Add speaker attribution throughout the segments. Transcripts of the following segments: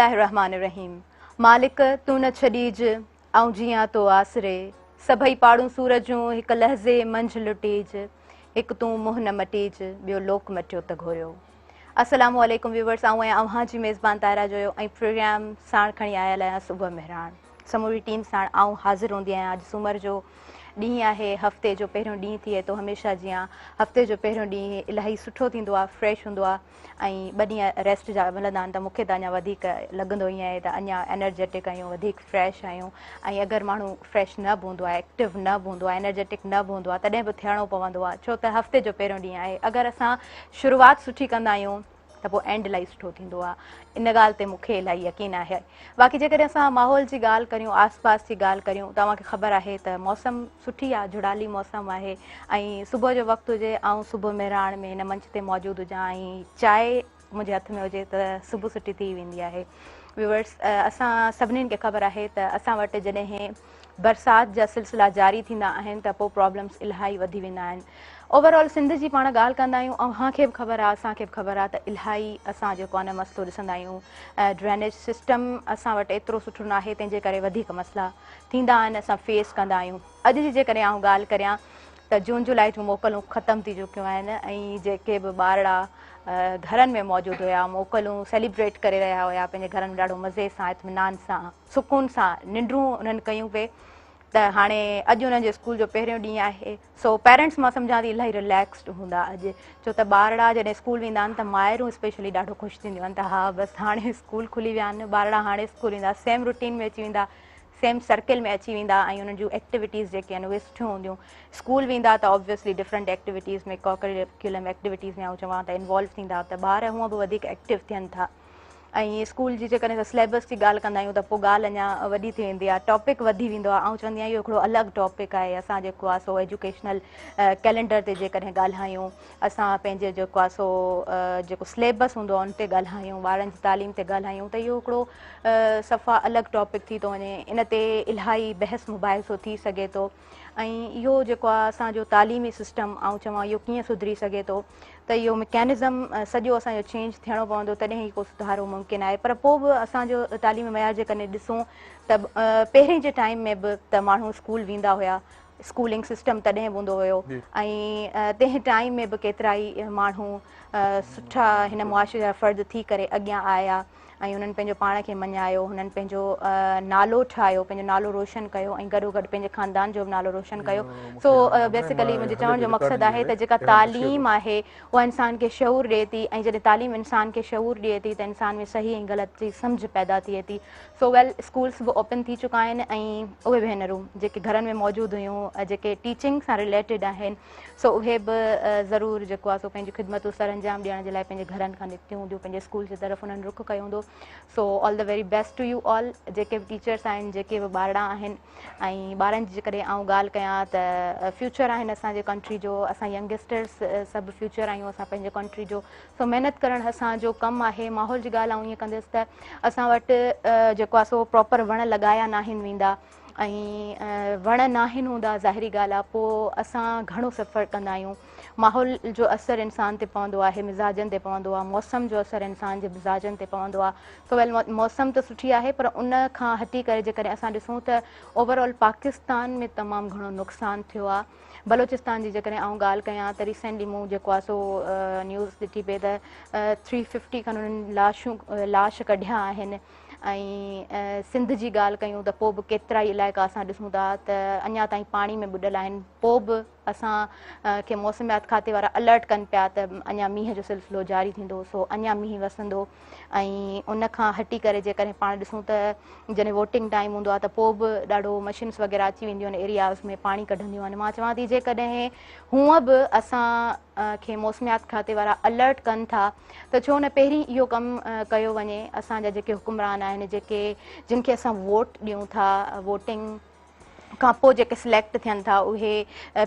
Speaker 1: الله الرحمٰن الرحيم مالڪ تون نه ڇڏيج آئون جيئان تو آسري سڀئي پاڙون سور جون هڪ لحظي منجهه لٽيج هڪ تون منهن نه مٽيج ٻيو لوڪ مٽيو ته گهوريو السلام عليڪم ويورس آئون آهيان اوهان جي ميزبان طاهره جويو ۽ پروگرام ساڻ کڻي آيل آهيان صبح مهراڻ سموري ٽيم ساڻ آئون حاضر هوندي آهيان اڄ سومر جو ڏينهن آهي هفتي جو پهريون ڏينهن ٿئي ٿو هميشه جيان هفتي جو پهريون ڏينهن الاهي سٺو ٿيندو آهي فريش هوندو آهي ۽ ٻه ڏينهن ريسٽ جا ملندا آهن ته مون کي ته اڃا وڌيڪ لڳندو ائين آهي ته اڃا انرجيٽڪ آهيون وڌيڪ فريش آهيون ۽ اگر ماڻهو فريش نه به هوندو آهي ايڪٽو نه به هوندو آهي انرجيٽڪ نه به هوندو آهي تڏهن به ٿيڻو پوندو آهي ڇو ته هفتي جو پهريون ڏينهن آهي اگر اسان شروعات سٺي ڪندا آهيون ته پوء اينڊ الاهي سٺو ٿيندو آهي ان ڳالهه تي مون کي الاهي يقين آهي باقي جيڪڏهن اسان ماحول جي ڳالهه ڪريون آس پاس جي ڳالهه ڪريون ته اوهان کي خبر آهي ته موسم سٺي آهي جهڙالي موسم آهي ۽ صبح جو وقت هجي آئون صبح مهراڻ ۾ هن منچ تي موجود هجان ۽ چانهه منهنجي هٿ ۾ هجي ته صبح سٺي ٿي ويندي آهي ويورس اسان سڀني کي خبر آهي ته اسان وٽ جڏهن برسات جا سلسلا جاري ٿيندا آهن ته پوء پرابلمس الاهي وڌي ويندا آهن اوور آل سنڌ جي پاڻ ڳالهه ڪندا آهيون اوهان کي به خبر آهي اسان کي به خبر آهي ته الاهي اسان جيڪو آهي نه مسئلو ڏسندا آهيون ڊرينيج سسٽم اسان وٽ ايترو سٺو ناهي تنهن جي ڪري وڌيڪ مسئلا ٿيندا آهن اسان فيس ڪندا آهيون اڄ جي جيڪڏهن آئون ڳالهه ڪريان ته جون جولاء جون موڪلون ختم ٿي چڪيون آهن ۽ جيڪي به ٻارڙا گهرن ۾ موجود هيا موڪلون سيليبريٽ ڪري رهيا هيا پنهنجي گهرن ۾ ڏاڍو مزي سان اطمينان سان سڪون سان ننڊون انهن ڪيون پئي ته هاڻي اڄ انهن جي اسڪول جو پهريون ڏينهن آهي سو پيرنٽس مان سمجهان ٿي الاهي رليڪسڊ هوندا اڄ ڇو ته ٻارڙا جڏهن اسڪول ويندا آهن ته مائرون اسپيشلي ڏاڍو خوش ٿينديون آهن ته ها بس هاڻي اسڪول کلي ويا آهن ٻارڙا هاڻي اسڪول ويندا سيم روٽين ۾ اچي ويندا سيم سرڪل ۾ اچي ويندا ۽ انهن جون ايڪٽيوٽيز جيڪي آهن اهي سٺيون هونديون اسڪول ويندا ته obviously different activities ۾ co curriculum activities ۾ آئون چوان ته انوالو ٿيندا ته ٻار هونء به وڌيڪ ايڪٽو ٿين ٿا ۽ اسڪول جي جيڪڏهن اسان سليبس جي ڳالهه ڪندا آهيون ته پوء ڳالهه اڃا وڏي ٿي ويندي آهي ٽاپڪ وڌي ويندو آهي آئون چوندي آهيان اهو هڪڙو الڳ ٽاپڪ آهي اسان جيڪو آهي سو ايجوڪيشنل ڪئلينڊر تي جيڪڏهن ڳالهايون اسان پنهنجي جيڪو آهي سو جيڪو سليبس هوندو آهي ان تي ڳالهايون ٻارن جي تعليم تي ڳالهايون ته اهو هڪڙو صفا الڳ ٽاپڪ ٿي ٿو وڃي ان تي الاهي بحث مباحثو ٿي سگهي ٿو ۽ اهو جيڪو آهي اسان جو تعليمي سسٽم آئون چوان اهو ڪيئن سڌري سگهي ٿو ته اهو مڪينزم سڄو اسان جو چينج ٿيڻو پوندو تڏهن ئي ڪو سڌارو ممڪن آهي پر پوء به اسان جو تعليمي معيار جيڪڏهن ڏسون ته پهرين جي ٽائيم ۾ به ته ماڻهو اسڪول ويندا هيا اسڪولنگ سسٽم تڏهن به هوندو هيو ۽ تنهن ٽائيم ۾ به ڪيترا ئي ماڻهو سٺا هن معاشري جا فرد ٿي ڪري اڳيان آيا ۽ انهن پنهنجو پاڻ کي مڃايو، هنن پنهنجو نالو ٺاهيو، پنهنجو نالو روشن ڪيو ۽ گڏوگڏ پنهنجي خاندان جو به نالو روشن ڪيو. سو بيسيڪلي منهنجي چوڻ جو مقصد آهي ته جيڪا تعليم آهي اها انسان کي شعور ڏئي ٿي ۽ جڏهن تعليم انسان کي شعور ڏئي ٿي ته انسان ۾ صحيح ۽ غلط جي سمجهه پيدا ٿئي ٿي. سو ويل اسڪولس به اوپن ٿي چڪا آهن ۽ اهي ڀينرون جيڪي گهرن ۾ موجود هيون جيڪي ٽيچنگ سان رليٽيڊ آهن سو اهي به ضرور جيڪو آهي سو پنهنجون خدمتون سرانجام ڏيڻ جي لاء پنهنجي گهرن کان نڪتيون هونديون پنهنجي اسڪول جي طرف انهن رخ ڪيو هوندو سو آل the very best to you all جيڪي به ٽيچرس آهن جيڪي به ٻارڙا آهن ۽ ٻارن جي جيڪڏهن آئون ڳالهه ڪيان ته فيوچر آهن اسان جي ڪنٽري جو اسان ينگسٽرس سڀ فيوچر آهيون اسان پنهنجي ڪنٽري جو سو محنت ڪرڻ اسان جو ڪم آهي ماحول جي ڳالهه آئون ائين ڪندس ته اسان وٽ جيڪو آهي سو پراپر وڻ لڳايا ناهن ويندا ۽ وڻ ناهن هوندا ظاهري ڳالهه آهي پوء اسان گهڻو سفر ڪندا آهيون ماحول جو اثر انسان تي پوندو آهي مزاجن تي پوندو آهي موسم جو اثر انسان جي مزاجن تي پوندو آهي سو ويل موسم ته سٺي آهي پر ان کان هٽي ڪري جيڪڏهن اسان ڏسون ته اوور آل پاڪستان ۾ تمام گهڻو نقصان ٿيو آهي بلوچستان جي جيڪڏهن آئون ڳالهه ڪيان ته ريسينٽلي مون جيڪو آهي سو نيوز ڏٺي پئي ته ٿري ففٽي کن انهن لاشون لاش ڪڍيا آهن ۽ سنڌ جي ڳالهه ڪيون ته پوء به ڪيترائي علائقا اسان ڏسون ٿا ته اڃا تائين پاڻي ۾ ٻڏل آهن پوء به اسان کي موسميات کاتي وارا الرٽ ڪن پيا ته اڃا مينهن جو سلسلو جاري ٿيندو سو اڃا مينهن وسندو ۽ ان کان هٽي ڪري جيڪڏهن پاڻ ڏسون ته جڏهن ووٽنگ ٽائيم هوندو آهي ته پوء به ڏاڍو مشينس وغيره اچي وينديون آهن ايرياز ۾ پاڻي ڪڍنديون آهن مان چوان ٿي جيڪڏهن هونء به اسان کي موسميات کاتي وارا الرٽ ڪن ٿا ته ڇو نه پهرين اهو ڪم ڪيو وڃي اسان جا جيڪي حڪمران آهن جيڪي جن کي اسان ووٽ ڏيون ٿا ووٽنگ کان پوء جيڪي سليڪٽ ٿين ٿا اهي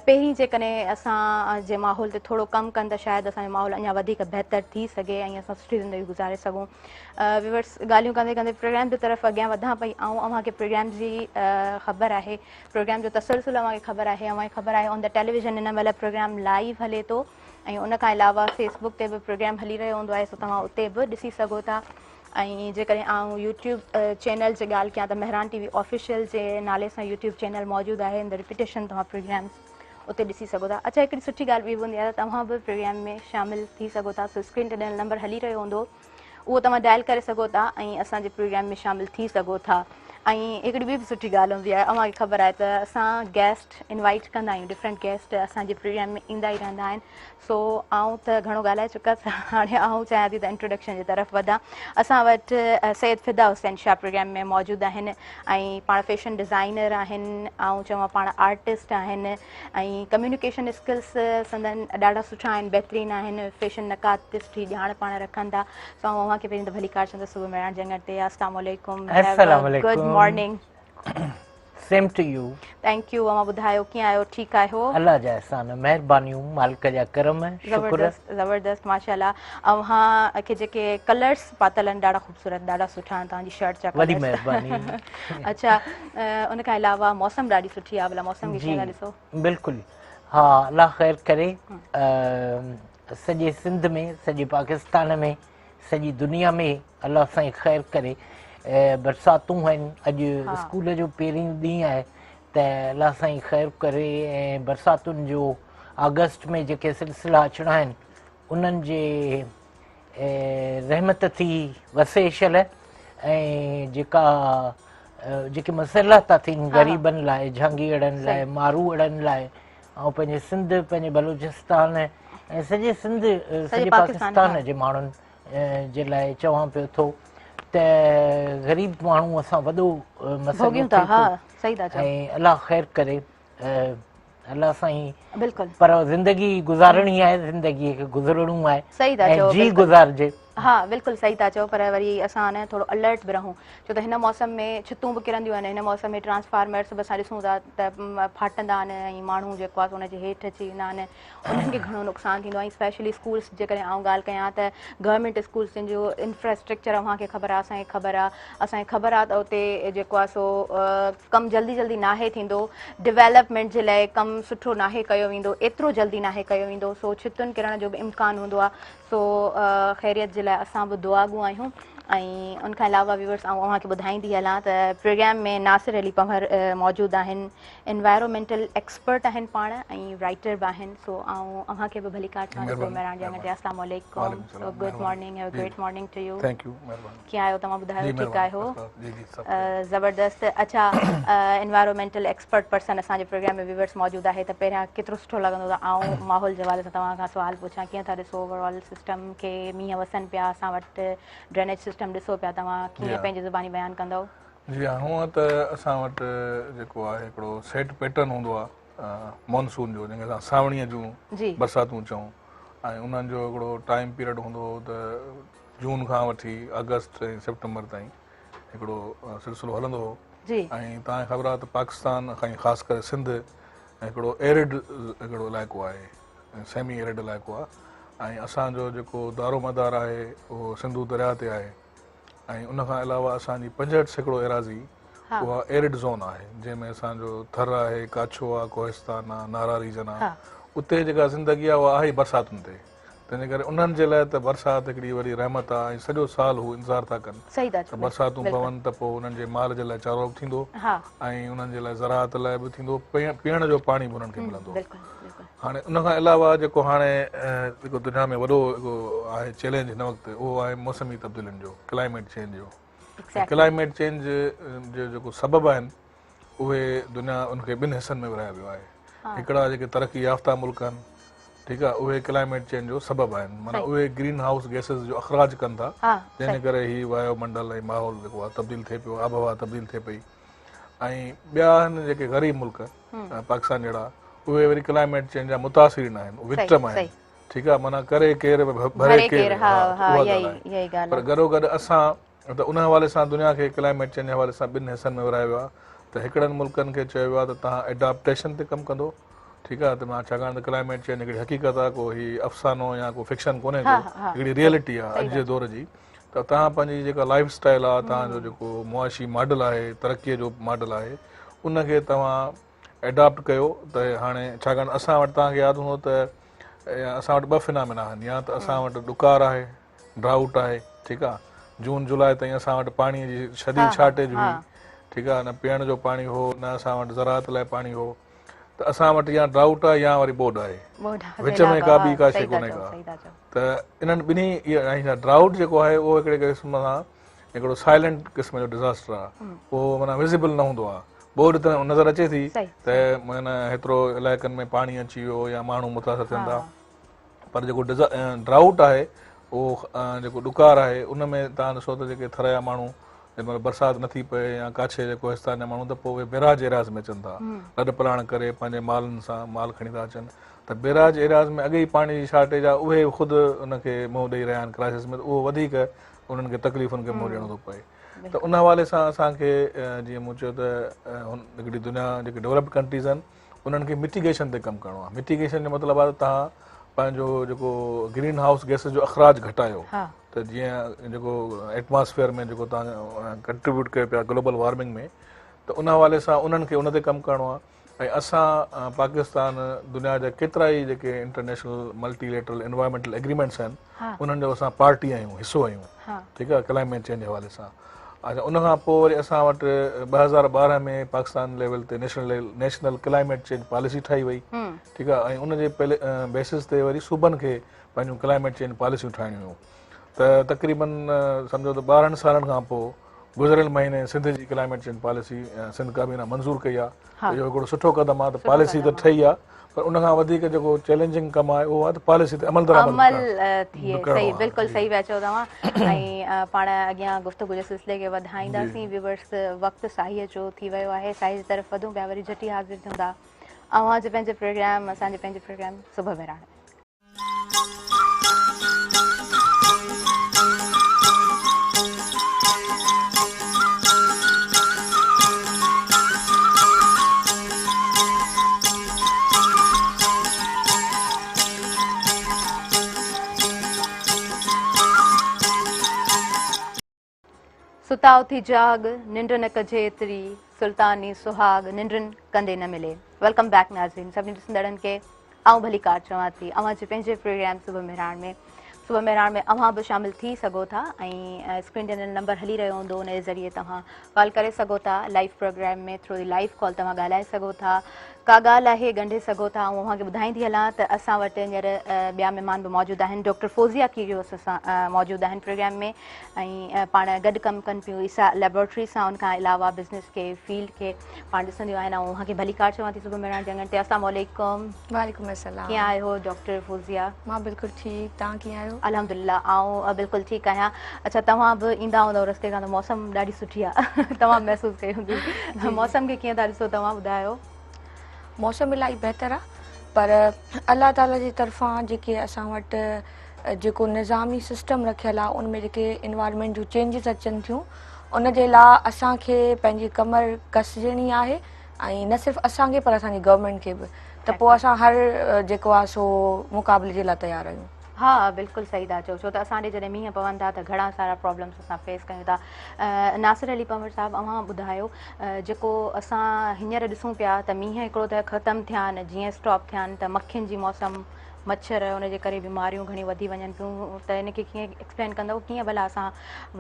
Speaker 1: پهرين جيڪڏهن اسان جي ماحول تي ٿورو ڪم ڪن ته شايد اسان جو ماحول اڃا وڌيڪ بهتر ٿي سگهي ۽ اسان سٺي زندگي گذاري سگهون ويورس ڳالهيون ڪندي ڪندي پروگرام جي طرف اڳيان وڌان پئي آئون اوهان کي پروگرام جي خبر آهي پروگرام جو تسلسل اوهان کي خبر آهي اوهان کي خبر آهي آن the television هن مهل پروگرام لائيو هلي ٿو ۽ ان کان علاوه فيس بڪ تي به پروگرام هلي رهيو هوندو آهي سو توهان اتي به ڏسي سگهو ٿا. ۽ جيڪڏهن آئون يوٽيوب چينل جي ڳالهه ڪيان ته مهراڻ ٽي وي آفيشل جي نالي سان يوٽيوب چينل موجود آهي ان رپيٽيشن توهان پروگرامز اتي ڏسي سگهو ٿا. اڇا هڪڙي سٺي ڳالهه ٻي به هوندي آهي ته توهان به پروگرام ۾ شامل ٿي سگهو ٿا سو اسڪرين تي ڏنل نمبر هلي رهيو هوندو اهو توهان ڊائل ڪري سگهو ٿا ۽ اسان جي پروگرام ۾ شامل ٿي سگهو ٿا ۽ هڪڙي ٻي به سٺي ڳالهه هوندي آهي اوهان کي خبر آهي ته اسان گيسٽ انوائٽ ڪندا آهيون ڊفرنٽ گيسٽ اسان جي پروگرام ۾ ايندا ئي رهندا آهن سو آئون ته گهڻو ڳالهائي چڪس هاڻي آئون چاهيان ٿي ته انٽروڊڪشن جي طرف وڌان. اسان وٽ سيد فدا حسين شاهه پروگرام ۾ موجود آهن ۽ پاڻ فيشن ڊزائنر آهن آئون چوان پاڻ آرٽسٽ آهن ۽ ڪميونيڪيشن اسڪلس سندن ڏاڍا سٺا آهن بهترين آهن فيشن نقاد تي سٺي ڄاڻ پاڻ رکن ٿا سو آئون اوهان کي پهرين ته ڀليڪار چوندس صبح مهراڻ جنگڻ تي السلام عليڪم
Speaker 2: السلام عليڪم
Speaker 1: good morning.
Speaker 2: Same to you.
Speaker 1: Thank you اوهان ٻڌايو ڪيئن آهيو ٺيڪ آهيو.
Speaker 2: الله جا احسان مهربانيون مالڪ جا ڪرم شڪر.
Speaker 1: زبردست زبردست ماشاءالله اوهان کي جيڪي ڪلرس پاتل آهن ڏاڍا خوبصورت ڏاڍا سٺا آهن توهان جي شرٽ جا ڪلرس.
Speaker 2: وڏي مهرباني.
Speaker 1: اڇا ان کان علاوه موسم ڏاڍي سٺي آهي ڀلا موسم کي ڪيئن ٿا ڏسو.
Speaker 2: بلڪل ها الله خير ڪري سڄي سنڌ ۾ سڄي پاڪستان ۾ سڄي دنيا ۾ الله سائين خير ڪري برساتون آهن اڄ اسڪول جو پهريون ڏينهن آهي ته الله سائين خير ڪري ۽ برساتن جو آگسٽ ۾ جيڪي سلسلا اچڻا آهن انهن جي رحمت ٿي وسي شل ۽ جيڪا جيڪي مسئلا ٿا ٿين غريبن لاء جهانگيئڙن لاء ماروئڙن لاء ۽ پنهنجي سنڌ پنهنجي بلوچستان ۽ سڄي سنڌ سڄي پاڪستان جي ماڻهن جي لاء چوان پيو ٿو ته غريب ماڻهو اسان وڏو مسئلو ٿا
Speaker 1: صحيح ٿا چئو
Speaker 2: ۽ الله خير ڪري الله سائين
Speaker 1: بلڪل
Speaker 2: پر زندگي گذارڻي آهي زندگي کي گذرڻو آهي
Speaker 1: صحيح ٿا چئو
Speaker 2: جي گذارجي
Speaker 1: ها بلڪل صحيح ٿا چئو پر وري اسان نه ٿورو الرٽ به رهون ڇو ته هن موسم ۾ ڇتون به ڪرنديون آهن هن موسم ۾ ٽرانسفارمرس به اسان ڏسون ٿا ته ڦاٽندا آهن ۽ ماڻهو جيڪو آهي ان جي هيٺ اچي ويندا آهن انهن کي گهڻو نقصان ٿيندو آهي ۽ اسپيشلي اسڪولس جيڪڏهن آئون ڳالهه ڪيان ته گورنمينٽ اسڪولس جن جو انفراسٽرڪچر اوهان کي خبر آهي اسان کي خبر آهي اسان کي خبر آهي ته اتي جيڪو آهي سو ڪم جلدي جلدي ناهي ٿيندو ڊيولپمينٽ جي لاء ڪم سٺو ناهي ڪيو ويندو ايترو جلدي ناهي ڪيو ويندو سو ڇتن ڪرڻ جو به امڪان هوندو آهي سو خيريت جي لاء اسان به دعاگو آهيون ۽ ان کان علاوه ويورس آئون اوهان کي ٻڌائيندي هلان ته پروگرام ۾ ناصر علي پنهور موجود آهن انوائرومينٽل ايڪسپرٽ آهن پاڻ ۽ رائٽر به آهن سو آئون اوهان کي به ڀليڪار چوان ٿي مهراڻ جي اڱڻ تي السلام عليڪم so good morning have great morning to you
Speaker 3: thank you مهرباني
Speaker 1: ڪيئن آهيو توهان ٻڌايو ٺيڪ آهيو زبردست اڇا انوائرومينٽل ايڪسپرٽ پرسن اسان جي پروگرام ۾ ويورس موجود آهي ته پهريان ڪيترو سٺو لڳندو ته آئون ماحول جي حوالي سان توهان کان سوال پڇان ڪيئن ٿا ڏسو اوور آل سسٽم کي مينهن وسن پيا اسان وٽ ڊرينيج سسٽم ڏسو پيا توهان ڪيئن پنهنجي زباني بيان ڪندؤ
Speaker 3: جي ها هونء ته اسان وٽ جيڪو آهي هڪڙو سيٽ پيٽرن هوندو آهي مانسون جو جنهن کي اسان سانوڻيء جون برساتون چئون ۽ انهن جو هڪڙو ٽائيم پيريڊ هوندو هو ته جون کان وٺي آگسٽ ۽ سيپٽمبر تائين هڪڙو سلسلو هلندو هو ۽ توهان کي خبر آهي ته پاڪستان ۽ خاص ڪري سنڌ هڪڙو ايرڊ هڪڙو علائقو آهي سيمي ايرڊ علائقو آهي ۽ اسان جو جيڪو دارو مدار آهي اهو سنڌو درياء تي آهي ۽ ان کان علاوه اسان جي 65% ايراضي اها ايرڊ زون آهي جنهن ۾ اسان جو ٿر آهي ڪاڇو آهي ڪوهستان آهي نارا ريجن آهي اتي جيڪا زندگي آهي اها آهي برساتن تي تنهنجي ڪري انهن جي لاء ته برسات هڪڙي وڏي رحمت آهي ۽ سڄو سال هو انتظار ٿا ڪن ته برساتون پون ته پوء انهن جي مال جي لاء چارو به ٿيندو ۽ انهن جي لاء زراعت لاء به ٿيندو پيئڻ جو پاڻي به انهن کي ملندو هاڻي ان کان علاوه جيڪو هاڻي جيڪو دنيا ۾ وڏو هڪ آهي چئلينج هن وقت اهو آهي موسمي تبديلين جو ڪلائميٽ چينج جو ڪلائميٽ چينج جو جيڪو سبب آهن اهي دنيا ان کي ٻن حصن ۾ ورهايو ويو آهي هڪڙا جيڪي ترقي يافته ملڪ آهن ٺيڪ آهي اهي ڪلائميٽ چينج جو سبب آهن معنيٰ اهي گرين هائوس گيسز جو اخراج ڪن ٿا جنهن جي ڪري هي وايو منڊل ۽ ماحول جيڪو آهي تبديل ٿئي پيو آبهوا تبديل ٿئي پئي ۽ ٻيا آهن جيڪي غريب ملڪ پاڪستان جهڙا اهي وري ڪلائميٽ چينج جا متاثرين آهن وڪٽم آهن ٺيڪ آهي معنيٰ ڪري ڪير ڀري ڪير اها ڳالهه آهي پر گڏو گڏ اسان ته ان حوالي سان دنيا کي ڪلائميٽ چينج جي حوالي سان ٻن حصن ۾ ورهايو ويو آهي ته هڪڙن ملڪن کي چيو ويو آهي ته توهان ايڊاپٽيشن تي ڪم ڪندو ٺيڪ آهي ته مان ڇاڪاڻ ته ڪلائميٽ چينج هڪڙي حقيقت آهي ڪو هي افسانو يا ڪو فڪشن ڪونهي ڪو هڪڙي ريئلٽي آهي اڄ جي دور جي ته توهان پنهنجي جيڪا لائف اسٽائل آهي توهان جو جيڪو معاشي ماڊل آهي ترقي جو ماڊل آهي ان کي توهان ايڊاپٽ ڪيو ته هاڻي ڇاڪاڻ اسان وٽ توهان کي ياد هوندو ته اسان وٽ ٻه فنامينا آهن يا ته اسان وٽ ڏڪار آهي ڊرائوٽ آهي ٺيڪ آ جون جولاء تائين اسان وٽ پاڻي جي شديد شارٽيج هئي ٺيڪ آهي نه پيئڻ جو پاڻي هو نه اسان وٽ زراعت لاء پاڻي هو ته اسان وٽ يا ڊرائوٽ آهي يا وري ٻوڏ آهي وچ ۾ ڪا ٻي ڪا شيء ڪونهي ڪا ته انهن ٻنهي ڊرائوٽ جيڪو آهي اهو هڪڙي قسم سان هڪڙو سائلنٽ قسم جو ڊزاسٽر آهي اهو معنيٰ وزيبل نه هوندو آهي ٻوڏ ته نظر اچي ٿي ته معنيٰ هيترو علائقن ۾ پاڻي اچي ويو يا ماڻهو متاثر ٿين ٿا پر جيڪو ڊرائوٽ آهي اهو جيڪو ڏڪار آهي ان ۾ توهان ڏسو ته جيڪي ٿر جا ماڻهو جنهن مهل برسات نٿي پئي يا ڪاڇي جي ڪوهستان جا ماڻهو ته پوء اهي بيراج ايرياز ۾ اچن ٿا لڏ پلاڻ ڪري پنهنجي مالن سان مال کڻي ٿا اچن ته بيراج ايرياز ۾ اڳي ئي پاڻي جي شارٽيج آهي اهي خود ان کي منهن ڏئي رهيا آهن ڪرائسس ۾ ته اهو وڌيڪ انهن کي تڪليفن کي منهن ڏيڻو ٿو پئي ته ان حوالي سان اسان کي جيئن مون چيو ته هڪڙي دنيا جيڪي ڊولپڊ ڪنٽريز آهن انهن کي مٽيگيشن تي ڪم ڪرڻو آهي مٽيگيشن جو مطلب آهي ته توهان پنهنجو جيڪو گرين هائوس گيسز جو اخراج گهٽايو ته جيئن جيڪو ايٽماسفيئر ۾ جيڪو توهان ڪنٽريبيوٽ ڪيو پيا گلوبل وارمنگ ۾ ته ان حوالي سان انهن کي ان تي ڪم ڪرڻو آهي ۽ اسان پاڪستان دنيا جا ڪيترا ئي جيڪي international multilateral environmental agreements آهن انهن جو اسان پارٽي آهيون حصو آهيون ٺيڪ آهي ڪلائميٽ چينج جي حوالي سان اچها ان کان پوء وري اسان وٽ 2012 ۾ پاڪستان ليول تي national national climate change policy ٺاهي وئي ٺيڪ آهي ۽ ان جي بيسس تي وري صوبن کي پنهنجون ڪلائميٽ چينج پاليسيون ٺاهڻيون هيون ته تقريبن سمجهو ته 12 سالن کان پوء گذريل مهيني سنڌ جي ڪلائميٽ چينج پاليسي سنڌ ڪابينا منظور ڪئي آهي اهو هڪڙو سٺو قدم آهي ته پاليسي ته ٺهي آهي پر ان کان وڌيڪ جيڪو چئلينجنگ ڪم آهي اهو آهي ته پاليسي تي عمل درآمد
Speaker 1: عمل ٿئي صحيح بلڪل صحيح پيا چئو توهان ۽ پاڻ اڳيان گفتگو جي سلسلي کي وڌائينداسين ويورس وقت ساهيء جو ٿي ويو آهي ساهيء جي طرف وڌون پيا وري جهٽي حاضر ٿيون ٿا اوهان جي پنهنجي پروگرام اسان جي پنهنجي پروگرام صبح مهراڻ ۾ ستا اٿي جاڳ، ننڊ نه ڪجي ايتري، سلطاني سهاڳ، ننڊن ڪندي نه ملي. Welcome back ناظرين سڀني ڏسندڙن کي آئون ڀليڪار چوان ٿي اوهان جي پنهنجي پروگرام صبح مهراڻ ۾ صبح مهراڻ ۾ اوهان به شامل ٿي سگهو ٿا ۽ اسڪرين تي نمبر هلي رهيو هوندو ان جي ذريعي توهان ڪال ڪري سگهو ٿا live programme ۾ through the live call توهان ڳالهائي سگهو ٿا ڪا ڳالهه آهي ڳنڍي سگهو ٿا. آئون اوهان کي ٻڌائيندي هلان ته اسان وٽ هينئر ٻيا مهمان به موجود آهن. ڊاڪٽر فوزيه کيريو اسان سان موجود آهن پروگرام ۾ ۽ پاڻ گڏ ڪم ڪن پيون عيسيٰ ليبارٽري سان ان کان علاوه بزنس کي فيلڊ کي پاڻ ڏسنديون آهن. آئون اوهان کي ڀليڪار چوان ٿي صبح مهراڻ جي اڱڻ تي. السلام عليڪم.
Speaker 4: وعليڪم السلام.
Speaker 1: ڪيئن آهيو ڊاڪٽر فوزيه؟
Speaker 4: مان بلڪل ٺيڪ، توهان ڪيئن آهيو؟
Speaker 1: الحمدلله آئون بلڪل ٺيڪ آهيان. اڇا توهان به ايندا هوندؤ رستي کان ته موسم ڏاڍي سٺي آهي توهان محسوس ڪئي هوندي. موسم کي ڪيئن ٿا ڏسو توهان ٻڌايو؟
Speaker 4: موسم الاهي بهتر آ پر الله تعالي جي طرفان جيڪي اسان وٽ جيڪو نظامي سسٽم رکيل آ ان ۾ جيڪي انوائرمينٽ جون چينجز اچن ٿيون ان جي لاء اسان کي پنهنجي ڪمر ڪسجڻي آهي ۽ نه صرف اسان کي پر اسان جي گورنمينٽ کي به ته پوء اسان هر جيڪو آ سو مقابلي جي لاء تيار آهيون.
Speaker 1: ها بلڪل صحيح ٿا چئو ڇو ته اسان ڏي جڏهن مينهن پون ٿا ته گهڻا سارا پرابلمس اسان فيس ڪيون ٿا ناصر علي پنهور صاحب اوهان ٻڌايو جيڪو اسان هينئر ڏسون پيا ته مينهن هڪڙو ته ختم ٿيا آهن جيئن اسٽاپ ٿيا آهن ته مکين جي موسم مڇر ان جي ڪري بيماريون گهڻيون وڌي وڃن پيون ته ان کي ڪيئن ايڪسپلين ڪندو ڪيئن ڀلا اسان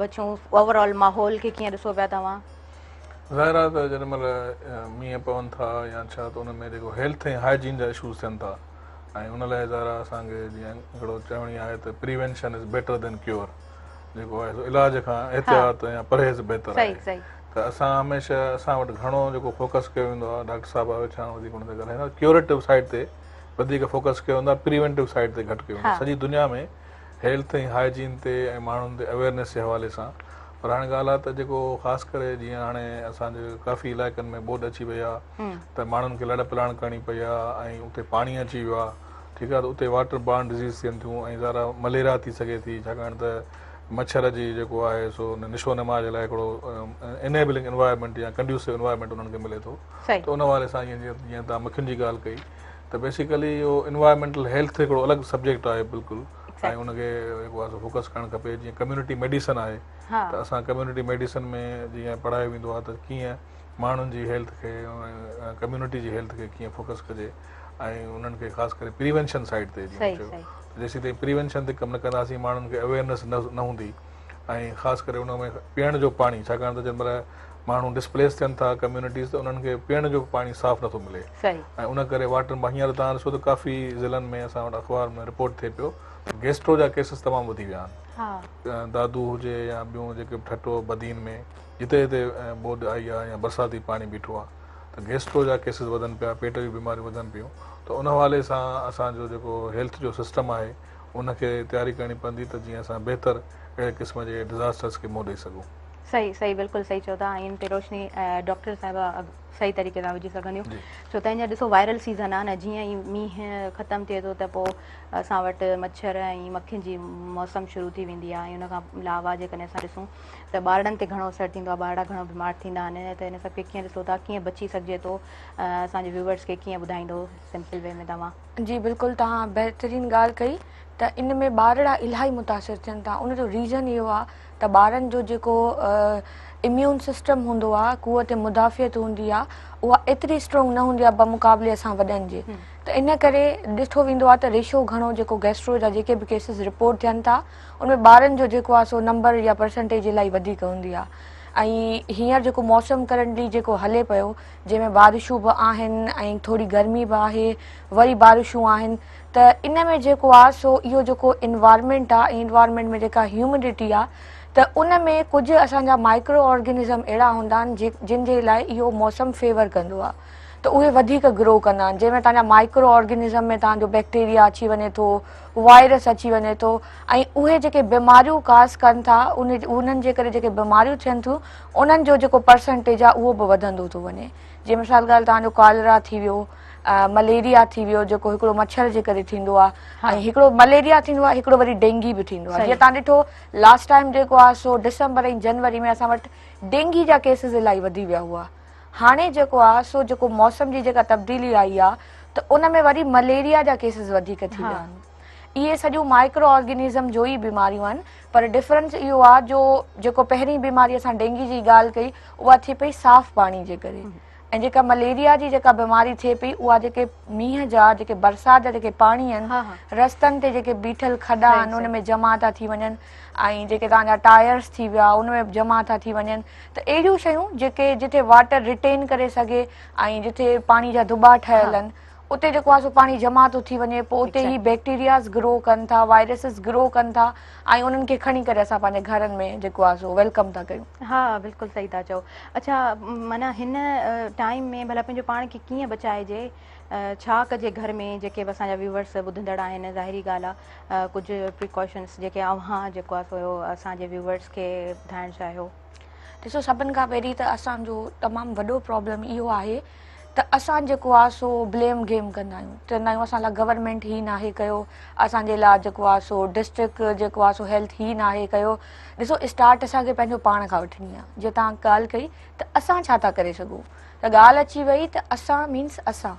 Speaker 1: بچون اوور آل ماحول کي ڪيئن ڏسو پيا توهان
Speaker 3: ظاهر آهي ته جڏهن مهل مينهن پون ٿا يا ڇا ته ان ۾ جيڪو هيلٿ ۽ هائجين جا اشوز ٿين ٿا ۽ ان لاء ظاهر آهي اسان کي جيئن هڪڙو چوڻي آهي ته prevention is better than cure جيڪو آهي سو علاج کان احتياط يا پرهيز بهتر آهي ته اسان هميشه اسان وٽ گهڻو جيڪو فوڪس ڪيو ويندو آهي ڊاڪٽر صاحب ويٺا آهن وڌيڪ ان تي ڳالهائيندا ڪيوريٽو سائيڊ تي وڌيڪ فوڪس ڪيو ويندو آهي پريونٽو سائيڊ تي گهٽ ڪيو ويندو آهي سڄي دنيا ۾ هيلٿ ۽ هائجين تي ۽ ماڻهن تي اويئرنيس جي حوالي سان پر هاڻي ڳالهه آهي ته جيڪو خاص ڪري جيئن هاڻي اسان جي ڪافي علائقن ۾ ٻوڏ اچي وئي آهي ته ماڻهن کي لڏ پلاڻ ڪرڻي پئي آهي ۽ اتي پاڻي اچي ويو آهي ٺيڪ آهي ته اتي واٽر بارن ڊزيز ٿين ٿيون ۽ ظاهر آهي مليريا ٿي سگهي ٿي ڇاڪاڻ ته مڇر جي جيڪو آهي سو نشو نما جي لاء هڪڙو انيبلنگ انوائرمينٽ يا ڪنڊيوسو انوائرمينٽ انهن کي ملي ٿو ته ان حوالي سان جيئن جيئن توهان مکين جي ڳالهه ڪئي ته بيسيڪلي اهو انوائرمينٽل هيلٿ هڪڙو الڳ سبجيڪٽ آهي بلڪل ۽ ان کي جيڪو آهي سو فوڪس ڪرڻ کپي جيئن ڪميونٽي ميڊيسن آهي ته اسان ڪميونٽي ميڊيسن ۾ جيئن پڙهايو ويندو آهي ته ڪيئن ماڻهن جي هيلٿ کي ڪميونٽي جي هيلٿ کي ڪيئن فوڪس ڪجي ۽ انهن کي خاص ڪري پريونشن سائيڊ تي جيئن چيو جيسين تائين پريونشن تي ڪم نه ڪنداسين ماڻهن کي اويئرنيس نه هوندي ۽ خاص ڪري ان ۾ پيئڻ جو پاڻي ڇاڪاڻ ته جنهن مهل ماڻهو ڊسپليس ٿين ٿا ڪميونٽيز ته انهن کي پيئڻ جو پاڻي صاف نٿو ملي ۽ ان ڪري واٽر هينئر توهان ڏسو ته ڪافي ضلعن ۾ اسان وٽ اخبار ۾ رپورٽ ٿئي پيو گيسٽرو جا ڪيسز تمام وڌي ويا آهن دادو هجي يا ٻيون جيڪي ٺٽو بدين ۾ جتي جتي ٻوڏ آئي آهي يا برساتي پاڻي بيٺو آهي ته گيسٽرو جا ڪيسز وڌن پيا پيٽ جون بيماريون وڌن پيون ته ان حوالي سان اسان جو جيڪو هيلٿ جو سسٽم آهي ان کي تياري ڪرڻي پوندي ته جيئن اسان بهتر اهڙي قسم جي ڊزاسٽرز کي منهن ڏئي سگهون.
Speaker 1: صحيح صحيح بلڪل صحيح چئو ٿا ۽ ان تي روشني ڊاڪٽر صاحبه صحيح طريقي سان وجهي سگهنديون ڇو ته هينئر ڏسو وائرل سيزن آهي نه جيئن ئي مينهن ختم ٿئي ٿو ته پوء اسان وٽ مڇر ۽ مکين جي موسم شروع ٿي ويندي آهي ۽ ان کان علاوه جيڪڏهن اسان ڏسون ته ٻارڙن تي گهڻو اثر ٿيندو آهي ٻارڙا گهڻو بيمار ٿيندا آهن ته ان سڀ کي ڪيئن ڏسو ٿا ڪيئن بچي سگهجي ٿو اسان جي ويوورس کي ڪيئن ٻڌائيندو سمپل وي ۾ توهان.
Speaker 4: جي بلڪل توهان بهترين ڳالهه ڪئي ته ان ۾ ٻارڙا الاهي متاثر ٿين ٿا ان جو ريزن اهو آهي ته ٻارن جو جيڪو اميون سسٽم هوندو آهي قوت مدافعت هوندي آهي اها ايتري اسٽرانگ نه هوندي آهي بمقابلي اسان وڏن جي ته ان ڪري ڏٺو ويندو آهي ته ريشو گهڻو جيڪو گيسٽرو جا جيڪي به ڪيسز رپورٽ ٿين ٿا ان ۾ ٻارن جو جيڪو آهي سو نمبر يا پرسنٽيج الاهي وڌيڪ هوندي آهي ۽ هينئر جيڪو موسم ڪرنٽلي جيڪو هلي پيو جنهن ۾ بارشون به آهن ۽ ٿوري گرمي به آهي وري بارشون آهن ته ان ۾ جيڪو آ سو اهو جيڪو انوائرمينٽ آ ۽ انوائرمينٽ ۾ جيڪا هيومڊٽي آ ته ان ۾ ڪجهه اسان جا مائڪرو آرگنزم اهڙا هوندا آهن جن جي لاء اهو موسم فيور ڪندو آ ته اهي وڌيڪ گرو ڪندا آهن جنهن ۾ توهان جا مائڪرو آرگنزم ۾ توهان جو بيڪٽيريا اچي وڃي ٿو وائرس اچي وڃي ٿو ۽ اهي جيڪي بيماريون ڪاز ڪن ٿا انهن جي ڪري جيڪي بيماريون ٿين ٿيون انهن جو جيڪو پرسنٽيج آهي اهو به وڌندو ٿو وڃي جيئن مثال ڳالهه توهان جو ڪالرا ٿي ويو مليريا ٿي ويو جيڪو هڪڙو مڇر جي ڪري ٿيندو آهي ۽ هڪڙو مليريا ٿيندو آهي هڪڙو وري ڊينگي به ٿيندو آهي جيئن توهان ڏٺو لاسٽ ٽائيم جيڪو آهي سو ڊسمبر ۽ جنوري ۾ اسان وٽ ڊينگي جا ڪيسز الاهي وڌي ويا هئا هاڻي جيڪو آهي سو جيڪو موسم جي جيڪا تبديلي آئي آهي ته ان ۾ وري مليريا جا ڪيسز وڌيڪ ٿي ويا آهن اهي سڄيون مائڪرو آرگنزم جو ئي بيماريون آهن پر ڊفرنس اهو آهي جو جيڪو پهرين بيماري اسان ڊينگي جي ڳالهه ڪئي اها ٿئي پئي صاف پاڻي جي ڪري ۽ جيڪا مليريا جي جيڪا بيماري ٿئي پئي اها جيڪي مينهن جا جيڪي برسات جا جيڪي پاڻي آهن رستن تي جيڪي بيٺل کڏا آهن ان ۾ جمع ٿا ٿي وڃن ۽ جيڪي توهان جا ٽائرس ٿي ويا ان ۾ جمع ٿا ٿي وڃن ته اهڙيون شيون جيڪي جتي واٽر ريٽين ڪري سگهي ۽ جتي پاڻي جا دٻا ٺهيل آهن اتي جيڪو آهي سو پاڻي جمع ٿو ٿي وڃي پوء اتي هي بيڪٽيرياز گرو ڪن ٿا وائرسز گرو ڪن ٿا ۽ انهن کي کڻي ڪري اسان پنهنجي گهرن ۾ جيڪو آهي سو welcome ٿا ڪيون.
Speaker 1: ها بلڪل صحيح ٿا چئو. اڇا معنيٰ هن ٽائيم ۾ ڀلا پنهنجو پاڻ کي ڪيئن بچائجي ڇا ڪجي گهر ۾ جيڪي به اسان جا ويوئرس ٻڌندڙ آهن ظاهري ڳالهه آهي ڪجهه پريڪاشنس جيڪي اوهان جيڪو آهي سو اسان جي ويوئرس کي ٻڌائڻ چاهيو.
Speaker 4: ڏسو سڀن کان پهرين ته اسان جو تمام وڏو پرابلم اهو آهي ته اسان جيڪو آ سو بليم گيم ڪندا آهيون چوندا آهيون اسان لاء گورنمينٽ هي ناهي ڪيو اسان جي لاء جيڪو آ سو ڊسٽرڪٽ جيڪو آ سو هيلٿ هي ناهي ڪيو ڏسو اسٽارٽ اسان کي پنهنجو پاڻ کان وٺڻي آ جيئن توهان ڳالهه ڪئي ته اسان ڇا ٿا ڪري سگهون ته ڳالهه اچي وئي ته اسان مينس اسان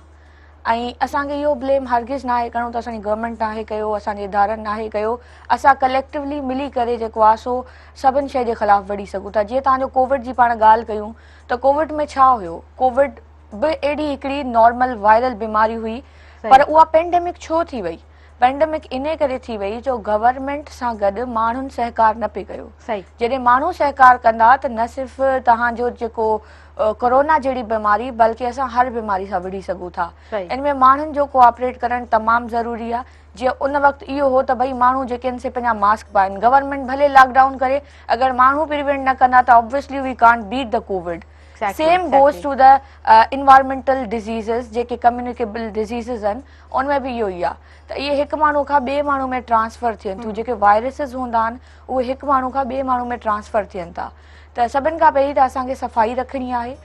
Speaker 4: ۽ اسان کي اهو بليم هرگز ناهي ڪرڻو ته اسان جي گورنمينٽ ناهي ڪيو اسان جي ادارن ناهي ڪيو اسان ڪليڪٽولي ملي ڪري جيڪو آ سو سڀن شيء جي خلاف وڙهي سگهون ٿا جيئن توهان جو ڪووڊ جي پاڻ ڳالهه ڪيون ته ڪووڊ ۾ ڇا هيو ڪووڊ به اهڙي هڪڙي نارمل وائرل بيماري هئي پر اها پينڊيمڪ ڇو ٿي وئي پينڊمڪ انهي ڪري ٿي وئي جو گورنمينٽ سان گڏ ماڻهن سهڪار نه پئي ڪيو. جڏهن ماڻهو سهڪار ڪندا ته نه صرف توهان جو جيڪو ڪورونا جهڙي بيماري بلڪه اسان هر بيماري سان وڙهي سگهون ٿا. ان ۾ ماڻهن جو ڪوآپريٽ ڪرڻ تمام ضروري آهي. جيئن ان وقت اهو هو ته ڀئي ماڻهو جيڪي آهن سي پنهنجا ماسڪ پائن. گورنمينٽ ڀلي لاڪ ڊائون ڪري اگر ماڻهو پريوينٽ نه ڪندا ته obviously we can't beat the covid. Same goes to the environmental diseases جيڪي ڪميونيڪيبل ڊزيزز آهن ان ۾ به اهو ئي آهي ته اهي هڪ ماڻهو کان ٻئي ماڻهو ۾ ٽرانسفر ٿين ٿيون جيڪي وائرسز هوندا آهن اهي هڪ ماڻهو کان ٻئي ماڻهو ۾ ٽرانسفر ٿين ٿا ته سڀن کان پهرين ته اسان کي صفائي رکڻي آهي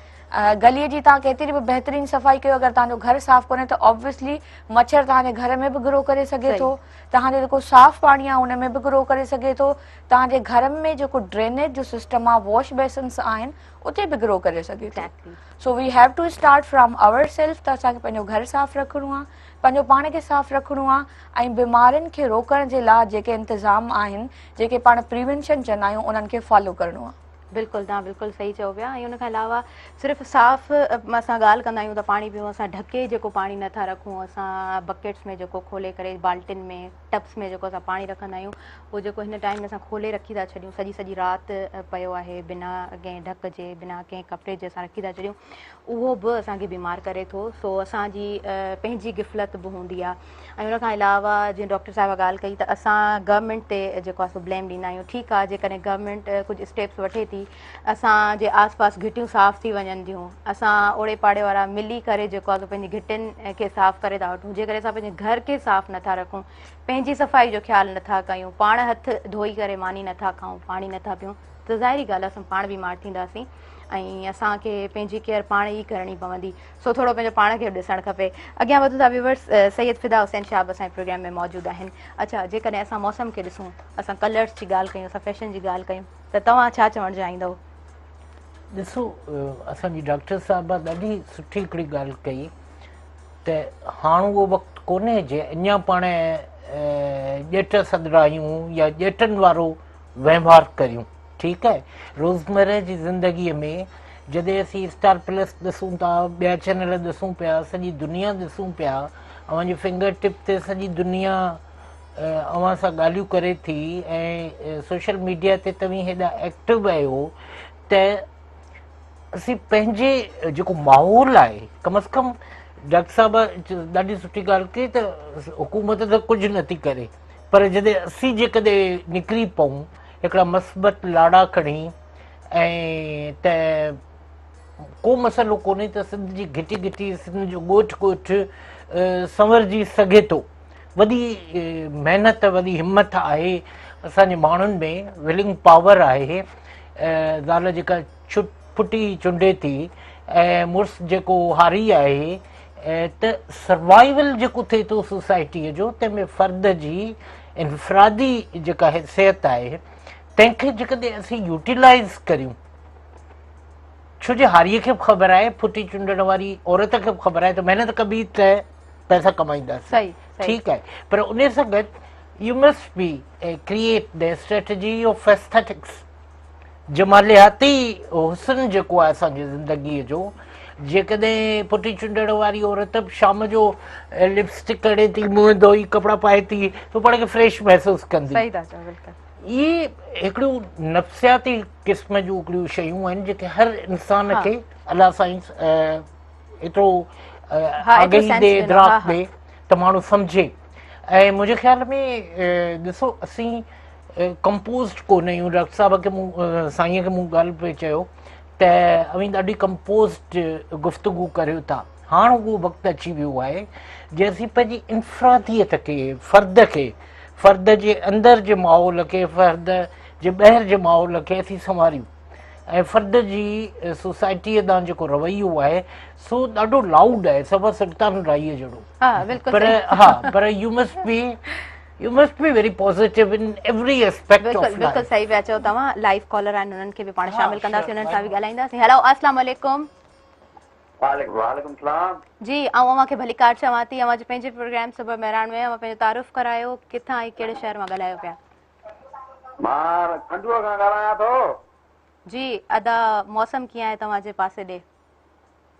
Speaker 4: گلي جي توهان ڪيتري به بهترين صفائي ڪيو اگر توهان جو گهر صاف ڪونهي ته آبويسلي مڇر توهان جي گهر ۾ به گرو ڪري سگهي ٿو توهان جو جيڪو صاف پاڻي آهي ان ۾ به گرو ڪري سگهي ٿو توهان جي گهر ۾ جيڪو ڊرينيج جو سسٽم آهي واش بيسنس آهن اتي به گرو ڪري سگهي ٿو so we have to start from our self ته اسان کي پنهنجو گهر صاف رکڻو آهي پنهنجو پاڻ کي صاف رکڻو آهي ۽ بيمارين کي روڪڻ جي لاء جيڪي انتظام آهن جيڪي پاڻ پريونشن چوندا آهيون انهن کي فالو ڪرڻو آهي.
Speaker 1: بلڪل توهان بلڪل صحيح چئو پيا ۽ ان کان علاوه صرف صاف اسان ڳالهه ڪندا آهيون ته پاڻي پيون اسان ڍڪي جيڪو پاڻي نٿا رکون اسان بڪيٽس ۾ جيڪو کولي ڪري بالٽين ۾ ٽبس ۾ جيڪو اسان پاڻي رکندا آهيون اهو جيڪو هن ٽائيم ۾ اسان کولي رکي ٿا ڇڏيون سڄي سڄي رات پيو آهي بنا ڪنهن ڍڪ جي بنا ڪنهن ڪپڙي جي اسان رکي ٿا ڇڏيون اهو به اسان کي بيمار ڪري ٿو سو اسان جي پنهنجي غفلت به هوندي آهي ۽ ان کان علاوه جيئن ڊاڪٽر صاحبه ڳالهه ڪئي ته اسان گورنمينٽ تي جيڪو آهي سو بليم ڏيندا آهيون ٺيڪ آهي جيڪڏهن گورنمينٽ ڪجهه اسٽيپس وٺي ٿي اسان جي آس پاس گهٽيون صاف ٿي وڃن ٿيون اسان اوڙي پاڙي وارا ملي ڪري جيڪو آهي سو پنهنجي گهٽين کي صاف ڪري ٿا وٺون جيڪڏهن اسان پنهنجي گهر کي صاف نٿا رکون پنهنجي صفائي جو خيال نٿا ڪيون پاڻ هٿ ڌوئي ڪري ماني نٿا کائون پاڻي نٿا پيون ته ظاهري ڳالهه آهي اسان پاڻ بيمار ٿينداسين ۽ اسان کي پنهنجي ڪيئر پاڻ ئي ڪرڻي پوندي سو ٿورو پنهنجو پاڻ کي به ڏسڻ کپي. اڳيان وڌون ٿا ويورس سيد فدا حسين شاهه به اسان جي پروگرام ۾ موجود آهن. اڇا جيڪڏهن اسان موسم کي ڏسون اسان ڪلرس جي ڳالهه ڪيون اسان فيشن جي ڳالهه ڪيون ته توهان ڇا چوڻ چاهيندؤ؟
Speaker 2: ڏسو اسان جي ڊاڪٽر صاحبه ڏاڍي سٺي هڪڙي ڳالهه ڪئي ته هاڻ اهو وقت ڪونهي جي اڃا پاڻ ڄٽ سڏرايون يا ڄٽن وارو وهنوار ڪريون. ٺيڪ آهي روزمره جي زندگي ۾ جڏهن اسين اسٽار پلس ڏسون ٿا ٻيا چينل ڏسون پيا سڄي دنيا ڏسون پيا اوهان جي فنگر ٽپ تي سڄي دنيا اوهان سان ڳالهيون ڪري ٿي ۽ سوشل ميڊيا تي توهين هيڏا ايڪٽو آهيو ته اسين پنهنجي جيڪو ماحول آهي ڪم از ڪم ڊاڪٽر صاحب ڏاڍي سٺي ڳالهه ڪئي ته حڪومت ته ڪجهه نٿي ڪري پر جڏهن اسين جيڪڏهن نڪري پئون هڪڙا مثبت لاڙا کڻي ۽ ته ڪو مسئلو ڪونهي ته سنڌ جي گهٽي گهٽي سنڌ جو ڳوٺ ڳوٺ سنورجي سگهي ٿو وڏي محنت وڏي همت آهي اسان جي ماڻهن ۾ ولنگ پاور آهي زال جيڪا ڇٽ ڦٽي چونڊي ٿي ۽ مڙس جيڪو هاري آهي ته سروائيول جيڪو ٿئي ٿو سوسائٽيء جو تنهن ۾ فرد جي انفرادي جيڪا حيثيت آهي تنهن کي جيڪڏهن اسين يوٽيلائز ڪريون ڇو جي هاريء کي به خبر آهي ڦٽي چونڊڻ واري عورت کي به خبر آهي ته محنت ڪبي ته پئسا ڪمائينداسين ٺيڪ آهي پر ان سان گڏ you must be create the strategy of aesthetics جمالياتي حسن جيڪو آهي اسان جي زندگيء جو جيڪڏهن پٽي چونڊڻ واري عورت به شام جو لپسٽڪ هڻي ٿي منهن ڌوئي ڪپڙا پائي ٿي ته پاڻ کي فريش محسوس ڪندي.
Speaker 1: صحيح ٿا چئو بلڪل.
Speaker 2: اهي هڪڙيون نفسياتي قسم جون هڪڙيون شيون آهن جيڪي هر انسان کي الله سائين ايترو آگاهي ڏي ادراڪ ڏي ته ماڻهو سمجهي ۽ منهنجي خيال ۾ ڏسو اسين ڪمپوزڊ ڪونه آهيون ڊاڪٽر صاحب کي مون سائين کي مون ڳالهه پئي چيو ته اوهين ڏاڍي ڪمپوزڊ گفتگو ڪريو ٿا هاڻ اهو وقت اچي ويو آهي جي اسين پنهنجي انفراديت کي فرد کي فرد جي اندر جي ماحول کي فرد جي ٻاهر جي ماحول کي اسين سنواريون ۽ فرد جي سوسائٽيء ڏانهن جيڪو رويو آهي سو ڏاڍو لائوڊ آهي سوا سلطان رائيء جهڙو پر ها پر you must be you must be very positive in every aspect of life.
Speaker 1: بلڪل صحيح پيا چئو توهان لائيو ڪالر آهن انهن کي به پاڻ شامل ڪنداسين انهن سان به ڳالهائينداسين هيلو السلام عليڪم.
Speaker 5: وعليڪم السلام.
Speaker 1: جي آئون اوهان کي ڀليڪار چوان ٿي اوهان جي پنهنجي پروگرام صبح مهراڻ ۾ اوهان پنهنجو تعارف ڪرايو ڪٿان ۽ ڪهڙي شهر مان ڳالهايو پيا.
Speaker 5: مان کنڊوء کان ڳالهايان ٿو.
Speaker 1: جي ادا موسم ڪيئن آهي توهان جي پاسي ڏي.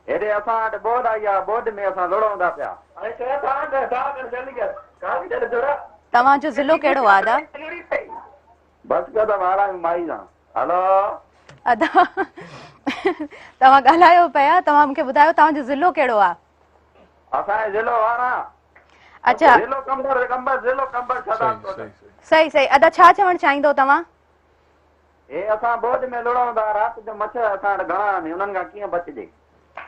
Speaker 5: هيڏي اسان وٽ ٻوڏ آئي آ، ٻوڏ ۾ اسان لڙون ٿا پيا.
Speaker 1: توهان جو ضلعو ڪهڙو آ ادا؟
Speaker 5: بس ڪيو ته وارا آهيون مائي سان. هلو.
Speaker 1: ادا توهان ڳالهايو پيا توهان مونکي ٻڌايو توهان جو ضلعو ڪهڙو آ؟
Speaker 5: اسان جو ضلعو وارا.
Speaker 1: اڇا.
Speaker 5: ضلعو قمبر قمبر ضلعو قمبر شهدادڪوٽ.
Speaker 1: صحيح صحيح ادا ڇا چوڻ چاهيندو توهان؟
Speaker 5: هي اسان ٻوڏ ۾ لڙون ٿا رات جو مڇر اسان وٽ گهڻا آهن انهن کان ڪيئن بچجي.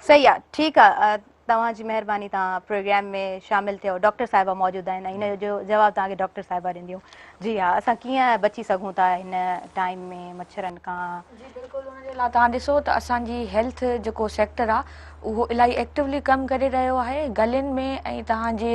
Speaker 1: صحيح آ ٺيڪ آ توهان جي مهرباني توهان پروگرام ۾ شامل ٿيو ڊاڪٽر صاحبه موجود آهن ۽ هن جو جواب توهان کي ڊاڪٽر صاحبه ڏينديون جي ها اسان ڪيئن بچي سگهون ٿا هن ٽائيم ۾ مڇرن کان.
Speaker 4: جي بلڪل ان جي لاء توهان ڏسو ته اسان جي هيلٿ جيڪو سيڪٽر آ اهو الاهي ايڪٽولي ڪم ڪري رهيو آهي گلين ۾ ۽ توهان جي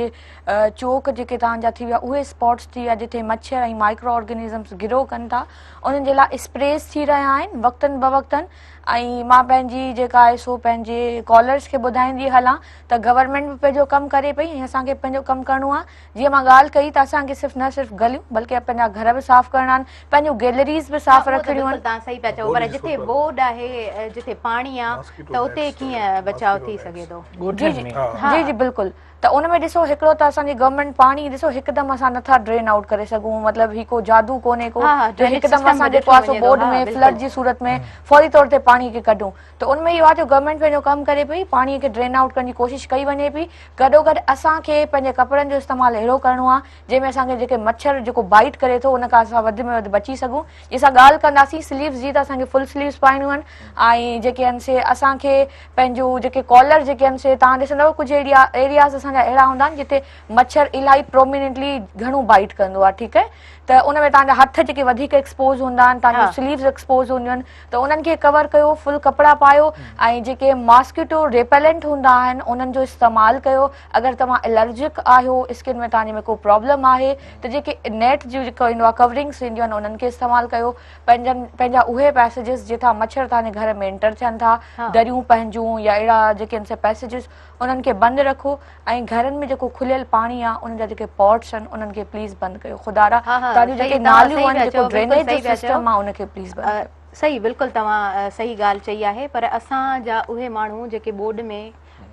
Speaker 4: چوڪ جيڪي توهان جا ٿي ويا اهي اسپاٽس ٿي ويا جتي مڇر ۽ مائڪرو آرگنزمس گرو ڪن ٿا انهن جي لاء اسپريز ٿي رهيا آهن وقتن بوقتن ۽ مان پنهنجي جيڪا آهي سو پنهنجي ڪالرس کي ٻڌائيندي هلان ته گورنمينٽ به پنهنجو ڪم ڪري پئي ۽ اسان کي پنهنجو ڪم ڪرڻو آهي جيئن مان ڳالهه ڪئي ته اسان کي صرف نه صرف گليون بلڪه پنهنجا گهر به صاف ڪرڻا آهن پنهنجون گيلريز به صاف رکڻيون آهن.
Speaker 1: توهان صحيح پيا چئو پر جتي ٻوڏ آهي جتي پاڻي آهي ته اتي ڪيئن بچاء ٿي سگهي ٿو.
Speaker 4: جي جي جي جي بلڪل ته ان ۾ ڏسو هڪڙو ته اسان جي گورنمينٽ پاڻي ڏسو هڪدم اسان نٿا ڊرين آئوٽ ڪري سگهون مطلب هي ڪو جادو ڪونهي ڪو جو هڪدم اسان جيڪو آهي سو ٻوڏ ۾ فلڊ جي صورت ۾ فوري طور تي پاڻي کي ڪڍون ته ان ۾ اهو آهي جو گورنمينٽ پنهنجو ڪم ڪري پئي پاڻي کي ڊرين آئوٽ ڪرڻ جي ڪوشش ڪئي وڃي پئي گڏوگڏ اسان کي پنهنجي ڪپڙن جو استعمال اهڙو ڪرڻو آهي جنهن ۾ اسان کي جيڪي مڇر جيڪو بائيٽ ڪري ٿو ان کان اسان وڌ ۾ وڌ بچي سگهون جي اسان ڳالهه ڪنداسين سليوز جي ته اسان کي فل سليوز پائڻيون آهن ۽ جيڪي آهن سي اسان کي پنهنجو جيڪي ڪالر جيڪي آهن سي توهان ڏسندؤ ڪجهه ايريا ايرياز اسان جا اهڙا هوندا آهن جتي مڇر الاهي پروميننٽلي گهڻو بائيٽ ڪندو آهي ٺيڪ آهي ته ان ۾ توهان جا هٿ جيڪي وڌيڪ ايڪسپوز هوندا آهن توهان جون سليوز ايڪسپوز هونديون آهن ته انهن کي ڪور ڪيو فل ڪپڙا پايو ۽ جيڪي ماسڪيٽو ريپيلنٽ هوندا آهن انهن جو استعمال ڪيو اگر توهان الرجڪ آهيو اسڪن ۾ توهان جي ۾ ڪو پرابلم آهي ته جيڪي نيٽ جو جيڪو ايندو آهي ڪورنگس اينديون آهن انهن کي استعمال ڪيو پنهنجن پنهنجا اهي پيسيجز جتان مڇر توهان جي گهر ۾ انٽر ٿين ٿا دريون پنهنجون يا اهڙا جيڪي آهن سي پيسيجز انهن کي بند رکو ۽ گهرن ۾ جيڪو کليل پاڻي آهي انهن جا جيڪي پاٽس آهن انهن کي پليز بند ڪيو خدارا توهان جون جيڪي ناليون آهن جيڪو ڊرينيج جو سسٽم آهي ان کي پليز بند ڪيو.
Speaker 1: صحيح بلڪل توهان صحيح ڳالهه چئي آهي پر اسان جا اهي ماڻهو جيڪي ٻوڏ ۾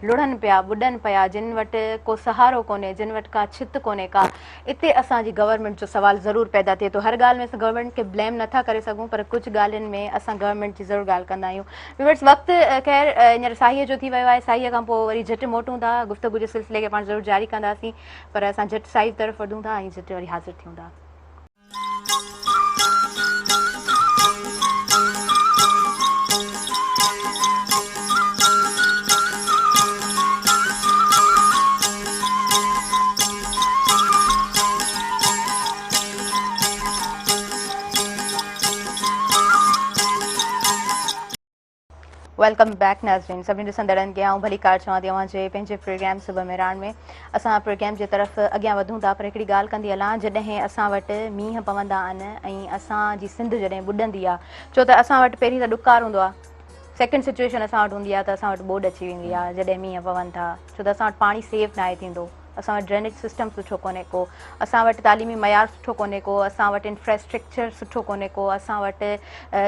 Speaker 1: لڙهن پيا، ٻڏن پيا، جن وٽ ڪو سهارو ڪونهي، جن وٽ ڪا ڇت ڪونهي ڪا، اتي اسان جي گورنمينٽ جو سوال ضرور پيدا ٿئي ٿو. هر ڳالهه ۾ اسان گورنمينٽ کي بليم نٿا ڪري سگهون پر ڪجهه ڳالهين ۾ اسان گورنمينٽ جي ضرور ڳالهه ڪندا آهيون. ويورز وقت خير هينئر ساهيء جو ٿي ويو آهي، ساهيء کان پوء وري جهٽ موٽون ٿا، گفتگو جي سلسلي کي پاڻ ضرور جاري ڪنداسين پر اسان جهٽ ساهيء طرف وڌون ٿا ۽ جهٽ وري حاضر ٿيون ٿا. Welcome back ناظرين سڀني ڏسندڙن کي آئون ڀليڪار چوان ٿي اوهان جي پنهنجي پروگرام صبح مهراڻ ۾ اسان پروگرام جي طرف اڳيان وڌون ٿا پر هڪڙي ڳالهه ڪندي هلان جڏهن اسان وٽ مينهن پوندا آهن ۽ اسان جي سنڌ جڏهن ٻڏندي آهي ڇو ته اسان وٽ پهرين ته ڏڪار هوندو آهي سيڪنڊ سچويشن اسان وٽ هوندي آهي ته اسان وٽ ٻوڏ اچي ويندي آهي جڏهن مينهن پون ٿا ڇو ته اسان وٽ پاڻي سيف ناهي ٿيندو اسان وٽ ڊرينيج سسٽم سٺو ڪونهي ڪو، اسان وٽ تعليمي معيار سٺو ڪونهي ڪو، اسان وٽ انفراسٽرڪچر سٺو ڪونهي ڪو، اسان وٽ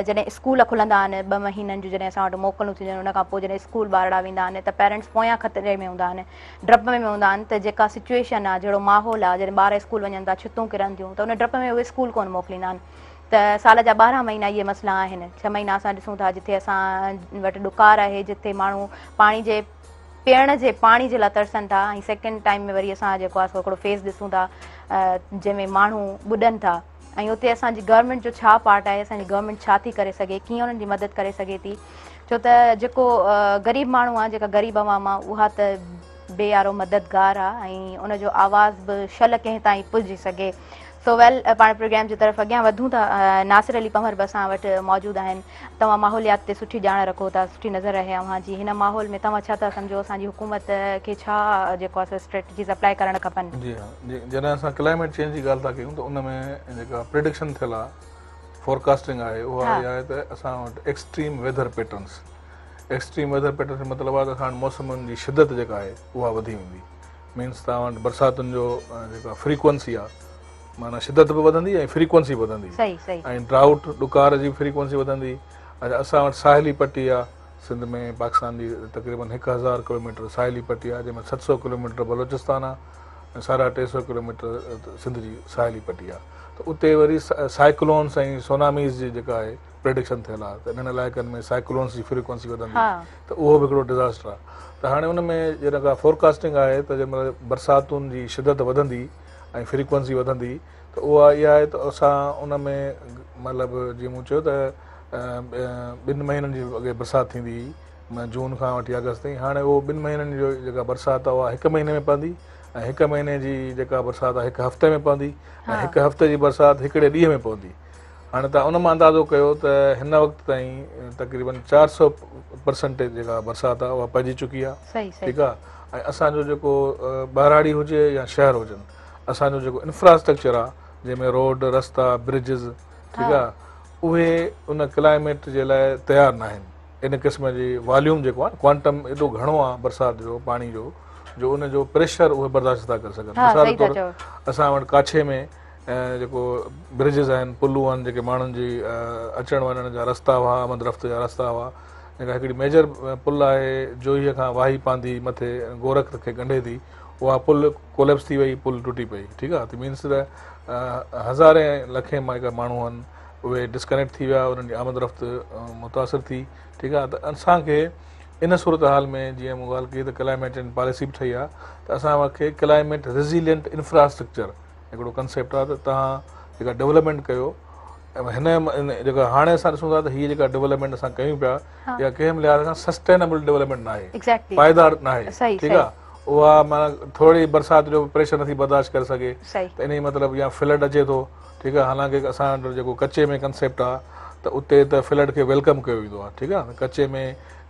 Speaker 1: جڏهن اسڪول کلندا آهن ٻه مهينن جون جڏهن اسان وٽ موڪلون ٿينديون آهن ان کان پوء جڏهن اسڪول ٻارڙا ويندا آهن ته پيرنٽس پويان خطري ۾ هوندا آهن ڊپ ۾ هوندا آهن ته جيڪا سچويشن آهي جهڙو ماحول آهي جڏهن ٻار اسڪول وڃن ٿا ڇتون ڪرن ٿيون ته ان ڊپ ۾ اهي اسڪول ڪونه موڪليندا آهن ته سال جا 12 مهينا اهي مسئلا آهن 6 مهينا اسان ڏسون ٿا جتي اسان وٽ ڏڪار آهي جتي ماڻهو پاڻي جي پيئڻ جي پاڻي جي لاء ترسن ٿا ۽ سيڪنڊ ٽائيم ۾ وري اسان جيڪو آهي سو هڪڙو فيز ڏسون ٿا جنهن ۾ ماڻهو ٻڏن ٿا ۽ اتي اسان جي گورنمينٽ جو ڇا پارٽ آهي اسان جي گورنمينٽ ڇا ٿي ڪري سگهي ڪيئن انهن جي مدد ڪري سگهي ٿي ڇو ته جيڪو غريب ماڻهو آهي جيڪا غريب عوام آهي اها ته بي يارو مددگار آهي ۽ ان جو آواز به شل ڪنهن تائين پڄي سگهي سو ويل پاڻ پروگرام جي طرف اڳيان وڌون ٿا ناصر علي پنهور به اسان وٽ موجود آهن توهان ماحوليات تي سٺي ڄاڻ رکو ٿا سٺي نظر آهي اوهان جي هن ماحول ۾ توهان ڇا ٿا سمجهو اسان جي حڪومت کي ڇا جيڪو آهي سو اسٽريٽجيز اپلائي ڪرڻ کپن.
Speaker 3: جي ها جي جڏهن اسان ڪلائميٽ چينج جي ڳالهه ٿا ڪيون ته ان ۾ جيڪا پريڊڪشن ٿيل آهي فورڪاسٽنگ آهي اها اها آهي ته اسان وٽ extreme weather patterns extreme weather patterns جو مطلب آهي ته اسان وٽ موسمن جي شدت جيڪا آهي اها وڌي ويندي مينس توهان وٽ برساتن جو جيڪا فريڪوئنسي آ معنيٰ شدت به وڌندي ۽ فريڪوئنسي به وڌندي
Speaker 1: صحيح صحيح
Speaker 3: ۽ ڊرائوٽ ڏڪار جي به فريڪوئنسي وڌندي. اڇا اسان وٽ ساحلي پٽي آ سنڌ ۾ پاڪستان جي تقريبن 1000 ڪلوميٽر ساحلي پٽي آ جنهن ۾ 700 ڪلوميٽر بلوچستان آ ۽ 350 ڪلوميٽر سنڌ جي ساحلي پٽي آ ته اتي وري سائيڪلونس ۽ سوناميز جي جيڪا آهي پريڊڪشن ٿيل آ ته انهن علائقن ۾ سائيڪلونس جي فريڪوئنسي وڌندي ته اهو به هڪڙو ڊزاسٽر آ ته هاڻي ان ۾ جڏهن ڪا فورڪاسٽنگ آهي ته جنهن مهل برساتن جي شدت وڌندي ۽ فريڪوئنسي وڌندي ته اها اها آهي ته اسان ان ۾ مطلب جيئن مون چيو ته ٻن مهينن جي اڳي برسات ٿيندي هئي جون کان وٺي آگسٽ تائين هاڻي اهو ٻن مهينن جو جيڪا برسات آهي اها هڪ مهيني ۾ پوندي ۽ هڪ مهيني جي جيڪا برسات آهي هڪ هفتي ۾ پوندي ۽ هڪ هفتي جي برسات هڪڙي ڏينهن ۾ پوندي. هاڻي توهان ان مان اندازو ڪيو ته هن وقت تائين تقريبن 400 پرسنٽيج جيڪا برسات آهي اها پئجي چڪي آهي ٺيڪ آهي ۽ اسان جو جيڪو ٻهراڙي هجي يا شهر هجن اسان جو جيڪو انفراسٽرڪچر آهي جنهن ۾ روڊ رستا برجز ٺيڪ آهي اهي ان ڪلائميٽ جي لاء تيار نه آهن ان قسم جي واليوم جيڪو آهي ڪوانٽم ايڏو گهڻو آهي برسات جو پاڻي جو جو ان جو پريشر اهي برداشت نٿا ڪري سگهن مثال طور اسان وٽ ڪاڇي ۾ جيڪو برجز آهن پلون آهن جيڪي ماڻهن جي اچڻ وڃڻ جا رستا هئا آمد رفت جا رستا هئا جيڪا هڪڙي ميجر پل آهي جوهيء کان واهي پانڌي مٿي گورک کي ڳنڍي ٿي اها پل ڪوليپس ٿي وئي پل ٽٽي پئي ٺيڪ آهي ته مينس ته هزارين لکين جيڪا ماڻهو آهن اهي ڊسڪنيڪٽ ٿي ويا انهن جي آمد رفت متاثر ٿي ٺيڪ آهي ته اسان کي ان صورتحال ۾ جيئن مون ڳالهه ڪئي ته ڪلائميٽ چينج پاليسي به ٺهي آهي ته اسان کي ڪلائميٽ ريزيلينٽ انفراسٽرڪچر هڪڙو ڪنسيپٽ آهي ته توهان جيڪا ڊولپمينٽ ڪيو هن جيڪا هاڻي اسان ڏسون ٿا ته هي جيڪا ڊولپمينٽ اسان ڪيون پيا اها ڪنهن به لحاظ کان سسٽينبل ڊولپمينٽ ناهي پائيدار ناهي ٺيڪ آهي اها معنيٰ ٿوري برسات جو پريشر نٿي برداشت ڪري سگهي ته انهي مطلب يا فلڊ اچي ٿو ٺيڪ آهي حالانڪه اسان وٽ جيڪو ڪچي ۾ ڪنسيپٽ آهي ته اتي ته فلڊ کي welcome ڪيو ويندو آهي ٺيڪ آهي ڪچي ۾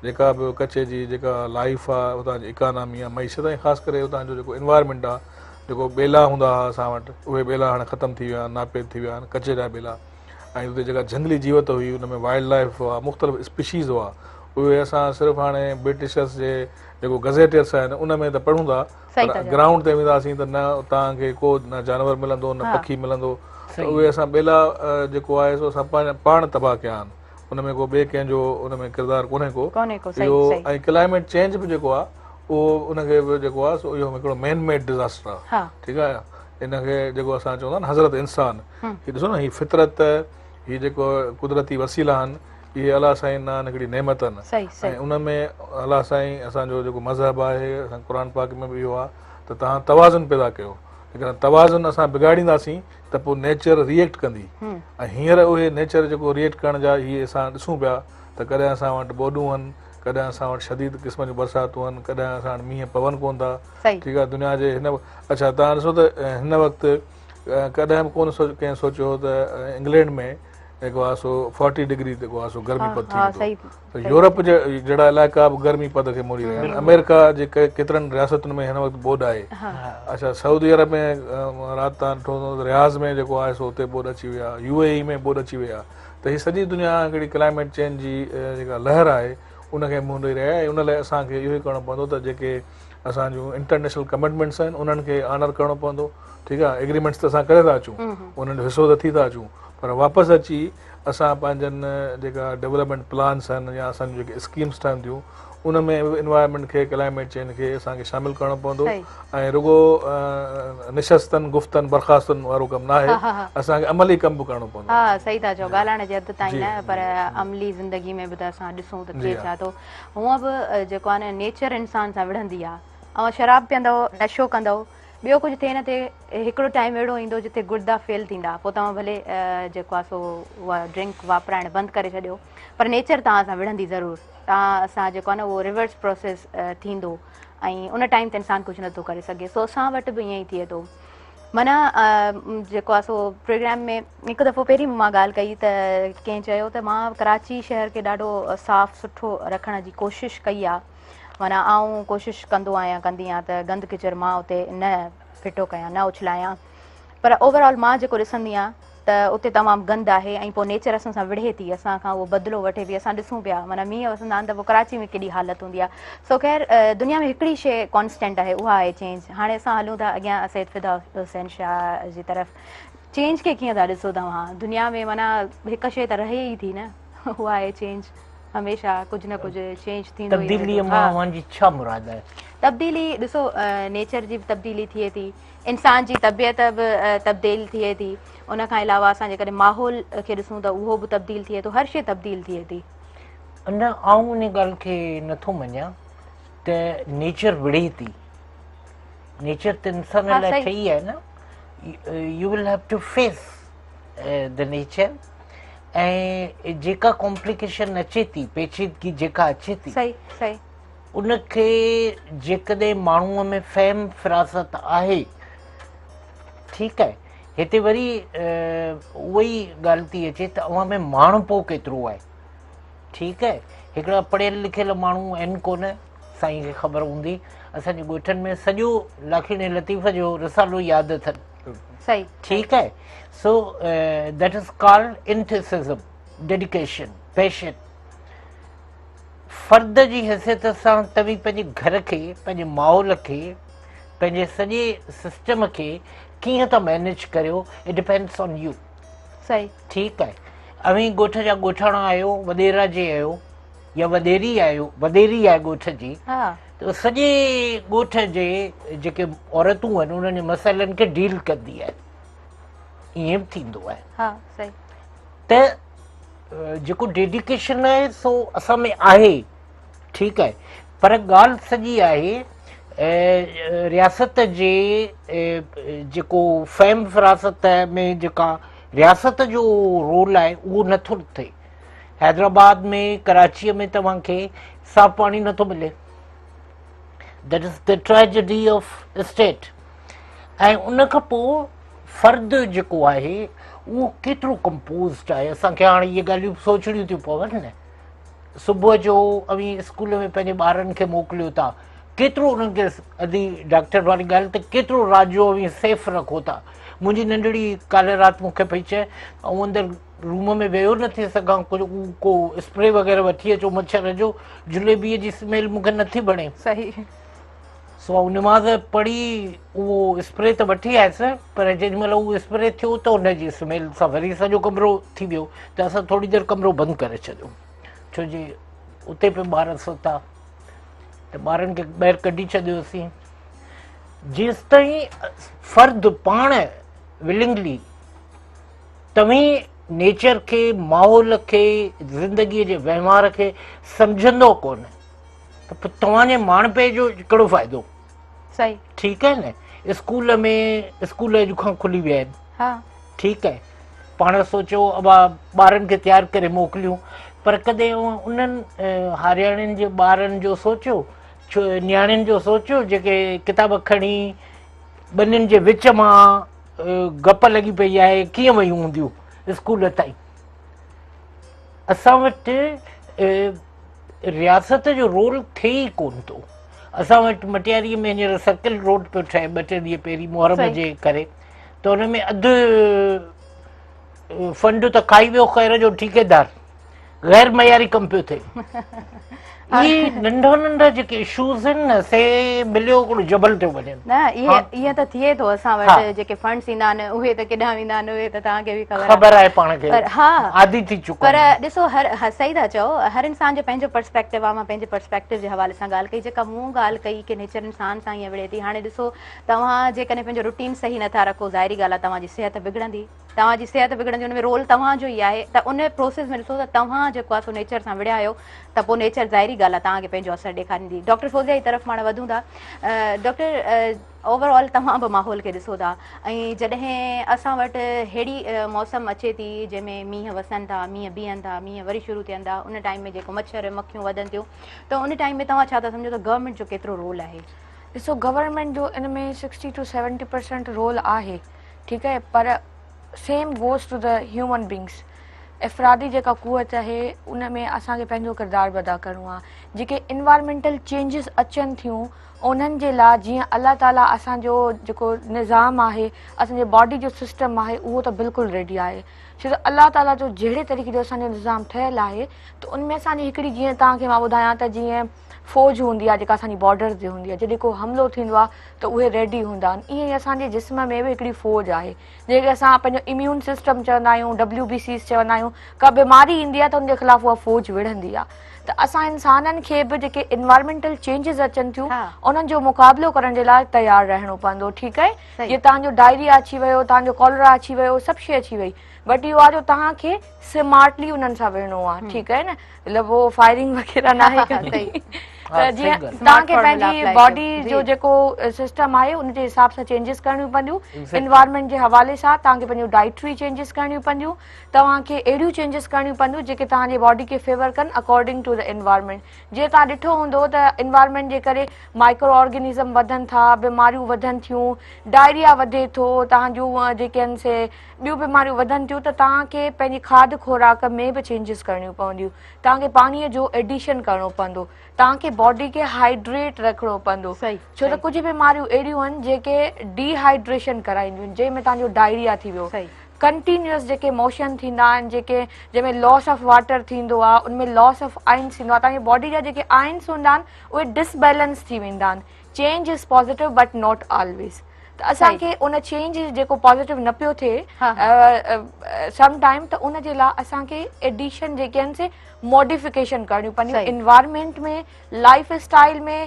Speaker 3: جيڪا به ڪچي جي جيڪا لائف آهي اتان جي اڪانامي آهي معيشت ۽ خاص ڪري اتان جو جيڪو انوائرمينٽ آهي جيڪو ٻيلا هوندا هئا اسان وٽ اهي ٻيلا هاڻي ختم ٿي ويا آهن ناپيد ٿي ويا آهن ڪچي جا ٻيلا ۽ اتي جيڪا جهنگلي جيوت هئي ان ۾ وائلڊ لائف هئا مختلف اسپيشيز هئا اهي اسان صرف هاڻي برٽشرس جي جيڪو گزيٽيئرس آهن ان ۾ ته پڙهون ٿا پر گرائونڊ تي وينداسين ته نه توهان کي ڪو نه جانور ملندو نه پکي ملندو ته اهي اسان ٻيلا جيڪو آهي سو اسان پاڻ تباهه ڪيا آهن ان ۾ ڪو ٻئي ڪنهن جو ان ۾ ڪردار ڪونهي ڪو اهو ۽ ڪلائميٽ چينج به جيڪو آهي اهو ان کي به جيڪو آهي سو اهو هڪڙو مين ميڊ ڊزاسٽر آهي ٺيڪ آهي ان کي جيڪو اسان چوندا آهن حضرت انسان هي ڏسو نه هي فطرت هي جيڪو قدرتي وسيلا آهن اهي الله سائين نا هڪڙي نعمت آهن ۽ ان ۾ الله سائين اسان جو جيڪو مذهب آهي اسان قرآن پاڪ ۾ به اهو آهي ته توهان توازن پيدا ڪيو جيڪڏهن توازن اسان بگاڙينداسين ته پوء نيچر ريئيڪٽ ڪندي ۽ هينئر اهي نيچر جيڪو ريئيڪٽ ڪرڻ جا هي اسان ڏسون پيا ته ڪڏهن اسان وٽ ٻوڏون آهن ڪڏهن اسان وٽ شديد قسم جون برساتون آهن ڪڏهن اسان وٽ مينهن پون ڪون ٿا ٺيڪ آهي دنيا جي هن اڇا توهان ڏسو ته هن وقت ڪڏهن به ڪون ڪنهن سوچيو هو ته انگلينڊ ۾ جيڪو آهي سو فورٽي ڊگري جيڪو آهي سو گرمي پد ٿي ويندو ته يورپ جي جهڙا علائقا به گرمي پد کي موري رهيا آهن آمريڪا جي ڪيترن رياستن ۾ هن وقت ٻوڏ آهي اڇا سعودي عرب ۾ رات تان ڏٺو هوندو ته رياض ۾ جيڪو آهي سو اتي ٻوڏ اچي وئي آهي يو اي اي ۾ ٻوڏ اچي وئي آهي ته هي سڄي دنيا هڪڙي ڪلائميٽ چينج جي جيڪا لهر آهي ان کي منهن ڏئي رهي آهي ان لاء اسان کي اهو ئي ڪرڻو پوندو ته جيڪي اسان جون انٽرنيشنل ڪمٽمينٽس آهن انهن کي آنر ڪرڻو پوندو ٺيڪ آهي ايگريمينٽس ته اسان ڪري ٿا اچون انهن جو حصو ته ٿي ٿا اچون پر واپس اچي اسان پنهنجن جيڪا ڊولپمينٽ پلانس آهن يا اسان جون جيڪي اسڪيمس ٺهن ٿيون ان ۾ به انوائرمينٽ کي ڪلائميٽ چينج کي اسان کي شامل ڪرڻو پوندو ۽ رڳو نشستن گفتن برخاستن وارو ڪم ناهي اسان کي عملي ڪم به ڪرڻو پوندو.
Speaker 1: ها صحيح ٿا چئو ڳالهائڻ جي حد تائين نه پر عملي زندگي ۾ به ته اسان ڏسون ته ٿئي ڇا ٿو هونء به جيڪو آهي نه نيچر انسان سان وڙهندي آهي اوهان شراب پيئندؤ نشو ڪندؤ ٻيو ڪجهه ٿئي نه ٿئي هڪڙو ٽائيم اهڙو ايندو جتي گردا فيل ٿيندا پوء توهان ڀلي جيڪو آهي سو اها ڊرنڪ واپرائڻ بند ڪري ڇڏيو پر نيچر توهان سان وڙهندي ضرور توهان سان جيڪو آهي نه اهو ريورس پروسيس ٿيندو ۽ ان ٽائيم تي انسان ڪجهه نٿو ڪري سگهي سو اسان وٽ به ائين ئي ٿئي ٿو معنيٰ جيڪو آهي سو پروگرام ۾ هڪ دفعو پهرين مان ڳالهه ڪئي ته ڪنهن چيو ته مان ڪراچي شهر کي ڏاڍو صاف سٺو رکڻ جي ڪوشش ڪئي آهي معنيٰ آئون ڪوشش ڪندو آهيان ڪندي آهيان ته گند ڪچر مان اتي نه ڦٽو ڪيان نه اڇلايان پر اوور آل مان جيڪو ڏسندي آهيان ته اتي تمام گند آهي ۽ پوء نيچر اسان سان وڙهي ٿي اسان کان اهو بدلو وٺي ٿي اسان ڏسون پيا معنيٰ مينهن وسندا آهن ته پوء ڪراچي ۾ ڪيڏي حالت هوندي آهي سو خير دنيا ۾ هڪڙي شيء ڪانسٽنٽ آهي اها آهي چينج هاڻي اسان هلون ٿا اڳيان سيد فدا حسين شاهه جي طرف چينج کي ڪيئن ٿا ڏسو توهان دنيا ۾ معنيٰ هڪ شيء ته رهي ئي ٿي نه اها آهي چينج هميشه ڪجهه نه ڪجهه چينج ٿيندو ئي رهي
Speaker 2: تبديليء
Speaker 1: ٿو.
Speaker 2: مان اوهان جي ڇا مراد آهي؟
Speaker 1: تبديلي ڏسو نيچر جي به تبديلي ٿئي ٿي انسان جي طبيعت به تبديل ٿئي ٿي ان کان علاوه اسان جيڪڏهن ماحول کي ڏسون ته اهو به تبديل ٿئي ٿو هر شيء تبديل ٿئي ٿي.
Speaker 2: نه آئون ان ڳالهه کي نٿو مڃان ته نيچر وڙهي ٿي نيچر ته انسان لاء ٺهي آهي نه you will have to face the nature ۽ جيڪا ڪامپليڪيشن اچي ٿي پيچيدگي جيڪا اچي ٿي
Speaker 1: صحيح صحيح
Speaker 2: ان کي جيڪڏهن ماڻهوء ۾ فهم فراست آهي ٺيڪ آهي هتي وري اها ئي ڳالهه ٿي اچي ته اوهان ۾ ماڻهپو ڪيترو آهي. ٺيڪ آهي هڪڙا پڙهيل لکيل ماڻهو آهن ڪونه سائين کي خبر هوندي اسان جي ڳوٺن ۾ سڄو لاکيڻي لطيف جو رسالو ياد اٿن.
Speaker 1: صحيح.
Speaker 2: ٺيڪ آهي so that is called enthusiasm dedication passion فرد جي حيثيت سان توهين پنهنجي گهر کي پنهنجي ماحول کي پنهنجي سڄي سسٽم کي ڪيئن ٿا مينيج ڪريو it depends on you.
Speaker 1: صحيح.
Speaker 2: ٺيڪ آهي اوهين ڳوٺ جا ڳوٺاڻا آهيو وڏيرا جي آهيو يا وڏيري آهيو وڏيري آهي ڳوٺ جي ته سڄي ڳوٺ جي جيڪي عورتون آهن انهن جي مسئلن کي ڊيل ڪندي آهي ائين به ٿيندو آهي.
Speaker 1: ها صحيح.
Speaker 2: ته جيڪو ڊيڊيڪيشن آهي سو اسان ۾ آهي ٺيڪ آهي پر ڳالهه سڄي آهي رياست جي جيڪو فهم فراست ۾ جيڪا رياست جو رول آهي اهو نٿو ٿئي حيدرآباد ۾ ڪراچيء ۾ توهان کي صاف پاڻي نٿو ملي that is the tragedy of state ۽ ان کان پوء فرد جيڪو آهي اهو ڪيترو ڪمپوزڊ آهي اسان کي هاڻي اهي ڳالهيون سوچڻيون ٿيون پون نه صبح جو اوهين اسڪول ۾ پنهنجي ٻارن کي موڪليو ٿا ڪيترو انهن کي ادي ڊاڪٽر واري ڳالهه ته ڪيترو رات جو اوهين سيف رکو ٿا منهنجي ننڍڙي ڪالهه رات مون کي پئي چئي آئون اندر روم ۾ ويهو نه ٿي سگهان ڪجهه ڪو اسپري وغيره وٺي اچو مڇر جو جليبيء جي سميل مون کي نٿي وڻي
Speaker 1: صحيح
Speaker 2: سو آئون نماز پڙهي اهو اسپري ته وٺي آيس پر جيڏي مهل اهو اسپري ٿيو ته ان جي سميل سان وري سڄو ڪمرو ٿي ويو ته اسان ٿوري دير ڪمرو بند ڪري ڇڏيو ڇو جي اتي پي ٻار ستا ته ٻارن کي ٻاهر ڪڍي ڇڏيوسين جيستائين فرد پاڻ ولنگلي توهين نيچر کي ماحول کي زندگي جي وهنوار کي سمجهندو ڪونه ته پوء توهان جي ماڻهپي جو ڪهڙو فائدو؟
Speaker 1: صحيح.
Speaker 2: ٺيڪ آهي نه اسڪول ۾ اسڪول اڄ کان کلي ويا آهن.
Speaker 1: ها.
Speaker 2: ٺيڪ آهي پاڻ سوچيو ابا ٻارن کي تيار ڪري موڪليون پر ڪڏهن انهن هارياڻين جي ٻارن جو سوچيو نياڻين جو سوچيو جيڪي ڪتاب کڻي ٻنين جي وچ مان گپ لڳي پئي آهي ڪيئن ويون هونديون اسڪول تائين اسان وٽ رياست جو رول ٿئي ئي ڪون ٿو. اسان وٽ مٽياريء ۾ هينئر سرڪل روڊ پيو ٺهي ٻه ٽي ڏينهن پهرين محرم جي ڪري ته ان ۾ اڌ فنڊ ته کائي ويو خير جو ٺيڪيدار غير معياري ڪم پيو ٿئي. اهي ننڍا ننڍا جيڪي اشوز آهن نه سي مليو هڪڙو جبل ٿيو وڃن.
Speaker 1: نه اهي ائين ته ٿئي ٿو اسان وٽ جيڪي فنڊس ايندا آهن اهي ته ڪيڏانهن ويندا آهن اهي ته توهان کي به خبر آهي.
Speaker 2: خبر آهي پاڻ کي.
Speaker 1: پر ها
Speaker 2: عادي ٿي چڪا
Speaker 1: پر ڏسو هر صحيح ٿا چئو هر انسان جو پنهنجو پرسپيڪٽو آهي مان پنهنجي پرسپيڪٽو جي حوالي سان ڳالهه ڪئي جيڪا مون ڳالهه ڪئي ڪي نيچر انسان سان ائين وڙهي ٿي هاڻي ڏسو توهان جيڪڏهن پنهنجو روٽين صحيح نٿا رکو ظاهري ڳالهه آهي توهان جي صحت بگڙندي توهان جي صحت بگڙندي ان ۾ رول توهان جو ئي آهي ته ان پروسيس ۾ ڏسو ته توهان جيڪو آهي سو نيچر سان وڙهيا آهيو ته پوء نيچر ظاهري ڳالهه آهي توهان کي پنهنجو اثر ڏيکاريندي ڊاڪٽر فوزيا جي طرف پاڻ وڌون ٿا ڊاڪٽر اوور آل توهان به ماحول کي ڏسو ٿا ۽ جڏهن اسان وٽ ههڙي موسم اچي ٿي جنهن ۾ مينهن وسن ٿا مينهن بيهن ٿا مينهن وري شروع ٿين ٿا ان ٽائيم ۾ جيڪو مڇر مکيون وڌن ٿيون ته ان ٽائيم ۾ توهان ڇا ٿا سمجهو ته گورنمينٽ جو ڪيترو رول آهي؟
Speaker 4: ڏسو گورنمينٽ جو ان ۾ sixty to seventy percent role آهي ٺيڪ آهي پر same goes to the human beings افرادي جيڪا قوت آهي ان ۾ اسان کي پنهنجو ڪردار به ادا ڪرڻو آهي جيڪي انوائرمينٽل چينجز اچن ٿيون انهن جي لاء جيئن الله تعالي اسان جو جيڪو نظام آهي اسان جي باڊي جو سسٽم آهي اهو ته بلڪل ريڊي آهي ڇو ته الله تعالي جو جهڙي طريقي جو اسان جو نظام ٺهيل آهي ته ان ۾ اسان جي هڪڙي جيئن توهان کي مان ٻڌايان ته جيئن فوج هوندي آهي جيڪا اسان جي بارڊر تي هوندي آهي جڏهن ڪو حملو ٿيندو آهي ته اهي ريڊي هوندا آهن ائين ئي اسان جي جسم ۾ به هڪڙي فوج آهي جنهن کي اسان پنهنجو اميون سسٽم چوندا آهيون ڊبليو بي سيز چوندا آهيون ڪا بيماري ايندي آهي ته ان جي خلاف اها فوج وڙهندي آهي ته اسان انسانن کي به جيڪي انوائرمينٽل چينجز اچن ٿيون انهن جو مقابلو ڪرڻ جي لاء تيار رهڻو پوندو ٺيڪ آهي جي توهان جو ڊائريا اچي ويو توهان جو ڪالرا اچي ويو سڀ شي اچي وئي بٽ اهو آهي جو توهان کي سمارٽلي انهن سان وڙهڻو آهي ٺيڪ آهي نه مطلب هو فائرنگ وغيره ناهي ڪرڻي. ته جيئن توهان کي پنهنجي باڊي جو جيڪو سسٽم آهي ان جي حساب سان چينجز ڪرڻيون پونديون، انوائرمينٽ جي حوالي سان توهان کي پنهنجون ڊائٽري چينجز ڪرڻيون پونديون، توهان کي اهڙيون چينجز ڪرڻيون پونديون جيڪي توهان جي باڊي کي فيور ڪن اڪارڊنگ ٽو the environment. جيئن توهان ڏٺو هوندو ته انوائرمينٽ جي ڪري مائڪرو آرگنزم وڌن ٿا، بيماريون وڌن ٿيون، ڊائريا وڌي ٿو، توهان جون جيڪي آهن سي ٻيون بيماريون وڌن ٿيون ته توهان کي پنهنجي کاڌ خوراڪ ۾ به چينجز ڪرڻيون پونديون، توهان کي پاڻي جو ايڊيشن ڪرڻو پوندو، توهان کي باڊي کي هائيڊريٽ رکڻو پوندو، ڇو ته ڪجهه بيماريون اهڙيون آهن جيڪي ڊي هائيڊريشن ڪرائينديون آهن، جنهن ۾ توهان جو ڊائريا ٿي ويو، ڪنٽينيوس جيڪي موشن ٿيندا آهن جيڪي جنهن ۾ لاس آف واٽر ٿيندو آهي ان ۾ لاس آف آئنس ٿيندو آهي، توهان جي باڊي جا جيڪي آئنس هوندا آهن اهي ڊس بيلنس ٿي ويندا آهن، change is positive but not always ته اسان کي ان چينج جيڪو پازيٽو نه پيو ٿئي سم ٽائيم ته ان جي لاء اسان کي ايڊيشن جيڪي آهن سي ماڊيفڪيشن ڪرڻيون پونديون انوائرمينٽ ۾ لائف اسٽائل ۾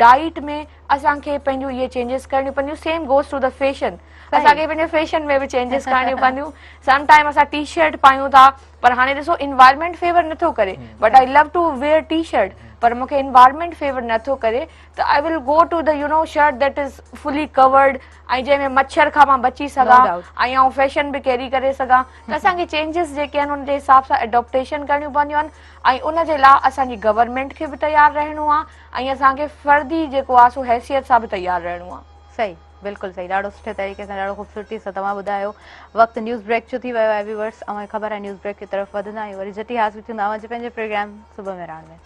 Speaker 4: ڊائيٽ ۾ اسان کي پنهنجون اهي چينجز ڪرڻيون پونديون same goes to the fashion اسان کي پنهنجي فيشن ۾ به چينجز ڪرڻيون پونديون سم ٽائيم اسان ٽي شرٽ پايون ٿا پر هاڻي ڏسو انوائرمينٽ فيور نٿو ڪري but I love to wear T shirt پر مونکي انوائرمينٽ فيور نٿو ڪري ته I will go to the you know shirt that is fully covered ۽ جنهن ۾ مڇر کان مان بچي سگهان ۽ آئون فيشن به ڪيري ڪري سگهان ته اسان کي چينجز جيڪي آهن ان جي حساب سان اڊاپٽيشن ڪرڻيون پونديون آهن ۽ ان جي لاء اسان جي گورنمينٽ کي به تيار رهڻو آهي ۽ اسان کي فردي جيڪو آهي سو حيثيت سان به تيار رهڻو آهي.
Speaker 1: صحيح بلڪل صحيح ڏاڍو سٺي طريقي سان ڏاڍو خوبصورتي سان توهان ٻڌايو وقت نيوز بريڪ جو ٿي ويو آهي ويورس اوهان کي خبر آهي نيوز بريڪ جي طرف وڌندا آهيون وري جهٽ ئي حاضر ٿيندا اوهان جي پنهنجي پروگرام صبح مهراڻ ۾.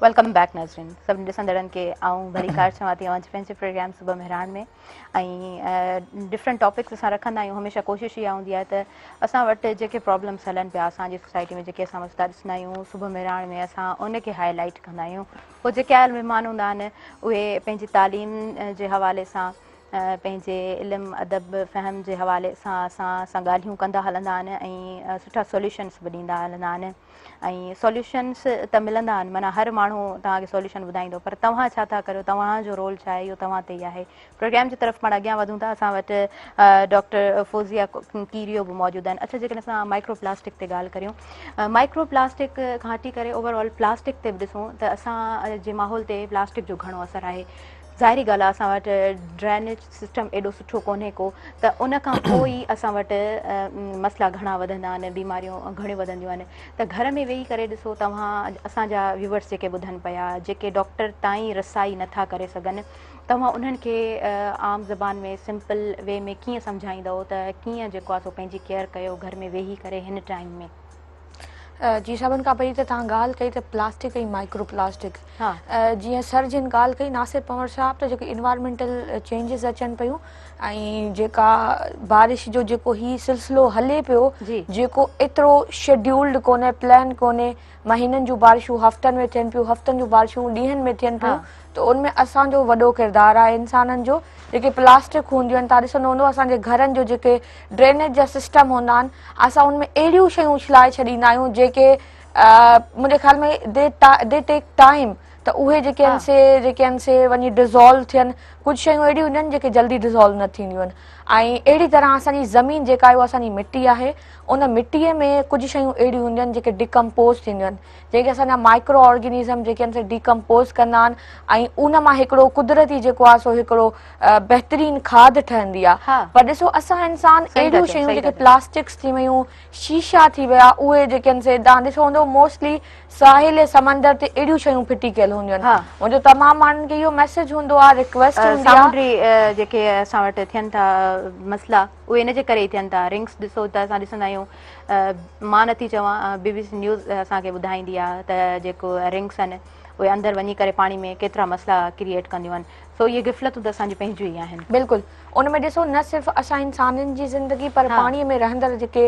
Speaker 1: Welcome back ناظرين سڀني ڏسندڙن کي آئون ڀليڪار چوان ٿي اوهان جي پنهنجي پروگرام صبح مهراڻ ۾ ۽ ڊفرنٽ ٽاپڪس اسان رکندا آهيون هميشه ڪوشش اها هوندي آهي ته اسان وٽ جيڪي پرابلمس هلن پيا اسان جي سوسائٽي ۾ جيڪي اسان مسئلا ڏسندا آهيون صبح مهراڻ ۾ اسان ان کي هائي لائيٽ ڪندا آهيون پوء جيڪي آيل مهمان هوندا آهن اهي پنهنجي تعليم جي حوالي سان پنهنجي علم ادب فهم جي حوالي سان اسان سان ڳالهيون ڪندا هلندا آهن ۽ سٺا سوليوشنس به ڏيندا هلندا آهن ۽ سوليوشنس ته ملندا آهن معنيٰ هر ماڻهو توهان کي سوليوشن ٻڌائيندو پر توهان ڇا ٿا ڪريو توهان جو رول ڇا آهي اهو توهان تي ئي آهي پروگرام جي طرف پاڻ اڳيان وڌون ٿا اسان وٽ ڊاڪٽر فوزيه ڪيريو به موجود آهن اڇا جيڪڏهن اسان مائڪرو پلاسٽڪ تي ڳالهه ڪريون مائڪرو پلاسٽڪ کان هٽي ڪري اوور آل پلاسٽڪ تي به ڏسون ته اسان جي ماحول تي پلاسٽڪ جو گهڻو اثر آهي ظاهري ڳالهه آهي اسان وٽ ڊرينيج سسٽم ايڏو سٺو ڪونهي ڪو ته ان کان پوء ئي اسان وٽ مسئلا گهڻا وڌندا آهن بيماريون گهڻيون وڌنديون آهن ته گهر ۾ ويهي ڪري ڏسو توهان اسان جا ويورس جيڪي ٻڌن پيا جيڪي ڊاڪٽر تائين رسائي نٿا ڪري سگهن توهان انهن کي عام زبان ۾ سمپل وي ۾ ڪيئن سمجهائيندؤ ته ڪيئن جيڪو آهي سو پنهنجي ڪيئر ڪيو گهر ۾ ويهي ڪري هن ٽائيم ۾.
Speaker 4: جي سڀن کان پهرين ته توهان ڳالهه ڪئي ته پلاسٽڪ ۽ مائڪرو پلاسٽڪ جيئن سر جن ڳالهه ڪئي ناصر پنور صاحب ته جيڪي انوائرمينٽل چينجز اچن پيون ۽ جيڪا بارش جو جيڪو هي سلسلو هلي پيو جيڪو ايترو شيڊيولڊ ڪونهي پلان ڪونهي مهينن جون بارشون هفتن ۾ ٿين پيون هفتن جون بارشون ڏينهن ۾ ٿين پيون ته ان ۾ اسان جو وڏو ڪردار آهي انسانن جو جيڪي پلاسٽڪ هونديون آهن توهان ڏسندو هوندو اسان جي گهرن جو جيڪي ڊرينيج جا سسٽم هوندا آهن اسان ان ۾ اهڙيون شيون اڇلائي ڇڏيندا آهيون جيڪي منهنجي خيال ۾ the the take time ته اهي جيڪي آهن سي جيڪي آهن سي وڃي ڊزالو ٿين ڪجهه شيون اهڙيون هونديون آهن جيڪي جلدي ڊزالو نه ٿينديون آهن ۽ اهڙي طرح اسان جي زمين جيڪا آهي اها اسان جي مٽي آهي ان مٽي ۾ ڪجهه شيون اهڙيون هونديون آهن جيڪي ڊيڪمپوز ٿينديون آهن جيڪي اسان جا مائڪرو آرگنيزم جيڪي آهن سي ڊيڪمپوز ڪندا آهن ۽ ان مان هڪڙو قدرتي جيڪو آهي سو هڪڙو بهترين کاڌ ٺهندي آهي پر ڏسو اسان انسان اهڙيون شيون جيڪي پلاسٽڪس ٿي ويون شيشا ٿي ويا اهي جيڪي آهن سي توهان ڏسو هوندو موسٽلي ساحل سمندر تي اهڙيون شيون ڦٽي ڪيل هونديون آهن منهنجو تمام ماڻهن کي اهو ميسج هوندو آهي رڪويسٽ هوندي آهي
Speaker 1: سامونڊي جيڪي اسان وٽ ٿين ٿا مسئلا اهي ان جي ڪري ئي ٿين ٿا. رنگس ڏسو ته اسان ڏسندا آهيون مان نٿي چوان بي بي سي نيوز اسان کي ٻڌائيندي آهي ته جيڪو رنگس آهن اهي اندر وڃي ڪري پاڻي ۾ ڪيترا مسئلا ڪريئيٽ ڪنديون آهن سو اهي غفلتون ته اسان جون پنهنجون ئي آهن.
Speaker 4: بلڪل ان ۾ ڏسو نه صرف اسان انسانن جي زندگي پر پاڻي ۾ رهندڙ جيڪي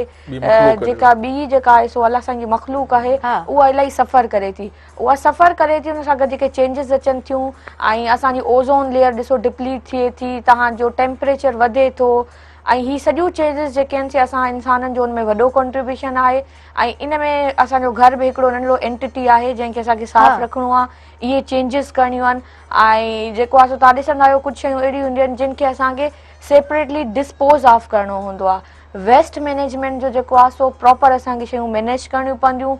Speaker 4: جيڪا ٻي جيڪا آهي سو الله سائين جي مخلوق آهي اها الاهي سفر ڪري ٿي اها سفر ڪري ٿي ان سان گڏ جيڪي چينجز اچن ٿيون ۽ اسان جي اوزون ليئر ڏسو ڊپليٽ ٿئي ٿي توهان جو ٽيمپريچر وڌي ٿو ۽ هي سڄيون چينجز جيڪي آهن سي اسان انسانن جو ان ۾ وڏو ڪنٽريبيوشن آهي ۽ ان ۾ اسان جو گهر به هڪڙو ننڍڙو اينٽيٽي آهي جنهن کي اسان کي صاف رکڻو آهي اهي چينجز ڪرڻيون آهن ۽ جيڪو آهي سو توهان ڏسندا آهيو ڪجهه شيون اهڙيون هونديون آهن جن کي اسان کي سيپريٽلي ڊسپوز آف ڪرڻو هوندو آهي ويسٽ مينيجمينٽ جو جيڪو آهي سو پراپر اسان کي شيون مينيج ڪرڻيون پونديون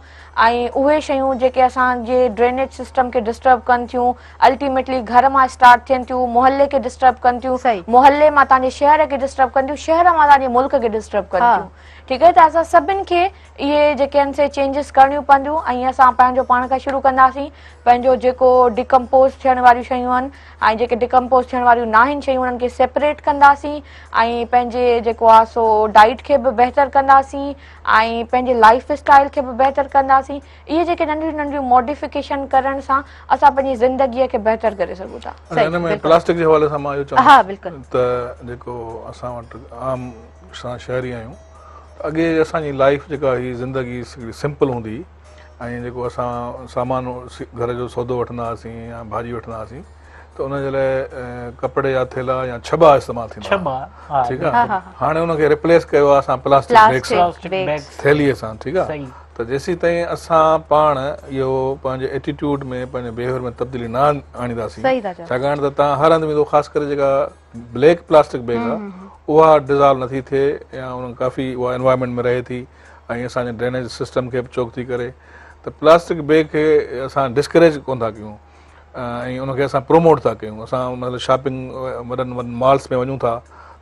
Speaker 4: ۽ اهي شيون جيڪي اسان جي ڊرينيج سسٽم کي ڊسٽرب ڪن ٿيون الٽيميٽلي گهر مان اسٽارٽ ٿين ٿيون محلي کي ڊسٽرب ڪن ٿيون محلي مان توهان جي شهر کي ڊسٽرب ڪن ٿيون شهر مان توهان جي ملڪ کي ڊسٽرب ڪن ٿيون ٺيڪ آهي ته اسان سڀن کي اهي جيڪي آهن سي چينجز ڪرڻيون پونديون ۽ اسان پنهنجو پاڻ کان شروع ڪنداسين پنهنجو جيڪو ڊيڪمپوز ٿيڻ واريون شيون آهن ۽ جيڪي ڊيڪمپوز ٿيڻ واريون ناهن شيون انهن کي سيپريٽ ڪنداسين ۽ پنهنجي جيڪو آهي سو ڊائيٽ کي به بهتر ڪنداسين ۽ پنهنجي لائف اسٽائل کي به بهتر ڪنداسين اهي جيڪي ننڍيون ننڍيون ماڊيفڪيشن ڪرڻ سان اسان پنهنجي زندگي کي بهتر ڪري سگهون ٿا.
Speaker 3: ان ۾ پلاسٽڪ جي حوالي سان مان اهو چوندس ته جيڪو اسان وٽ عام اسان شهري آهيون ته اڳي اسان جي لائيف جيڪا هئي زندگي سمپل هوندي هئي ۽ جيڪو اسان سامان گهر جو سودو وٺندا هئاسين يا ڀاڄي وٺندا هئاسين ته ان جي لاء ڪپڙي جا ٿيلها يا ڇٻا استعمال ٿيندا هئا ٺيڪ آهي هاڻي ان کي ريپليس ڪيو آهي اسان پلاسٽڪ بيگ سان ٿيلهي سان ٺيڪ آهي ته جيسين تائين اسان پاڻ اهو پنهنجي ايٽيٽيوڊ ۾ پنهنجي بيهيوئر ۾ تبديلي نه آڻينداسين ڇاڪاڻ ته توهان هر هنڌ ويندو خاص ڪري جيڪا بليڪ پلاسٽڪ بيگ آ اها ڊزالو نٿي ٿئي يا ان ڪافي اها انوائرمينٽ ۾ رهي ٿي ۽ اسان جي ڊرينيج سسٽم کي به چوڪ ٿي ڪري ته پلاسٽڪ بيگ کي اسان ڊسڪريج ڪون ٿا ڪيون ۽ ان کي اسان پروموٽ ٿا ڪيون اسان مطلب شاپنگ وڏن وڏن مالس ۾ وڃون ٿا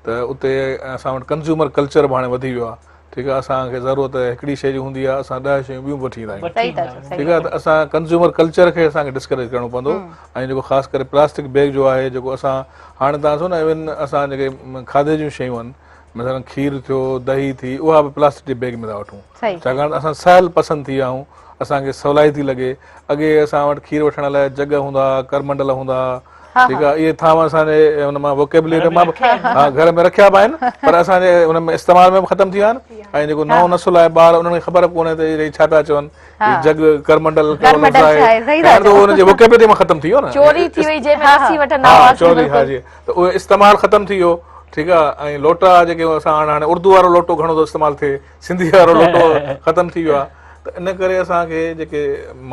Speaker 3: ته اتي اسان وٽ ڪنزيومر ڪلچر به هاڻي وڌي ويو آهي ٺيڪ آهي اسان کي ضرورت هڪڙي شيء جي هوندي آهي اسان 10 شيون ٻيون به وٺي ايندا آهيون ٺيڪ آهي ته اسان ڪنزيومر ڪلچر کي اسان کي ڊسڪريج ڪرڻو پوندو ۽ جيڪو خاص ڪري پلاسٽڪ بيگ جو آهي جيڪو اسان هاڻي تان ڏسو نه ايون اسان جيڪي کاڌي جون شيون آهن مثلا کير ٿيو دهي ٿي اها به پلاسٽڪ جي بيگ ۾ ٿا وٺون ڇاڪاڻ ته اسان سهل پسند ٿي ويا آهيون اسان کي سولائي ٿي لڳي اڳي اسان وٽ کير وٺڻ لاء جڳ هوندا هئا ڪرمنڊل هوندا هئا ٺيڪ آهي اهي ٿانو اسان جي ان مان ووڪيبلري مان ها گهر ۾ رکيا به آهن پر اسان جي ان ۾ استعمال ۾ به ختم ٿي ويا آهن ۽ جيڪو نئون نسل آهي ٻار انهن کي خبر به ڪونهي ته اهي ڇا پيا چون هي جڳ ڪرمنڊل ڪهڙو لفظ آهي ڇاڪاڻ ته ان جي ووڪيبلري مان ختم ٿي ويو نه
Speaker 4: چوري ٿي وئي جنهن ۾ لسي وٺندا هئاسين
Speaker 3: چوري ها جي ته اهي استعمال ختم ٿي ويو ٺيڪ آهي ۽ لوٽا جيڪي اسان هاڻي اردو وارو لوٽو گهڻو ٿو استعمال ٿئي سنڌي وارو لوٽو ختم ٿي ويو آهي ته ان ڪري اسان کي جيڪي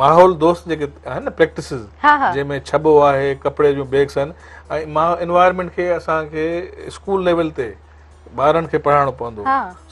Speaker 3: ماحول دوست جيڪي آهن نه پريڪٽسز جنهن ۾ ڇٻو آهي ڪپڙي جون بيگس آهن ۽ ما انوائرمينٽ کي اسان کي اسڪول ليول تي ٻارن کي پڙهائڻو پوندو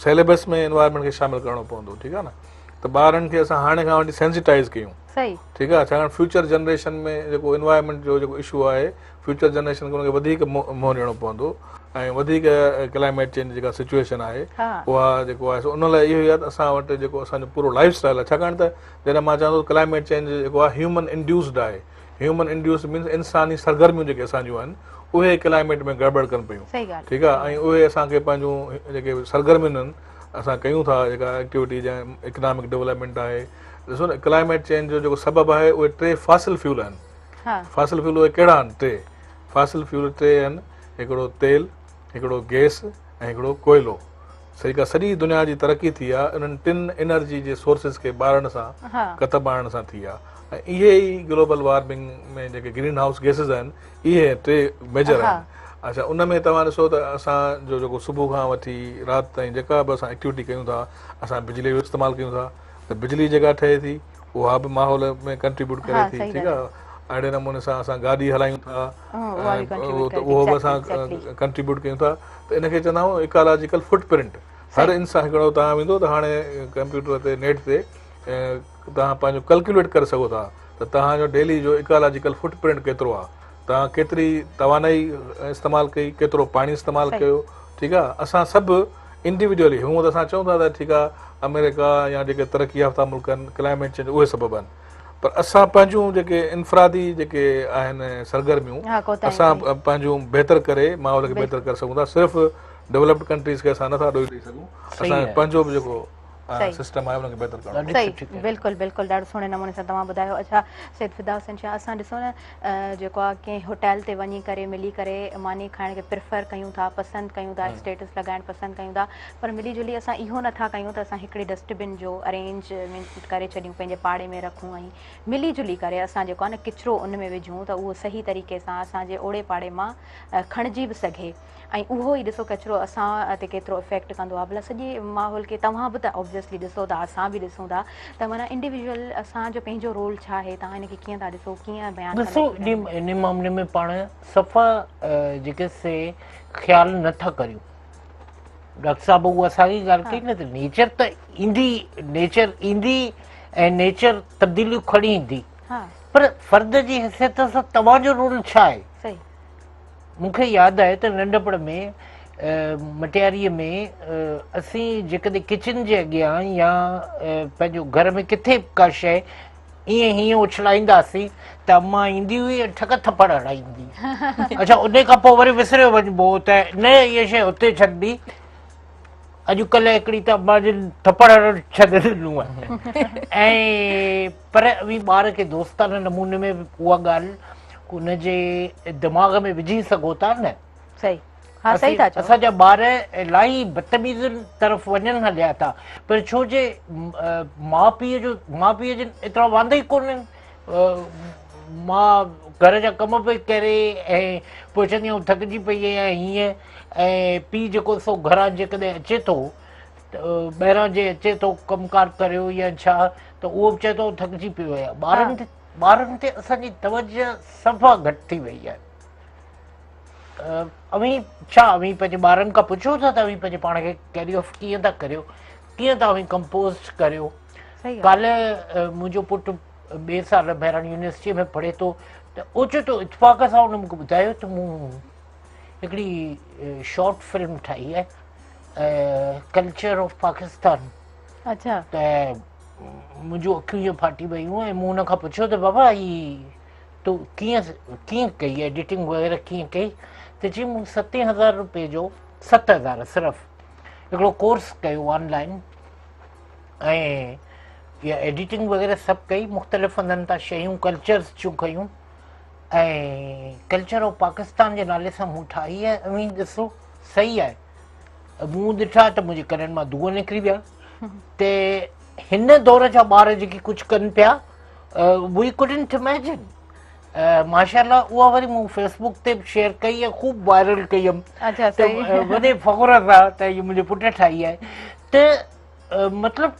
Speaker 3: سيليبس ۾ انوائرمينٽ کي شامل ڪرڻو پوندو ٺيڪ آهي نه ته ٻارن کي اسان هاڻي کان وٺي سينسيٽائز ڪيون ٺيڪ آهي ڇاڪاڻ فيوچر جنريشن ۾ جيڪو انوائرمينٽ جو جيڪو اشو آهي فيوچر جنريشن کي ان کي وڌيڪ منهن ڏيڻو پوندو ۽ وڌيڪ ڪلائميٽ چينج جيڪا سچويشن آهي اها جيڪو آهي سو ان لاء اهو ئي آهي ته اسان وٽ جيڪو اسان جو پورو لائف اسٽائل آهي ڇاڪاڻ ته جڏهن مان چوان ٿو ڪلائميٽ چينج جيڪو آهي هيومن انڊيوسڊ آهي هيومن انڊيوسڊ مينس انساني سرگرميون جيڪي اسان جون آهن اهي ڪلائميٽ ۾ گڙٻڙ ڪن پيون ٺيڪ آهي ۽ اهي اسان کي پنهنجون جيڪي سرگرميون آهن اسان ڪيون ٿا جيڪا ايڪٽيوٽي جا اڪنامڪ ڊولپمينٽ آهي ڏسو نه ڪلائميٽ چينج جو جيڪو سبب آهي اهي ٽي فاسل فيول آهن فاسل فيول اهي ڪهڙا آهن؟ ٽي فاسل فيول ٽي آهن، هڪڙو تيل، هڪڙو گئس ۽ هڪڙو ڪوئلو. جيڪا سڄي دنيا جي ترقي ٿي آهي انهن ٽن انرجي جي سورسز کي ٻارڻ سان ڪتب آڻڻ سان ٿي آهي ۽ اهي ئي گلوبل وارمنگ ۾ جيڪي گرين هائوس گئسز آهن اهي ٽي ميجر آهن. اڇا ان ۾ توهان ڏسو ته اسان جو جيڪو صبح کان وٺي رات تائين جيڪا به اسان ايڪٽيوٽي ڪيون ٿا اسان بجلي جو استعمال ڪيون ٿا ته بجلي جيڪا ٺهي ٿي اها به ماحول ۾ ڪنٽريبيوٽ ڪري ٿي ٺيڪ آهي اهڙي نموني سان اسان گاڏي هلايون ٿا ته اهو به اسان ڪنٽريبيوٽ ڪيون ٿا ته ان کي چوندا آهيون ايڪالاجيڪل فٽ پرنٽ هر انسان هڪڙو توهان ويندو ته هاڻي ڪمپيوٽر تي نيٽ تي توهان پنهنجو ڪلڪيوليٽ ڪري سگهو ٿا ته توهان جو ڊيلي جو ايڪالاجيڪل فٽ پرنٽ ڪيترو آهي توهان ڪيتري توانائي استعمال ڪئي ڪيترو پاڻي استعمال ڪيو ٺيڪ آهي اسان سڀ انڊيوڊيولي هونء ته اسان چئون ٿا ته ٺيڪ آهي آمريڪا يا جيڪي ترقي يافته ملڪ آهن ڪلائميٽ چينج اهي سبب آهن پر اسان پنهنجون جيڪي انفرادي جيڪي آهن سرگرميون اسان پنهنجون بهتر ڪري ماحول کي بهتر ڪري سگهون ٿا صرف ڊولپڊ ڪنٽريز کي اسان نٿا ڏوهي ڏئي سگهون اسان پنهنجو به جيڪو سسٽم آهي ان کي بهتر ڪرڻو پوندو.
Speaker 1: صحيح بلڪل بلڪل ڏاڍو سهڻي نموني سان توهان ٻڌايو. اڇا سيد فدا حسين شاهه اسان ڏسو نه جيڪو آ ڪنهن هوٽل تي وڃي ڪري ملي ڪري ماني کائڻ کي پريفر ڪيون ٿا پسند ڪيون ٿا اسٽيٽس لڳائڻ پسند ڪيون ٿا پر ملي جلي اسان اهو نٿا ڪيون ته اسان هڪڙي ڊسٽ بن جو ارينجمينٽ ڪري ڇڏيون پنهنجي پاڙي ۾ رکون ۽ ملي جلي ڪري اسان جيڪو آ نه ڪچرو ان ۾ وجهون ته اهو صحيح طريقي سان اسان جي اوڙي پاڙي مان کڻجي به سگهي ۽ اهو ئي ڏسو ڪچرو اسان تي ڪيترو افيڪٽ ڪندو آهي ڀلا سڄي ماحول کي توهان به ته آبويسلي ڏسو ٿا اسان به ڏسون ٿا ته معنيٰ انڊيويجوئل اسان جو پنهنجو رول ڇا آهي توهان ان کي ڪيئن ٿا ڏسو ڪيئن بيان
Speaker 2: ڏسو ان معاملي ۾ پاڻ صفا جيڪي سي خيال نه ٿا ڪريون ڊاڪٽر صاحب اها ساڳي ڳالهه ڪئي نه ته نيچر ته ايندي نيچر ايندي ۽ نيچر تبديليون کڻي ايندي پر فرد جي حيثيت سان توهان جو رول ڇا آهي
Speaker 1: صحيح
Speaker 2: مون کي ياد آهي ته ننڍپڻ ۾ مٽياريء ۾ اسين جيڪڏهن ڪچن جي اڳيان يا پنهنجو گهر ۾ ڪٿي به ڪا شيء ائين هيئن اڇلائينداسين ته امان ايندي هئي ۽ ٺڪ ٿڦڙ هڻائيندي اڇا ان کان پوء وري وسريو وڃبو ته نه اها شيء اتي ڇڏبي اڄڪلهه هڪڙي ته امان جن ٿڦڙ هڻڻ ڇڏي ڏنو آهي ۽ پر اوهين ٻار کي دوستانه نموني ۾ به اها ڳالهه ان جي دماغ ۾ وجهي سگهو ٿا نه.
Speaker 1: صحيح ها صحيح ٿا چئو.
Speaker 2: اسان جا ٻار الاهي بدتميزين طرف وڃن هليا ٿا پر ڇو جي ماء پيء جو ماء پيء جن ايترا واندا ئي ڪونهن ماء گهر جا ڪم پئي ڪري ۽ پوء چوندي آئون ٿڪجي پئي آهيان هيئن ۽ پيء جيڪو سو گهران جيڪڏهن اچي ٿو ٻاهران جي اچي ٿو ڪم ڪار ڪريو يا ڇا ته اهو به چئي ٿو ٿڪجي پيو آهيان ٻارن تي ٻارن تي اسان جي توجه صفا گهٽ ٿي وئي آهي اوهين ڇا اوهين پنهنجي ٻارن کان پڇو ٿا ته اوهين پنهنجي پاڻ کي ڪيري آف ڪيئن ٿا ڪريو ڪيئن ٿا اوهين ڪمپوز ڪريو ڪالهه منهنجو پٽ ٻئي سال مهراڻ يونيورسٽيء ۾ پڙهي ٿو ته اوچتو اتفاق سان هن مونکي ٻڌايو ته مون هڪڙي شارٽ فلم ٺاهي آهي ڪلچر آف پاڪستان
Speaker 1: اڇا
Speaker 2: ته منهنجون اکيون ائين ڦاٽي ويون ۽ مون هن کان پڇيو ته بابا هي تو ڪيئن ڪيئن ڪئي ايڊيٽنگ وغيره ڪيئن ڪئي ته چي مون ستين هزار روپي جو 7000 صرف هڪڙو ڪورس ڪيو آن لائن ۽ اها ايڊيٽنگ وغيره سڀ ڪئي مختلف هنڌن تان شيون ڪلچرز جون کنيون ۽ ڪلچر آف پاڪستان جي نالي سان مون ٺاهي آهي اوهين ڏسو صحيح آهي مون ڏٺا ته منهنجي ڪنن مان دونهن نڪري ويا ته هن دور جا ٻار جيڪي ڪجهه ڪن پيا وي ڪوڊنٽ اميجن ماشاء الله اها وري مون فيسبوڪ تي به شيئر ڪئي ۽ خوب وائرل ڪئي هيم
Speaker 1: اچھا صحيح
Speaker 2: وڏي فخر سان ته هي منهنجي پٽ ٺاهي آهي ته مطلب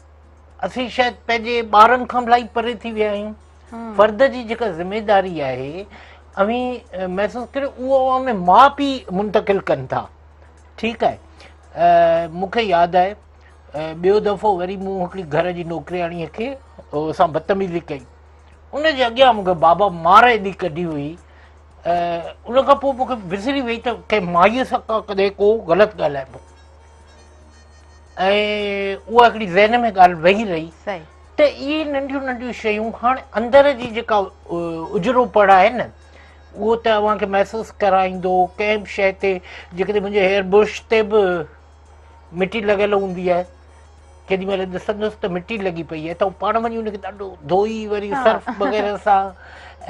Speaker 2: اسين شايد پنهنجي ٻارن کان به الاهي پري ٿي ويا آهيون فرد جي جيڪا ذميداري آهي اوهين محسوس ڪريو اهو اوهان ۾ ماء پيء منتقل ڪن ٿا ٺيڪ آهي مون کي ياد آهي ٻيو دفعو وري مون هڪڙي گهر جي نوڪرياڻيء کي سان بدتميزي ڪئي ان جي اڳيان مون کي بابا مار ايڏي ڪڍي هئي ان کان پوء مون کي وسري وئي ته ڪنهن مائيء سان ڪڏهن ڪو غلط ڳالهائبو ۽ اها هڪڙي ذهن ۾ ڳالهه ويهي رهي ته اهي ننڍيون ننڍيون شيون هاڻ اندر جي جيڪا اجرو پڙ آهي نه اهو ته اوهان کي محسوس ڪرائيندو ڪنهن به شيء تي جيڪڏهن منهنجي هيئر برش تي به مٽي لڳل هوندي آهي ڪيڏي مهل ڏسندس ته مٽي لڳي پئي آهي ته پاڻ وڃي ان کي ڏاڍو ڌوئي وري سرف وغيره سان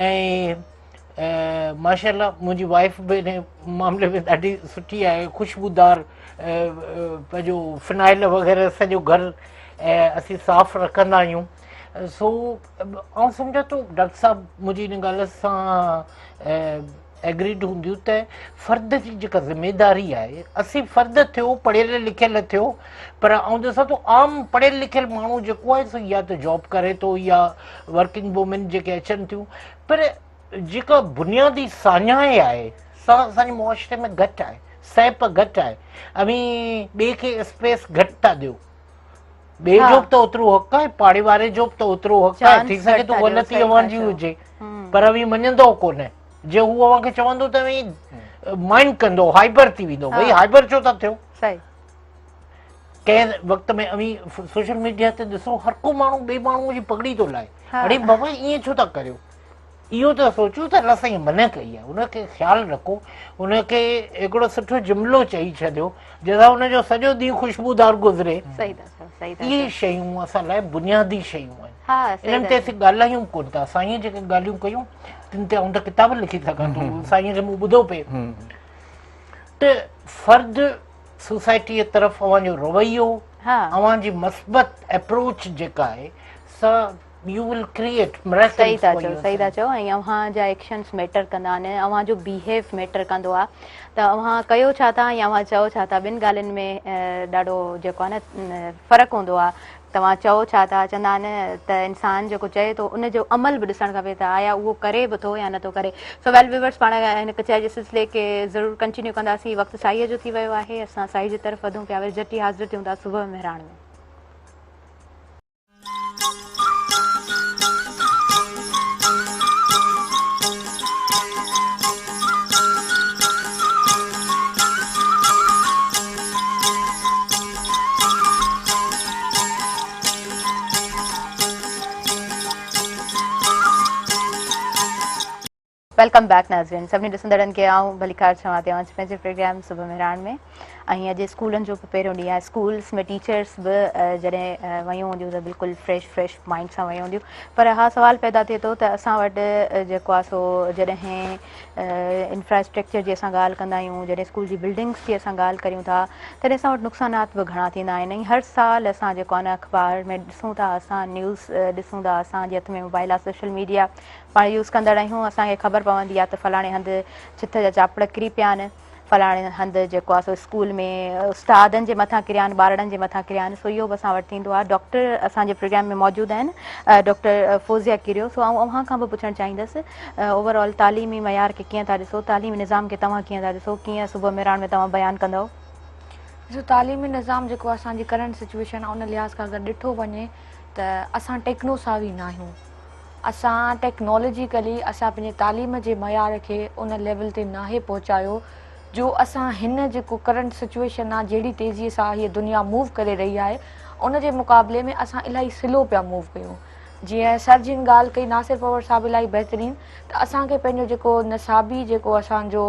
Speaker 2: ۽ ماشاء الله منهنجي وائف به ان معاملي ۾ ڏاڍي سٺي آهي خوشبودار پنهنجو فنائل وغيره سڄو گهر اسين صاف رکندا آهيون سو آئون سمجهان ٿو ڊاڪٽر صاحب منهنجي ان ڳالهه سان ايگريڊ هونديون ته فرد جي جيڪا ذميداري آهي اسين فرد ٿيو پڙهيل لکيل ٿيو پر آئون ڏسان ٿو عام پڙهيل لکيل ماڻهو جيڪو آهي سو يا ته جاب ڪري ٿو يا ورڪنگ وومين جيڪي اچن ٿيون پر جيڪا بنيادي ساڃاهه آهي سا اسان جي معاشري ۾ گهٽ آهي سهپ گهٽ آهي اوهين ٻئي کي اسپيس گهٽ ٿا ڏيو ٻئي جو به ته اوترو حق آهي پاڙي واري جو به ته اوترو حق آهي ٿي سگهي ٿو غلطي اوهان جي هجي پر اوهين مڃندو ڪونه جي هو اوهان کي چوندو ته اوهين مائنڊ ڪندو هائبر ٿي ويندو ڀئي هائبر ڇو ٿا ٿيو ڪنهن وقت ۾ اوهين سوشل ميڊيا تي ڏسو هر ڪو ماڻهو ٻئي ماڻهو جي پڳڙي ٿو لائي اڙي بابا ائين ڇو ٿا ڪريو. اهو ته سوچو ته الله سائين منع ڪئي آهي، ان کي خيال رکو، ان کي هڪڙو سٺو جملو چئي ڇڏيو جنهن سان ان جو سڄو ڏينهن خوشبودار گذري.
Speaker 1: صحيح ٿا چئو، صحيح ٿا
Speaker 2: اهي
Speaker 1: چئو.
Speaker 2: شيون اسان لاء بنيادي شيون آهن.
Speaker 1: ها، صحيح
Speaker 2: انهن
Speaker 1: ٿا
Speaker 2: تي
Speaker 1: چئو.
Speaker 2: اسين ڳالهايون ڪونه ٿا. سائين جيڪي ڳالهيون ڪيون تن تي آئون ته ڪتاب لکي سگهان ٿو، سائين کي مون ٻڌو پئي ته فرد سوسائٽيء طرف اوهان جو رويو، اوهان جي مثبت اپروچ جيڪا آهي سا يو will create
Speaker 1: صحيح
Speaker 2: مريڪلز
Speaker 1: ٿا
Speaker 2: فار
Speaker 1: چئو
Speaker 2: your
Speaker 1: صحيح ٿا
Speaker 2: سيلف.
Speaker 1: چئو ۽ اوهان جا ايڪشنس ميٽر ڪندا آهن اوهان جو بيهيو ميٽر ڪندو آهي ته اوهان ڪيو ڇا ٿا ۽ اوهان چئو ڇا ٿا ٻن ڳالهين ۾ ڏاڍو جيڪو آهي نه فرق هوندو آهي توهان چئو ڇا ٿا چوندا آهن ته انسان جيڪو چئي ٿو ان جو عمل به ڏسڻ کپي ته آيا اهو ڪري به ٿو يا نٿو ڪري سو ويل ويورس پاڻ هن ڪچهري جي سلسلي کي ضرور ڪنٽينيو ڪنداسين وقت سائيء جو ٿي ويو آهي اسان سائي جي طرف وڌون پيا وري جهٽ ئي حاضر ٿيون ٿا صبح مهراڻ ۾. Welcome back ناظرين سڀني ڏسندڙن کي آئون ڀليڪار چوان ٿي اوهان جي پنهنجي پروگرام صبح مهراڻ ۾ ۽ اڄ اسڪولن جو به پهريون ڏينهن آهي اسڪولس ۾ ٽيچرس به جڏهن ويون هونديون ته بلڪل فريش فريش مائنڊ سان ويون هونديون پر ها سوال پيدا ٿئي ٿو ته اسان وٽ جيڪو آهي سو جڏهن انفراسٽرڪچر جي اسان ڳالهه ڪندا آهيون جڏهن اسڪول جي بلڊنگس جي اسان ڳالهه ڪريون ٿا تڏهن اسان وٽ نقصانات به گهڻا ٿيندا آهن ۽ هر سال اسان جيڪو آهي نه اخبار ۾ ڏسون ٿا اسان نيوز ڏسون ٿا اسان جي هٿ ۾ موبائل آهي سوشل ميڊيا پاڻ يوز ڪندڙ آهيون اسان کي خبر پوندي آهي ته فلاڻي هنڌ ڇت جا چاپڙ ڪري پيا آهن فلاڻي هنڌ جيڪو آهي سو اسڪول ۾ استادن جي مٿان ڪريا آهن ٻارڙن جي مٿان ڪريا آهن سو اهو به اسان وٽ ٿيندو آهي ڊاڪٽر اسان جي پروگرام ۾ موجود آهن ڊاڪٽر فوزيا ڪيريو سو آئون اوهان کان به پڇڻ چاهيندس اوور آل تعليمي معيار کي ڪيئن ٿا ڏسو تعليمي نظام کي توهان ڪيئن ٿا ڏسو ڪيئن صبح مهراڻ ۾ توهان بيان ڪندؤ.
Speaker 4: ڏسو تعليمي نظام جيڪو اسان جي ڪرنٽ سچويشن آهي ان لحاظ کان اگر ڏٺو وڃي ته اسان ٽيڪنو ساوي ناهيون اسان ٽيڪنالاجيڪلي اسان پنهنجي تعليم جي معيار کي ان ليول تي ناهي پهچايو جو اسان هن جيڪو ڪرنٽ سچويشن آ جهڙي تيزي سان هيء دنيا موو ڪري رهي آهي ان جي مقابلي ۾ اسان الاهي سلو پيا موو ڪيون جيئن سر جن ڳالهه ڪئي ناصر پنهور صاحب الاهي بهترين ته اسان کي پنهنجو جيڪو نصابي جيڪو اسان جو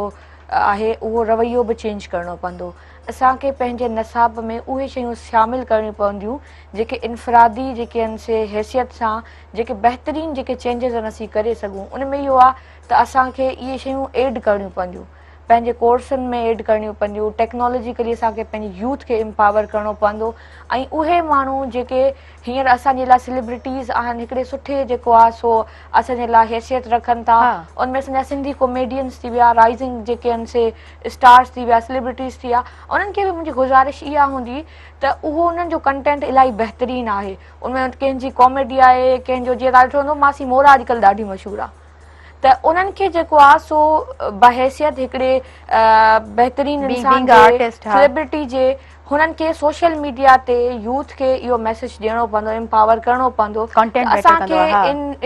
Speaker 4: آهي اهو رويو به چينج ڪرڻو پوندو اسان کي پنهنجي نصاب ۾ اهي شيون شامل ڪرڻيون پونديون جيڪي انفرادي جيڪي آهن سي حيثيت سان جيڪي بهترين جيڪي چينجز آهن اسين ڪري سگهون ان ۾ اهو آهي ته اسان کي اهي شيون ايڊ ڪرڻيون پونديون پنهنجي ڪورسن ۾ ايڊ ڪرڻيون پونديون ٽيڪنالاجيڪلي اسان کي پنهنجي يوٿ کي امپاور ڪرڻو پوندو ۽ اهي ماڻهو جيڪي هينئر اسان جي لاء سيلبرٽيز آهن هڪڙي سٺي جيڪو آهي سو اسان جي لاء حيثيت رکن ٿا ان ۾ اسان جا سنڌي ڪوميڊينز ٿي ويا رائزنگ جيڪي آهن سي اسٽارز ٿي ويا سيلبرٽيز ٿي ويا انهن کي به منهنجي گذارش اها هوندي ته اهو انهن جو ڪنٽينٽ الاهي بهترين آهي ان ۾ ڪنهن جي ڪاميڊي آهي ڪنهن جو جيئن تهان ڏٺو هوندو ماسي مورا اڄڪلهه ڏاڍي مشهور آهي ته انهن کي جيڪو آهي سو بحيثيت هڪڙي بهترين انسان جي سيلبرٽي جي هنن کي سوشل ميڊيا تي يوٿ کي اهو ميسيج ڏيڻو پوندو امپاور ڪرڻو پوندو اسان کي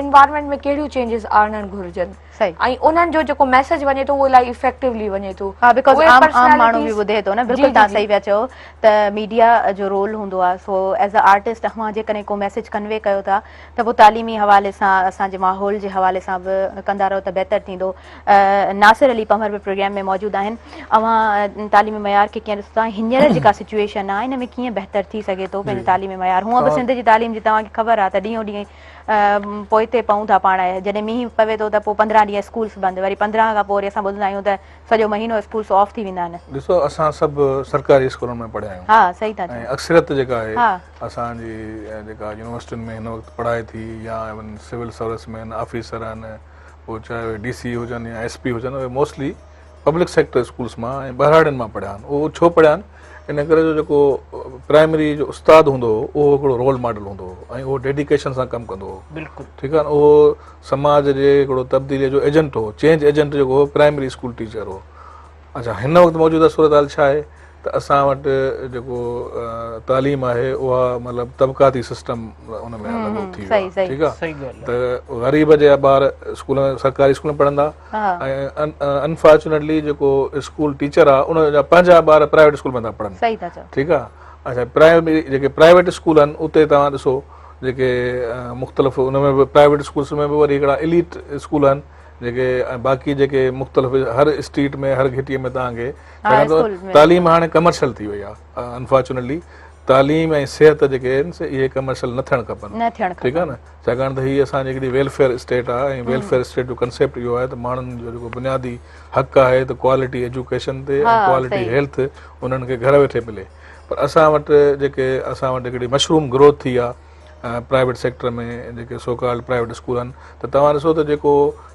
Speaker 4: انوائرمينٽ ۾ ڪهڙيون چينجز آڻڻ گهرجن ۽ انهن جو جيڪو ميسيج وڃي ٿو اهو الاهي افيڪٽولي وڃي ٿو.
Speaker 1: ها because عام عام ماڻهو به ٻڌي ٿو نه بلڪل توهان صحيح پيا چئو ته ميڊيا جو رول هوندو آهي سو ايز ا آرٽسٽ اوهان جيڪڏهن ڪو ميسيج ڪنوي ڪيو ٿا ته پوء تعليمي حوالي سان اسان جي ماحول جي حوالي سان به ڪندا رهو ته بهتر ٿيندو ناصر علي پنهور به پروگرام ۾ موجود آهن اوهان تعليمي معيار کي ڪيئن ڏسو ٿا هينئر جيڪا سچويشن آهي ان ۾ ڪيئن بهتر ٿي سگهي ٿو پنهنجو تعليمي معيار هونء به سنڌ جي تعليم جي توهان کي خبر آهي ته ڏينهون ڏينهن پوئتي پئون ٿا پاڻ جڏهن مينهن پوي ٿو ته پوء 15 ڏينهن اسڪولس بند وري 15 کان پوء وري اسان ٻڌندا آهيون ته سڄو مهينو اسڪولس آف ٿي ويندا آهن.
Speaker 3: ڏسو اسان سڀ سرڪاري اسڪولن ۾ پڙهيا آهيون
Speaker 1: ها صحيح ٿا چئو
Speaker 3: ۽ اڪثريت جيڪا آهي اسان جي جيڪا يونيورسٽين ۾ هن وقت پڙهائي ٿي يا ايون سول سروس ۾ آهن آفيسر آهن پوء چاهي اهي ڊي سي هجن يا ايس پي هجن اهي موسٽلي پبلڪ سيڪٽر اسڪولس مان ۽ ٻهراڙين مان پڙهيا آهن اهو ڇو پڙهيا آهن ان ڪري جو جيڪو پرائمري جو استاد هوندو هو اهو هڪڙو رول ماڊل هوندو هو ۽ اهو ڊيڊيڪيشن سان ڪم ڪندو هو
Speaker 2: بلڪل
Speaker 3: ٺيڪ آهي اهو سماج جي هڪڙو تبديلي جو ايجنٽ هو چينج ايجنٽ جيڪو هو پرائمري اسڪول ٽيچر هو اچھا هن وقت موجوده صورتحال ڇا آهي ته اسان وٽ جيڪو تعليم آهي اها مطلب طبقاتي سسٽم ان ۾ لڳو ٿي ويو آهي ٺيڪ آهي ته غريب جا ٻار اسڪول ۾ سرڪاري اسڪول ۾ پڙهندا ۽ انفارچونيٽلي جيڪو اسڪول ٽيچر آهي ان جا پنهنجا ٻار پرائيويٽ اسڪول ۾ ٿا پڙهن
Speaker 1: صحيح ٿا چئو
Speaker 3: ٺيڪ آهي اچھا پرائمري جيڪي پرائيويٽ اسڪول آهن اتي توهان ڏسو جيڪي مختلف ان ۾ به پرائيويٽ اسڪولس ۾ به وري هڪڙا اليٽ اسڪول آهن جيڪي ۽ باقي جيڪي مختلف هر اسٽريٽ ۾ هر گهٽي ۾ توهان کي ڇاڪاڻ ته تعليم هاڻي ڪمرشل ٿي وئي آهي انفارچونيٽلي تعليم ۽ صحت جيڪي آهن سي اهي ڪمرشل نه ٿيڻ کپن
Speaker 1: نه ٿيڻ
Speaker 3: ٺيڪ آهي نه ڇاڪاڻ ته هي اسان جي هڪڙي ويلفيئر اسٽيٽ آهي ۽ ويلفيئر اسٽيٽ جو ڪنسيپٽ اهو آهي ته ماڻهن جو جيڪو بنيادي حق آهي ته ڪوالٽي ايجوڪيشن تي ۽ ڪوالٽي هيلٿ انهن کي گهر ويٺي ملي پر اسان وٽ جيڪي اسان وٽ هڪڙي مشروم گروٿ ٿي آهي پرائيويٽ سيڪٽر ۾ جيڪي سو ڪالڊ پرائيويٽ اسڪول آهن ته توهان ڏسو ته جيڪو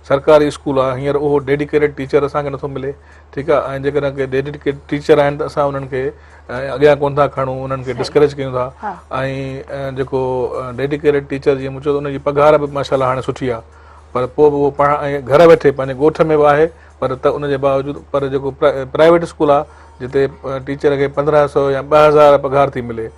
Speaker 3: سرڪاري اسڪول آهي هينئر اهو ڊيڊيڪيٽيڊ ٽيچر اسان کي نٿو ملي ٺيڪ آهي ۽ جيڪڏهن ڪي ڊيڊيڪيٽيڊ ٽيچر آهن ته اسان انهن کي اڳيان ڪون ٿا کڻون انهن کي ڊسڪريج ڪيون ٿا ۽ جيڪو ڊيڊيڪيٽيڊ ٽيچر جيئن مون چيو ته ان جي پگهار به ماشاء الله هاڻي سٺي آهي پر پوء به اهو پڙهائڻ ۽ گهر ويٺي پنهنجي ڳوٺ ۾ به آهي پر ته ان جي باوجود پر جيڪو پرائيويٽ اسڪول آ جتي ٽيچر کي 1500 يا 2000 پگهار ٿي ملي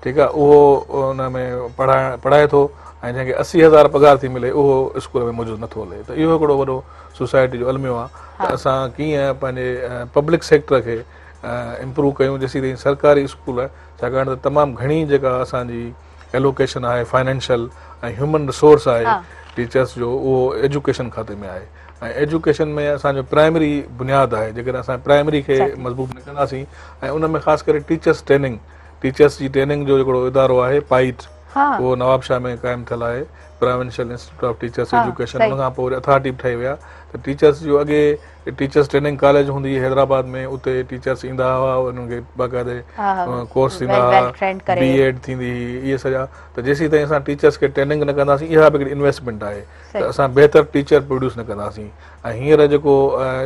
Speaker 3: ٺيڪ آ اهو ان ۾ پڙهائڻ پڙهائي ٿو ۽ جنهن کي 80000 پگهار ٿي ملي اهو اسڪول ۾ موجود نٿو هلي ته اهو هڪڙو وڏو سوسائٽي جو الميو آ ته اسان ڪيئن پنهنجي پبلڪ سيڪٽر کي امپروو ڪيون جيسين تائين سرڪاري اسڪول ڇاڪاڻ ته تمام گهڻي جيڪا اسان جي ايلوڪيشن آهي فائنينشل ۽ هيومن ريسورس آهي ٽيچرس جو اهو ايجوڪيشن کاتي ۾ آهي ۽ ايجوڪيشن ۾ اسان جو پرائمري بنياد آهي جيڪڏهن اسان پرائمري کي مضبوط نه ڪنداسين ۽ ان ۾ خاص ڪري ٽيچرس ٽريننگ ٽيچرس جي ٽريننگ جو هڪڙو ادارو آهي پائيٽ اهو نوابشاهه ۾ قائم ٿيل آهي provincial institute of teachers education ان کان پوء وري اٿارٽي به ٺهي ويا ته ٽيچرس جو اڳي ٽيچرس ٽريننگ ڪاليج هوندي هئي حيدرآباد ۾ اتي ٽيچرس ايندا هئا انهن کي باقاعدي ڪورس ٿيندا هئا بي ايڊ ٿيندي هئي اهي سڄا ته جيسين تائين اسان ٽيچرس کي ٽريننگ نه ڪنداسين اها به هڪڙي انويسٽمينٽ آهي ته اسان بهتر ٽيچر پروڊيوس نه ڪنداسين ۽ هينئر جيڪو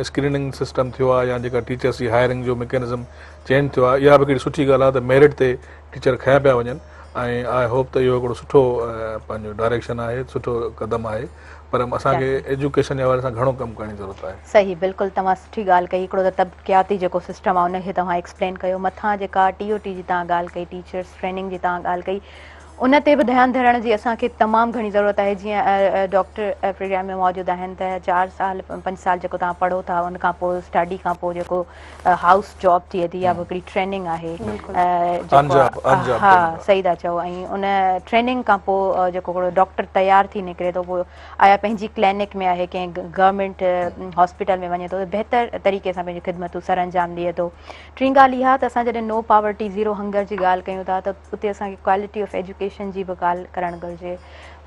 Speaker 3: اسڪريننگ سسٽم ٿيو آهي يا جيڪا ٽيچرس جي هائرنگ جو ميڪينزم چينج ٿيو آهي اها به هڪڙي سٺي ڳالهه آهي ته ميرٽ تي ٽيچر کنيا پيا وڃن ۽ I hope ته اهو هڪڙو سٺو پنهنجو ڊائريڪشن آهي سٺو قدم آهي پر اسان کي ايجوڪيشن جي حوالي سان گهڻو ڪم ڪرڻ جي ضرورت آهي.
Speaker 1: صحيح بلڪل توهان سٺي ڳالهه ڪئي هڪڙو ته طبقياتي جيڪو سسٽم آهي ان کي توهان ايڪسپلين ڪيو مٿان جيڪا ٽي او ٽي جي توهان ڳالهه ڪئي ٽيچرس ٽريننگ جي توهان ڳالهه ڪئي ان تي به ڌيان ڌرڻ جي اسان کي تمام گهڻي ضرورت آهي جيئن ڊاڪٽر پروگرام ۾ موجود آهن ته 4 سال 5 سال جيڪو توهان پڙهو ٿا ان کان پوء اسٽڊي کان پوء جيڪو هائوس جاب ٿئي ٿي يا هڪڙي ٽريننگ آهي جيڪو ها صحيح ٿا چئو ۽ ان ٽريننگ کان پوء جيڪو هڪڙو ڊاڪٽر تيار ٿي نڪري ٿو پوء آيا پنهنجي ڪلينڪ ۾ آهي ڪنهن گورنمينٽ هاسپيٽل ۾ وڃي ٿو ته بهتر طريقي سان پنهنجون خدمتون سر انجام ڏئي ٿو. ٽين ڳالهه اها ته اسان جڏهن نو پاورٽي زيرو هنگر جي ڳالهه ڪيون ٿا ته اتي اسان کي ڪوالٽي آف ايجوڪيشن جي به ڳالهه ڪرڻ گهرجي،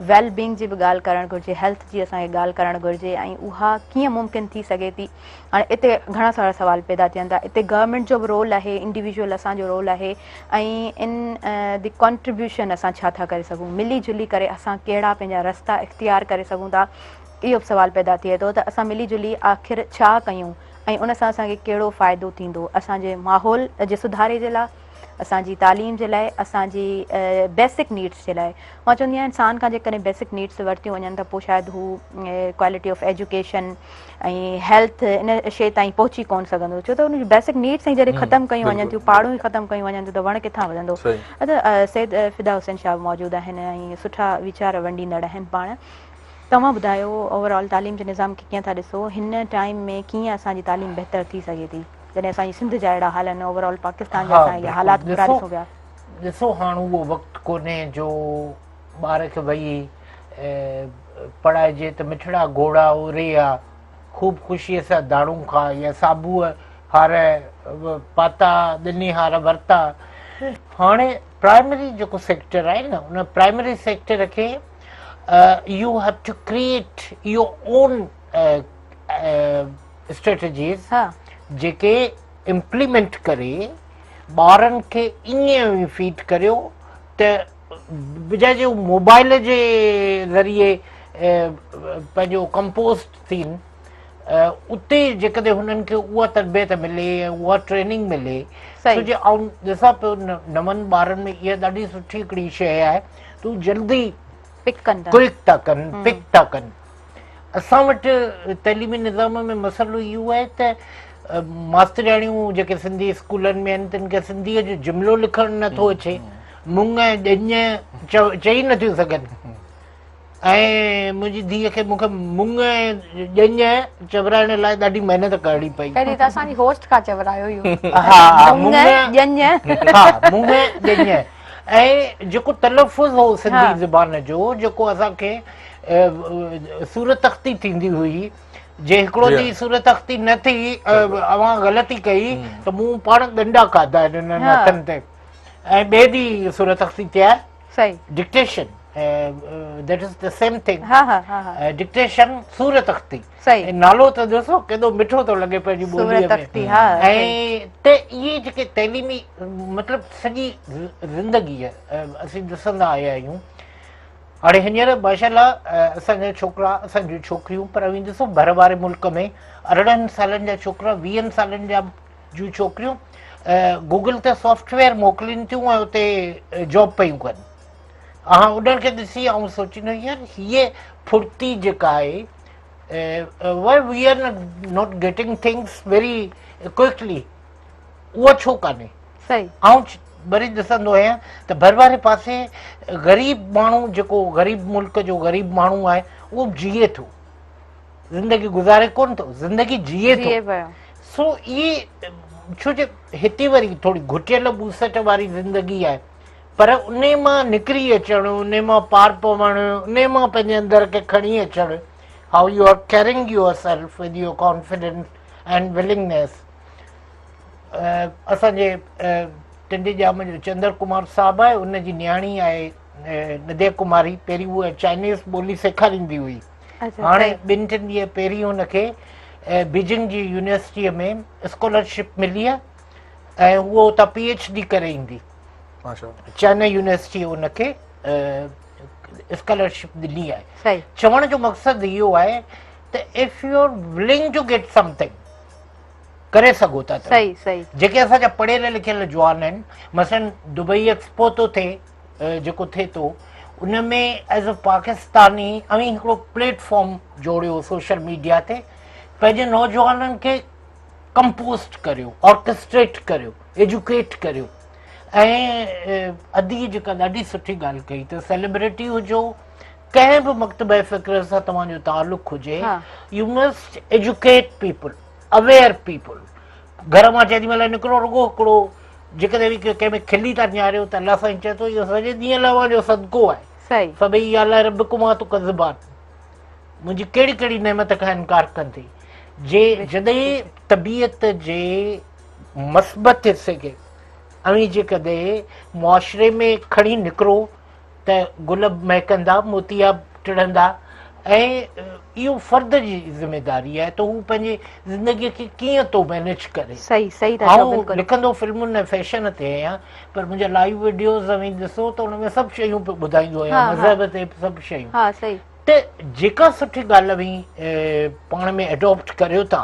Speaker 1: ويل بينگ جي به ڳالهه ڪرڻ گهرجي، هيلٿ جي اسان کي ڳالهه ڪرڻ گهرجي ۽ اها ڪيئن ممڪن ٿي سگهي ٿي. هاڻي اتي گهڻا سارا سوال پيدا ٿين ٿا. اتي گورنمينٽ جو به رول آهي، انڊيويجوئل اسان جو رول آهي ۽ ان the contribution اسان ڇا ٿا ڪري سگهون، ملي جلي ڪري اسان ڪهڙا پنهنجا رستا اختيار ڪري سگهون ٿا، اهو به سوال پيدا ٿئي ٿو ته اسان ملي جلي آخر ڇا ڪيون ۽ ان سان اسان کي ڪهڙو فائدو ٿيندو اسان جي ماحول جي سڌاري جي لاء، اسان جي تعليم جي لاء، اسان جي بيسڪ نيڊس جي لاء. مان چوندي آهيان انسان کان جيڪڏهن بيسڪ نيڊس ورتيون وڃن ته پوء شايد هو ڪوالٽي آف ايجوڪيشن ۽ هيلٿ ان شيء تائين پهچي ڪونه سگهندو ڇو ته ان جون بيسڪ نيڊس ئي جڏهن ختم ڪيون وڃن ٿيون پاڙون ئي ختم ڪيون وڃن ٿيون ته وڻ ڪٿان وڌندو. ادا سيد فدا حسين شاهه به موجود آهن ۽ سٺا ويچار ونڊيندڙ آهن پاڻ توهان ٻڌايو اوور آل تعليم جي نظام کي ڪيئن ٿا ڏسو هن ٽائيم ۾ ڪيئن اسان جي تعليم بهتر ٿي سگهي ٿي جڏهن اسان جي سنڌ جا اهڙا حال آهن اوور آل پاڪستان جا اسان اهي حالات برا ڏسون پيا.
Speaker 2: ڏسو هاڻ اهو وقت ڪونهي جو ٻار کي ويهي پڙهائجي ته مٺڙا گهوڙا اوري آ خوب خوشيء سان داڻون کاء يا صابوء هار پاتا ڏني هار ورتا. هاڻي پرائمري جيڪو سيڪٽر آهي نه ان پرائمري سيڪٽر کي you have to create your own strategies جيڪي امپليمينٽ ڪري ٻارن کي ائين فيڊ ڪريو ته بجاء جي موبائل جي ذريعي پنهنجو ڪمپوز ٿين اتي جيڪڏهن هنن کي اها تربيت ملي ۽ اها ٽريننگ ملي ڇو جو آئون ڏسان پيو نون ٻارن ۾ اها ڏاڍي سٺي هڪڙي شيء آهي ته هو جلدي
Speaker 1: پڪ ڪن ٿا
Speaker 2: ڪوئڪ ٿا ڪن پڪ ٿا ڪن اسان وٽ تعليمي نظام ۾ مسئلو اهو آهي ته ماسترياڻيون جيڪي سنڌي اسڪولن ۾ آهن تن کي سنڌيء جو جملو لکڻ نٿو اچي مڱ ۽ ڄڃ چئي نٿيون سگهن ۽ منهنجي ڌيء کي مون کي مڱ ۽ ڄڃ چورائڻ لاء ڏاڍي محنت ڪرڻي پئي.
Speaker 4: پهرين ته اسان جي هوسٽ کان چورايو اهو.
Speaker 2: ها
Speaker 1: مڱ ڄڃ.
Speaker 2: ها مڱ ڄڃ ۽ جيڪو تلفظ هو سنڌي زبان جو جيڪو اسان کي صورتخطي ٿيندي هئي جي هڪڙو ڏينهن صورتخطي نه ٿي اوهان غلطي ڪئي ته مون پاڻ ڏنڊا کاڌا آهن انهن هٿن تي ۽ ٻئي ڏينهن صورتخطي تيار
Speaker 1: صحيح
Speaker 2: dictation that is the same thing dictation صورتخطي
Speaker 1: صحيح
Speaker 2: نالو ته ڏسو ڪيڏو مٺو ٿو لڳي پنهنجي ٻوليء ۾
Speaker 1: صورتخطي ها
Speaker 2: ۽ ته اهي جيڪي تعليمي مطلب سڄي زندگي اسين ڏسندا آيا آهيون هاڻي هينئر ماشاء الله اسان جا ڇوڪرا اسان جون ڇوڪريون پر اوهين ڏسو ڀر واري ملڪ ۾ 18 سالن جا ڇوڪرا 20 سالن جا جون ڇوڪريون گوگل تي سافٽ ويئر موڪلين ٿيون ۽ اتي جاب پيون ڪن. اها انهن کي ڏسي آئون سوچيندو آهيان يار هيء ڦڙتي جيڪا آهي why we are not getting things very quickly اها ڇو ڪانهي.
Speaker 1: صحيح.
Speaker 2: آئون وري ڏسندو آهيان ته ڀر واري پاسي غريب ماڻهو جيڪو غريب ملڪ جو غريب ماڻهو آهي اهو جيئي ٿو. زندگي گذاري ڪونه ٿو زندگي جيئي ٿو سو اهي ڇو جو هتي وري ٿوري گهٽيل ٻوسٽ واري زندگي آهي پر انهي مان نڪري اچڻ انهي مان پار پوڻ انهي مان پنهنجي اندر کي کڻي اچڻ how you are carrying yourself with your confidence and willingness اسان جي ٽنڊي ڄام جو چندر ڪمار صاحب آهي ان جي نياڻي آهي نديا ڪماري پهرين هوء چائنيز ٻولي سيکاريندي هئي هاڻي ٻن ٽن ڏينهن پهرين هن کي بيجنگ جي يونيورسٽيء ۾ اسڪالرشپ ملي آهي ۽ هوء اتان پي ايڇ ڊي ڪري ايندي. چائنا يونيورسٽيء هن کي اسڪالرشپ ڏني آهي. چوڻ جو مقصد اهو آهي ته if you are willing to get something ڪري سگهو ٿا. جيڪي اسان جا پڙهيل لکيل جوان آهن مثلاً دبئي ايڪسپو ٿو ٿئي جيڪو ٿئي ٿو ان ۾ ايز ا پاڪستاني اوهين هڪڙو پليٽ فارم جوڙيو سوشل ميڊيا تي پنهنجي نوجوانن کي ڪمپوسٽ ڪريو آرڪسٽريٽ ڪريو ايجوڪيٽ ڪريو ۽ ادي جيڪا ڏاڍي سٺي ڳالهه ڪئي ته سيلبريٽي هجو ڪنهن به مڪتبه فڪر سان توهان جو تعلق هجي you must educate people aware people گهر مان جيڏي مهل نڪرو رڳو هڪڙو جيڪڏهن اوهين ڪنهن ۾ کلي ٿا نهاريو ته الله سائين چئي ٿو اهو سڄي ڏينهن لاء اوهان جو صدقو آهي.
Speaker 1: صحيح.
Speaker 2: فبأي آلاء ربڪما تڪذبان منهنجي ڪهڙي ڪهڙي نعمت کان انڪار ڪندي. جي جڏهن طبيعت جي مثبت حصي کي اوهين جيڪڏهن معاشري ۾ کڻي نڪرو ته گل مهڪندا، موتيا ٽڙندا ۽ اهو فرد جي ذميداري آهي ته هو پنهنجي زندگي کي ڪيئن ٿو مينيج ڪري.
Speaker 1: صحيح صحيح ٿا چئو
Speaker 2: آئون
Speaker 1: بلڪل.
Speaker 2: لکندو فلمن ۽ فيشن تي آهيان پر منهنجا لائيو وڊيوز اوهين ڏسو ته ان ۾ سڀ شيون پيو ٻڌائيندو آهيان مذهب تي به سڀ شيون.
Speaker 1: ها صحيح.
Speaker 2: ته جيڪا سٺي ڳالهه اوهين پاڻ ۾ اڊاپٽ ڪريو ٿا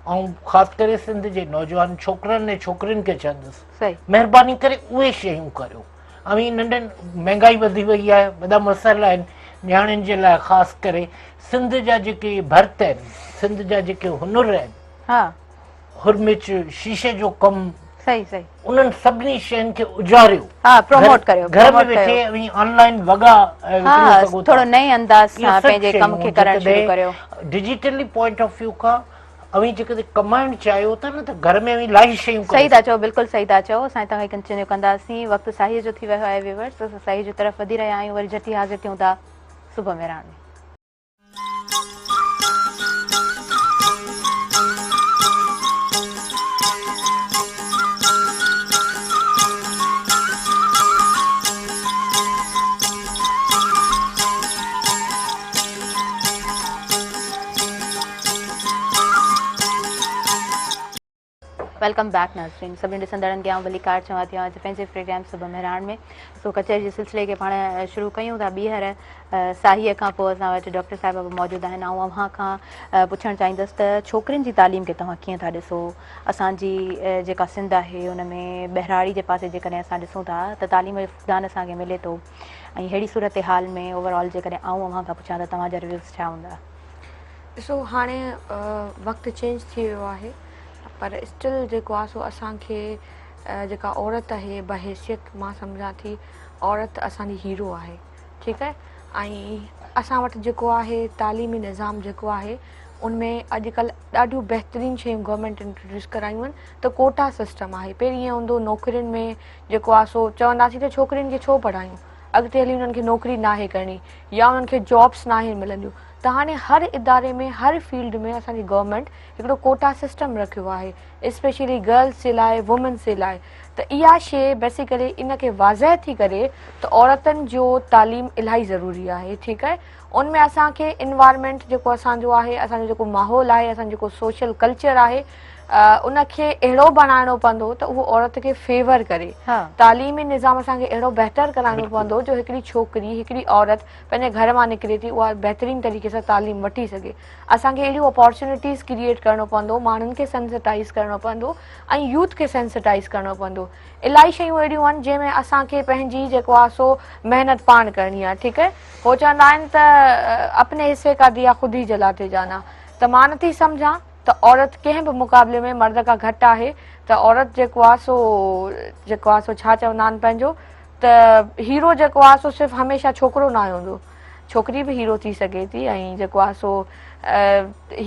Speaker 2: آئون خاص ڪري سنڌ جي نوجوان ڇوڪرن ۽ ڇوڪرين کي چوندس مهرباني ڪري اهي شيون ڪريو. اوهين ننڍن مهنگائي وڌي وئي آهي وڏا مسئلا آهن نياڻين جي لاء خاص ڪري سنڌ جا جيڪي ڀرت آهن سنڌ جا جيڪي هنر آهن
Speaker 1: ها
Speaker 2: هرمچ شيشي جو ڪم
Speaker 1: صحيح صحيح
Speaker 2: انهن سڀني شين کي اجاريو
Speaker 1: ها پروموٽ ڪريو
Speaker 2: گهر ۾ ويٺي اوهين آن لائن وڳا
Speaker 1: وڪڻي سگهو ٿا ٿورو نئين انداز سان پنهنجي ڪم کي ڪرڻ شروع ڪريو
Speaker 2: ڊجيٽلي پوائنٽ آف ويو کان اوهين جيڪڏهن ڪمائڻ چاهيو ٿا نه ته گهر ۾ اوهين الاهي شيون ڪري
Speaker 1: صحيح ٿا چئو بلڪل صحيح ٿا چئو اسان هتان کان ڪنٽينيو ڪنداسين وقت ساهيء جو ٿي ويو آهي ويورس اسان ساهيء جي طرف وڌي رهيا آهيون وري جهٽ ئي حاضر ٿيون ٿا صبح مهراڻ ۾. Welcome back ناظرين سڀني ڏسندڙن کي آئون ڀليڪار چوان ٿي اڄ پنهنجي پروگرام صبح مهراڻ ۾ سو ڪچهري جي سلسلي کي پاڻ شروع ڪيون ٿا ٻيهر ساهيء کان پوء اسان وٽ ڊاڪٽر صاحب به موجود آهن آئون اوهان کان پڇڻ چاهيندس ته ڇوڪرين جي تعليم کي توهان ڪيئن ٿا ڏسو اسان جي جيڪا سنڌ آهي ان ۾ ٻهراڙي جي پاسي جيڪڏهن اسان ڏسون ٿا ته تعليم جو فقدان اسان کي ملي ٿو ۽ ههڙي صورتحال ۾ اوور آل جيڪڏهن آئون اوهان کان پڇان ته توهان جا ريويوز ڇا هوندا؟
Speaker 4: ڏسو هاڻي وقت چينج ٿي ويو آهي پر اسٽل جيڪو آهي سو اسان کي جيڪا عورت آهي بحيثيت مان سمجهان ٿي عورت اسان جي هيرو آهي ٺيڪ آهي ۽ اسان وٽ جيڪو آهي تعليمي نظام جيڪو آهي ان ۾ اڄڪلهه ڏاڍيون بهترين شيون گورنمينٽ انٽروڊيوس ڪرايون آهن ته ڪوٽا سسٽم آهي. پهرين ائين هوندو هو نوڪرين ۾ جيڪو آهي سو چونداسين ته ڇوڪرين کي ڇو پڙهايون، اڳتي هلي انهن کي نوڪري ناهي ڪرڻي يا انهن کي جابس ناهن ملنديون ته هاڻي هر اداري ۾ هر فيلڊ ۾ اسان جي گورنمينٽ هڪڙو ڪوٽا سسٽم رکيو آهي اسپيشلي گرلس جي لاء وومينس جي لاء ته اها شي بيسيڪلي ان کي واضح ٿي ڪري ته عورتن جو تعليم الاهي ضروري آهي ٺيڪ آهي ان ۾ اسان کي انوائرمينٽ جيڪو اسان جو آهي اسان جو جيڪو ماحول آهي اسان جو جيڪو سوشل ڪلچر آهي ان کي اهڙو بڻائڻو پوندو ته اهو عورت کي فيور ڪري. تعليمي نظام اسان کي اهڙو بهتر ڪرائڻو پوندو جو هڪڙي ڇوڪري هڪڙي عورت پنهنجي گهر مان نڪري ٿي اها بهترين طريقي سان تعليم وٺي سگهي. اسان کي اهڙيون اپارچونيٽيز ڪريئيٽ ڪرڻو پوندو، ماڻهن کي سينسٽائيز ڪرڻو پوندو ۽ يوٿ کي سينسٽائيز ڪرڻو پوندو. الاهي شيون اهڙيون آهن جنهن ۾ اسان کي پنهنجي جيڪو آهي سو محنت پاڻ ڪرڻي آهي ٺيڪ آهي. هو چوندا آهن ته اپني حصي ڪا ديا خود هي جلاتي جانا ته مان نٿي سمجهان ته عورت ڪنهن به مقابلي ۾ مرد کان گهٽ آهي ته عورت جيڪو آهي سو جيڪو آهي سو ڇا چوندا آهن پنهنجو ته هيرو جيڪو آهي سو صرف هميشه ڇوڪرو ناهي هوندو ڇوڪري به هيرو ٿي سگهي ٿي ۽ جيڪو آهي سو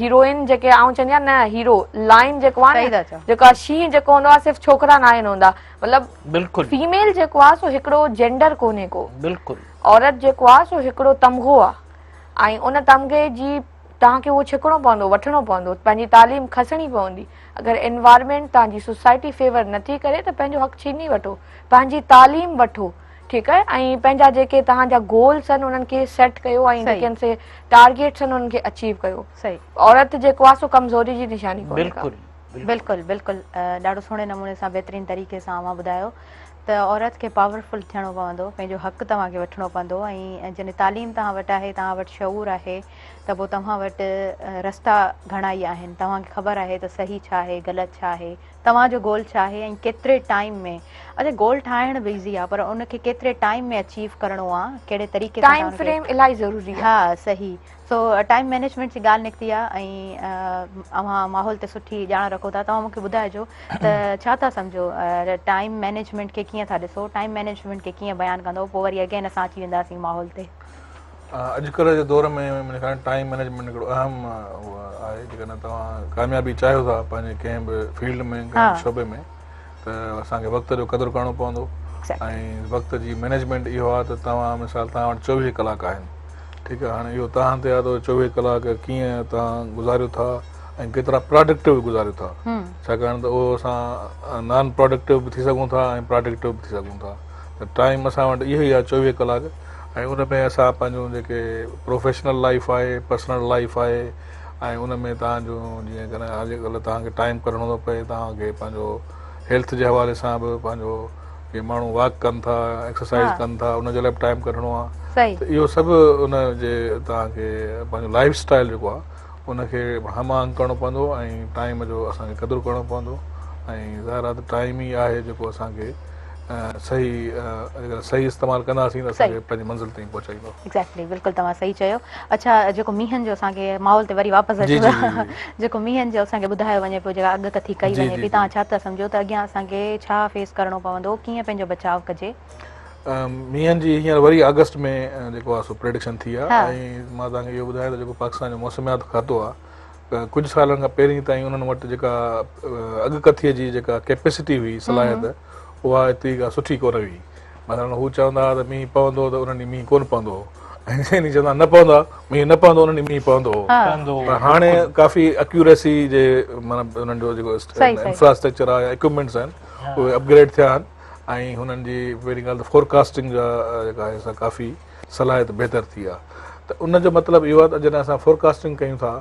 Speaker 4: هيروئن جيڪي آئون چوندي آهيان نه هيرو لائن جيڪو آهي نه جيڪو آهي شينهن جيڪو هوندو آهي صرف ڇوڪرا ناهن هوندا مطلب
Speaker 2: بلڪل
Speaker 4: فيميل جيڪو آهي سو هڪڙو جينڊر ڪونهي ڪو
Speaker 2: بلڪل
Speaker 4: عورت جيڪو آهي سو هڪڙو تمغو آهي ۽ ان تمغي جي توهان کي اهو ڇڪڻو پوندو، وٺڻو پوندو، پنهنجي تعليم کسڻي پوندي. اگر انوائرمينٽ توهان جي سوسائٽي فيور نٿي ڪري ته پنهنجو حق ڇيني وٺو، پنهنجي تعليم وٺو، ٺيڪ آهي ۽ پنهنجا جيڪي توهان جا گولس آهن انهن کي سيٽ ڪيو ۽ جيڪي آهن سي ٽارگيٽس آهن انهن کي اچيو ڪيو. عورت جيڪو آهي سو ڪمزوري جي نشاني ڪونهي ڪا.
Speaker 1: بلڪل بلڪل ڏاڍو سهڻي نموني سان بهترين طريقي سان اوهان ٻڌايو ته عورت کي پاورفل ٿيڻو پوندو پنهنجو حق توهان کي وٺڻو پوندو ۽ جڏهن تعليم توهان وٽ آهي توهان وٽ شعور آهي ته پوء توهان وٽ رستا گهڻا ئي آهن توهان کي خبر آهي ته صحيح ڇا آهي غلط ڇا آهي توهان جو گول ڇا آهي ۽ ڪيتري ٽائيم ۾ اڇا گول ٺاهڻ به ايزي آهي پر ان کي ڪيتري ٽائيم ۾ اچيو ڪرڻو آهي ڪهڙي طريقي
Speaker 4: سان ٽائيم فريم الاهي ضروري آهي
Speaker 1: ها صحيح سو ٽائيم مئنيجمينٽ جي ڳالهه نڪتي آهي ۽ اوهان ماحول تي سٺي ڄاڻ رکو ٿا توهان مون کي ٻڌائجو ته ڇا ٿا سمجهو ٽائيم مئنيجمينٽ کي ڪيئن ٿا ڏسو ٽائيم مئنيجمينٽ کي ڪيئن بيان ڪندو پوء وري اگين اسان اچي وينداسين ماحول تي.
Speaker 3: اڄڪلهه جي دور ۾ منهنجي خيال ۾ ٽائيم مئنيجمينٽ هڪڙو اهم آهي جيڪڏهن توهان ڪاميابي چاهيو ٿا پنهنجي ڪنهن به فيلڊ ۾ ڪنهن به شعبي ۾ ته اسان کي وقت جو قدر ڪرڻو پوندو ۽ وقت جي مئنيجمينٽ اهو آهي ته توهان مثال توهان وٽ 24 ڪلاڪ آهن ٺيڪ آهي هاڻي اهو توهان تي آهي ته 24 ڪلاڪ ڪيئن توهان گذاريو ٿا ۽ ڪيترا پراڊڪٽو گذاريو ٿا ڇاڪاڻ ته اهو اسان نان پراڊڪٽو به ٿي سگهون ٿا ۽ پراڊڪٽو به ٿي سگهون ٿا ته ٽائيم اسان وٽ اهو ئي آهي 24 ڪلاڪ ۽ ان ۾ اسان پنهنجون جيڪي پروفيشنل لائيف آهي پرسنل لائيف آهي ۽ ان ۾ توهان جو جيئن ڪڏهن اڄڪلهه توهان کي ٽائيم ڪڍڻو ٿو پئي توهان کي پنهنجو هيلٿ جي حوالي سان به پنهنجو جي ماڻهو واڪ ڪن ٿا ايڪسرسائز ڪن ٿا ان جي لاء به ٽائيم ڪڍڻو آهي ته اهو سڀ ان جي توهان کي پنهنجو لائيف اسٽائل جيڪو آهي ان کي هم آهنگ ڪرڻو پوندو ۽ ٽائيم جو اسان کي قدر ڪرڻو پوندو ۽ ظاهر آهي ته ٽائيم ئي آهي جيڪو اسان کي صحيح اگر صحيح استعمال ڪنداسين ته اسان کي پنهنجي منزل تائين پهچائيندو.
Speaker 1: ايگزيڪٽلي بلڪل توهان صحيح چيو. اڇا جيڪو مينهن جو اسان کي ماحول تي وري واپس اچون ٿا جيڪو مينهن جو اسان کي ٻڌايو وڃي پيو جيڪا اڳڪٿي ڪئي وڃي پئي توهان ڇا ٿا سمجهو ته اڳيان اسان کي ڇا فيس ڪرڻو پوندو ڪيئن پنهنجو بچاء ڪجي؟
Speaker 3: مينهن جي هينئر وري آگسٽ ۾ جيڪو آهي سو پريڊڪشن ٿي آهي ۽ مان توهان کي اهو ٻڌايان ته جيڪو پاڪستان جو موسميات کاتو آهي ڪجهه سالن کان پهرين تائين انهن وٽ جيڪا اڳڪٿيء جي جيڪا ڪيپيسٽي هئي، صلاحيت، اها ايتري ڪا سٺي ڪونه هئي. مثلاً هو چوندا هئا ته مينهن پوندو ته انهن ڏينهن مينهن ڪونه پوندو هو ۽ جنهن ڏينهن چوندا هئا نه پوندو مينهن نه پوندو انهن ڏينهن مينهن پوندو هو. پر هاڻي ڪافي اڪيوريسي جي معنيٰ انهن جو جيڪو انفراسٽرڪچر آهي يا اڪوپمينٽس آهن اهي اپگريڊ ٿيا آهن ۽ هنن جي پهرين ڳالهه ته فورڪاسٽنگ جا جيڪا آهي سا ڪافي صلاحيت بهتر ٿي آهي ته ان جو مطلب اهو آهي ته جڏهن اسان فورڪاسٽنگ ڪيون ٿا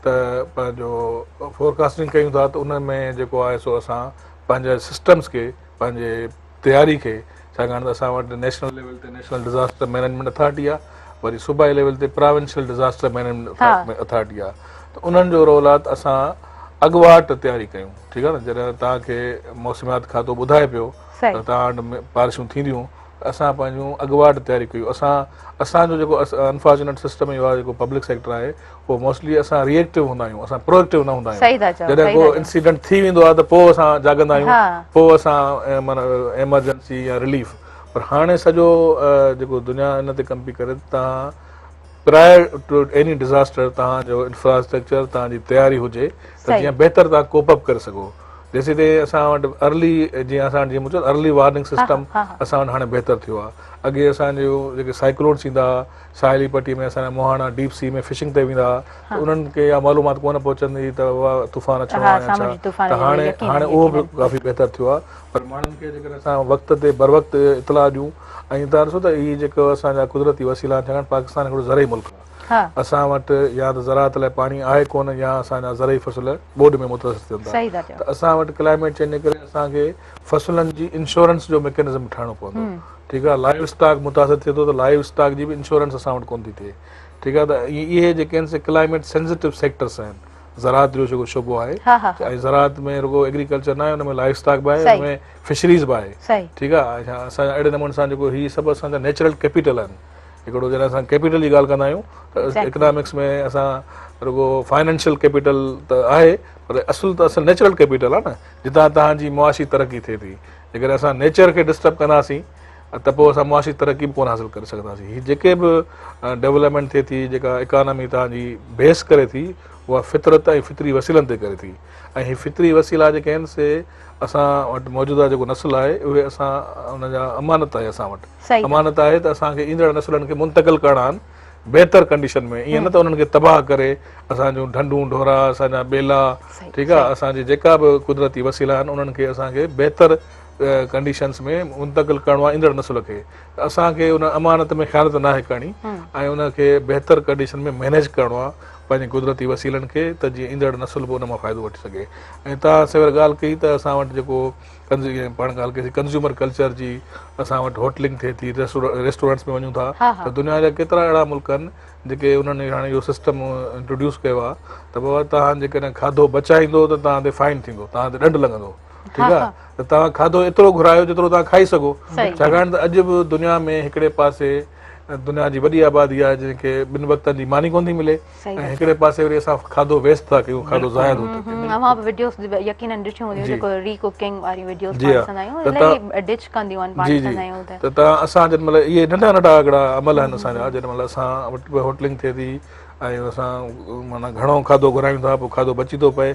Speaker 3: ته پنهنجو فورڪاسٽنگ ڪيون ٿا ته ان ۾ جيڪو آهي سو اسان پنهنجي سسٽمز کي پنهنجي تياري کي ڇاڪاڻ ته اسان وٽ نيشنل ليول تي نيشنل ڊزاسٽر مينيجمينٽ اٿارٽي آهي وري صوبائي ليول تي پراونشل ڊزاسٽر مينيجمينٽ اٿارٽي آهي ته انهن جو رول آهي ته اسان اڳواٽ تياري ڪيون ٺيڪ آهي نه جڏهن توهان کي موسميات کاتو ٻڌائي پيو ته توهان وٽ بارشون ٿينديون اسان پنهنجون اڳواٽ تياري ڪيون اسان اسان جو جيڪو انفارچونيٽ سسٽم اهو آهي جيڪو پبلڪ سيڪٽر آهي اهو موسٽلي اسان ري ايڪٽو هوندا آهيون اسان پرو ايڪٽو نه هوندا آهيون جڏهن ڪو انسيڊنٽ ٿي ويندو آهي ته پوء اسان جاڳندا آهيون پوء اسان معنيٰ ايمرجنسي يا رليف پر هاڻي سڄو جيڪو دنيا ان تي ڪم پئي ڪري ته تان پرائر ٽو ايني ڊزاسٽر توهان جو انفراسٽرڪچر توهان جي تياري هجي ته جيئن بهتر توهان ڪوپ اپ ڪري سگهو. جيسين تائين اسان وٽ ارلي جيئن اسان وٽ جيئن مون چيو ارلي وارننگ سسٽم اسان وٽ هاڻي بهتر ٿيو آهي. اڳي اسان جو جيڪي سائيڪلونس ايندا هئا ساحلي پٽي ۾ اسان جا مهاڻا ڊيپ سي ۾ فشنگ تي ويندا هئا ته انهن کي اها معلومات ڪونه پهچندي هئي ته اها طوفان اچڻو آهي يا ڇا ته هاڻي هاڻي اهو به ڪافي بهتر ٿيو آهي پر ماڻهن کي جيڪڏهن اسان وقت تي بروقت اطلاع ڏيون ۽ توهان ڏسو ته هي جيڪو اسان جا قدرتي وسيلا آهن ڇاڪاڻ پاڪستان هڪڙو زرعي ملڪ آهي اسان وٽ يا ته زراعت لاء پاڻي آهي ڪونه يا اسان جا زرعي فصل ٻوڏ ۾ متاثر ٿين ٿا ته اسان وٽ ڪلائميٽ چينج جي ڪري اسان کي فصلن جي انشورنس جو ميڪنزم ٺاهڻو پوندو ٺيڪ آهي لائيو اسٽاڪ متاثر ٿئي ٿو ته لائيو اسٽاڪ جي به انشورنس اسان وٽ ڪونه ٿي ٿئي ٺيڪ آهي ته اهي جيڪي آهن سي ڪلائميٽ سينسيٽو سيڪٽرس آهن زراعت جو جيڪو شعبو آهي ۽ زراعت ۾ رڳو ايگريڪلچر نه آهي ان ۾ لائيو اسٽاڪ به آهي ان ۾ فشريز به آهي ٺيڪ آهي اڇا اسان اهڙي نموني سان جيڪو هي سڀ اسان جا نيچرل ڪيپيٽل آهن هڪڙو جڏهن اسان ڪيپيٽل جي ڳالهه ڪندا آهيون ته اڪنامڪس ۾ اسان رڳو فائنانشل ڪيپيٽل ته آهي پر اصل ته اصل نيچرل ڪيپيٽل آهي نه جتان توهان جي معاشي ترقي ٿئي ٿي جيڪڏهن اسان نيچر کي ڊسٽرب ڪنداسين ته پوء اسان معاشي ترقي به ڪونه حاصل ڪري سگهنداسين. هي جيڪي به ڊولپمينٽ ٿئي ٿي، جيڪا اڪانامي توهان جي بيس ڪري ٿي، اها فطرت ۽ فطري وسيلن تي ڪري ٿي ۽ هي فطري وسيلا جيڪي آهن سي اسان وٽ موجوده جيڪو نسل آهي اهي اسان ان جا امانت آهي اسان وٽ امانت آهي ته اسان کي ايندڙ نسلن کي منتقل ڪرڻا آهن بهتر ڪنڊيشن ۾ ائين نه ته انهن کي تباهه ڪري اسان جون ڍنڍون ڍورا اسان جا ٻيلا ٺيڪ آهي اسان جي جيڪا به قدرتي وسيلا آهن انهن کي اسان کي بهتر ڪنڊيشنس ۾ منتقل ڪرڻو آهي ايندڙ نسل کي ته اسان کي ان امانت ۾ خيانت ناهي ڪرڻي ۽ ان کي بهتر ڪنڊيشن ۾ مينيج ڪرڻو آهي پنهنجي قدرتي وسيلن کي ته جيئن ايندڙ نسل به ان مان فائدو وٺي سگهي ۽ توهان سوير ڳالهه ڪئي ته اسان وٽ جيڪو پاڻ ڳالهه ڪئي ڪنزيومر ڪلچر جي اسان وٽ هوٽلنگ ٿئي ٿي ريسٽورنٽس ۾ وڃون ٿا ته دنيا جا ڪيترا اهڙا ملڪ آهن جيڪي انهن هاڻي اهو سسٽم انٽروڊيوس ڪيو آهي ته بابا توهان جيڪڏهن کاڌو بچائيندو ته توهان تي فائن ٿيندو توهان تي ڏنڊ لڳندو ٺيڪ آ ته توهان کاڌو ايترو گهرايو جيترو توهان کائي سگهو ڇاڪاڻ ته اڄ به دنيا ۾ هڪڙي پاسي دنيا جي وڏي آبادي آهي جنهن کي ٻن وقتن جي ماني ڪونه ٿي ملي ۽ هڪڙي پاسي وري اسان کاڌو ويسٽ ٿا ڪيون کاڌو ضايع ٿو ٿئي.
Speaker 1: اوهان به وڊيوز يقينن ڏٺيون هونديون جيڪو ري ڪوڪنگ واريون وڊيوز پاڻ ڏسندا آهيون الاهي ڊچ ڪنديون آهن پاڻ ڏسندا آهيون
Speaker 3: ته توهان اسان جن مهل اهي ننڍا ننڍا هڪڙا عمل آهن اسان جا جن مهل اسان وٽ به هوٽلنگ ٿئي ٿي ۽ اسان معنيٰ گهڻو کاڌو گهرايون ٿا پوء کاڌو بچي ٿو پئي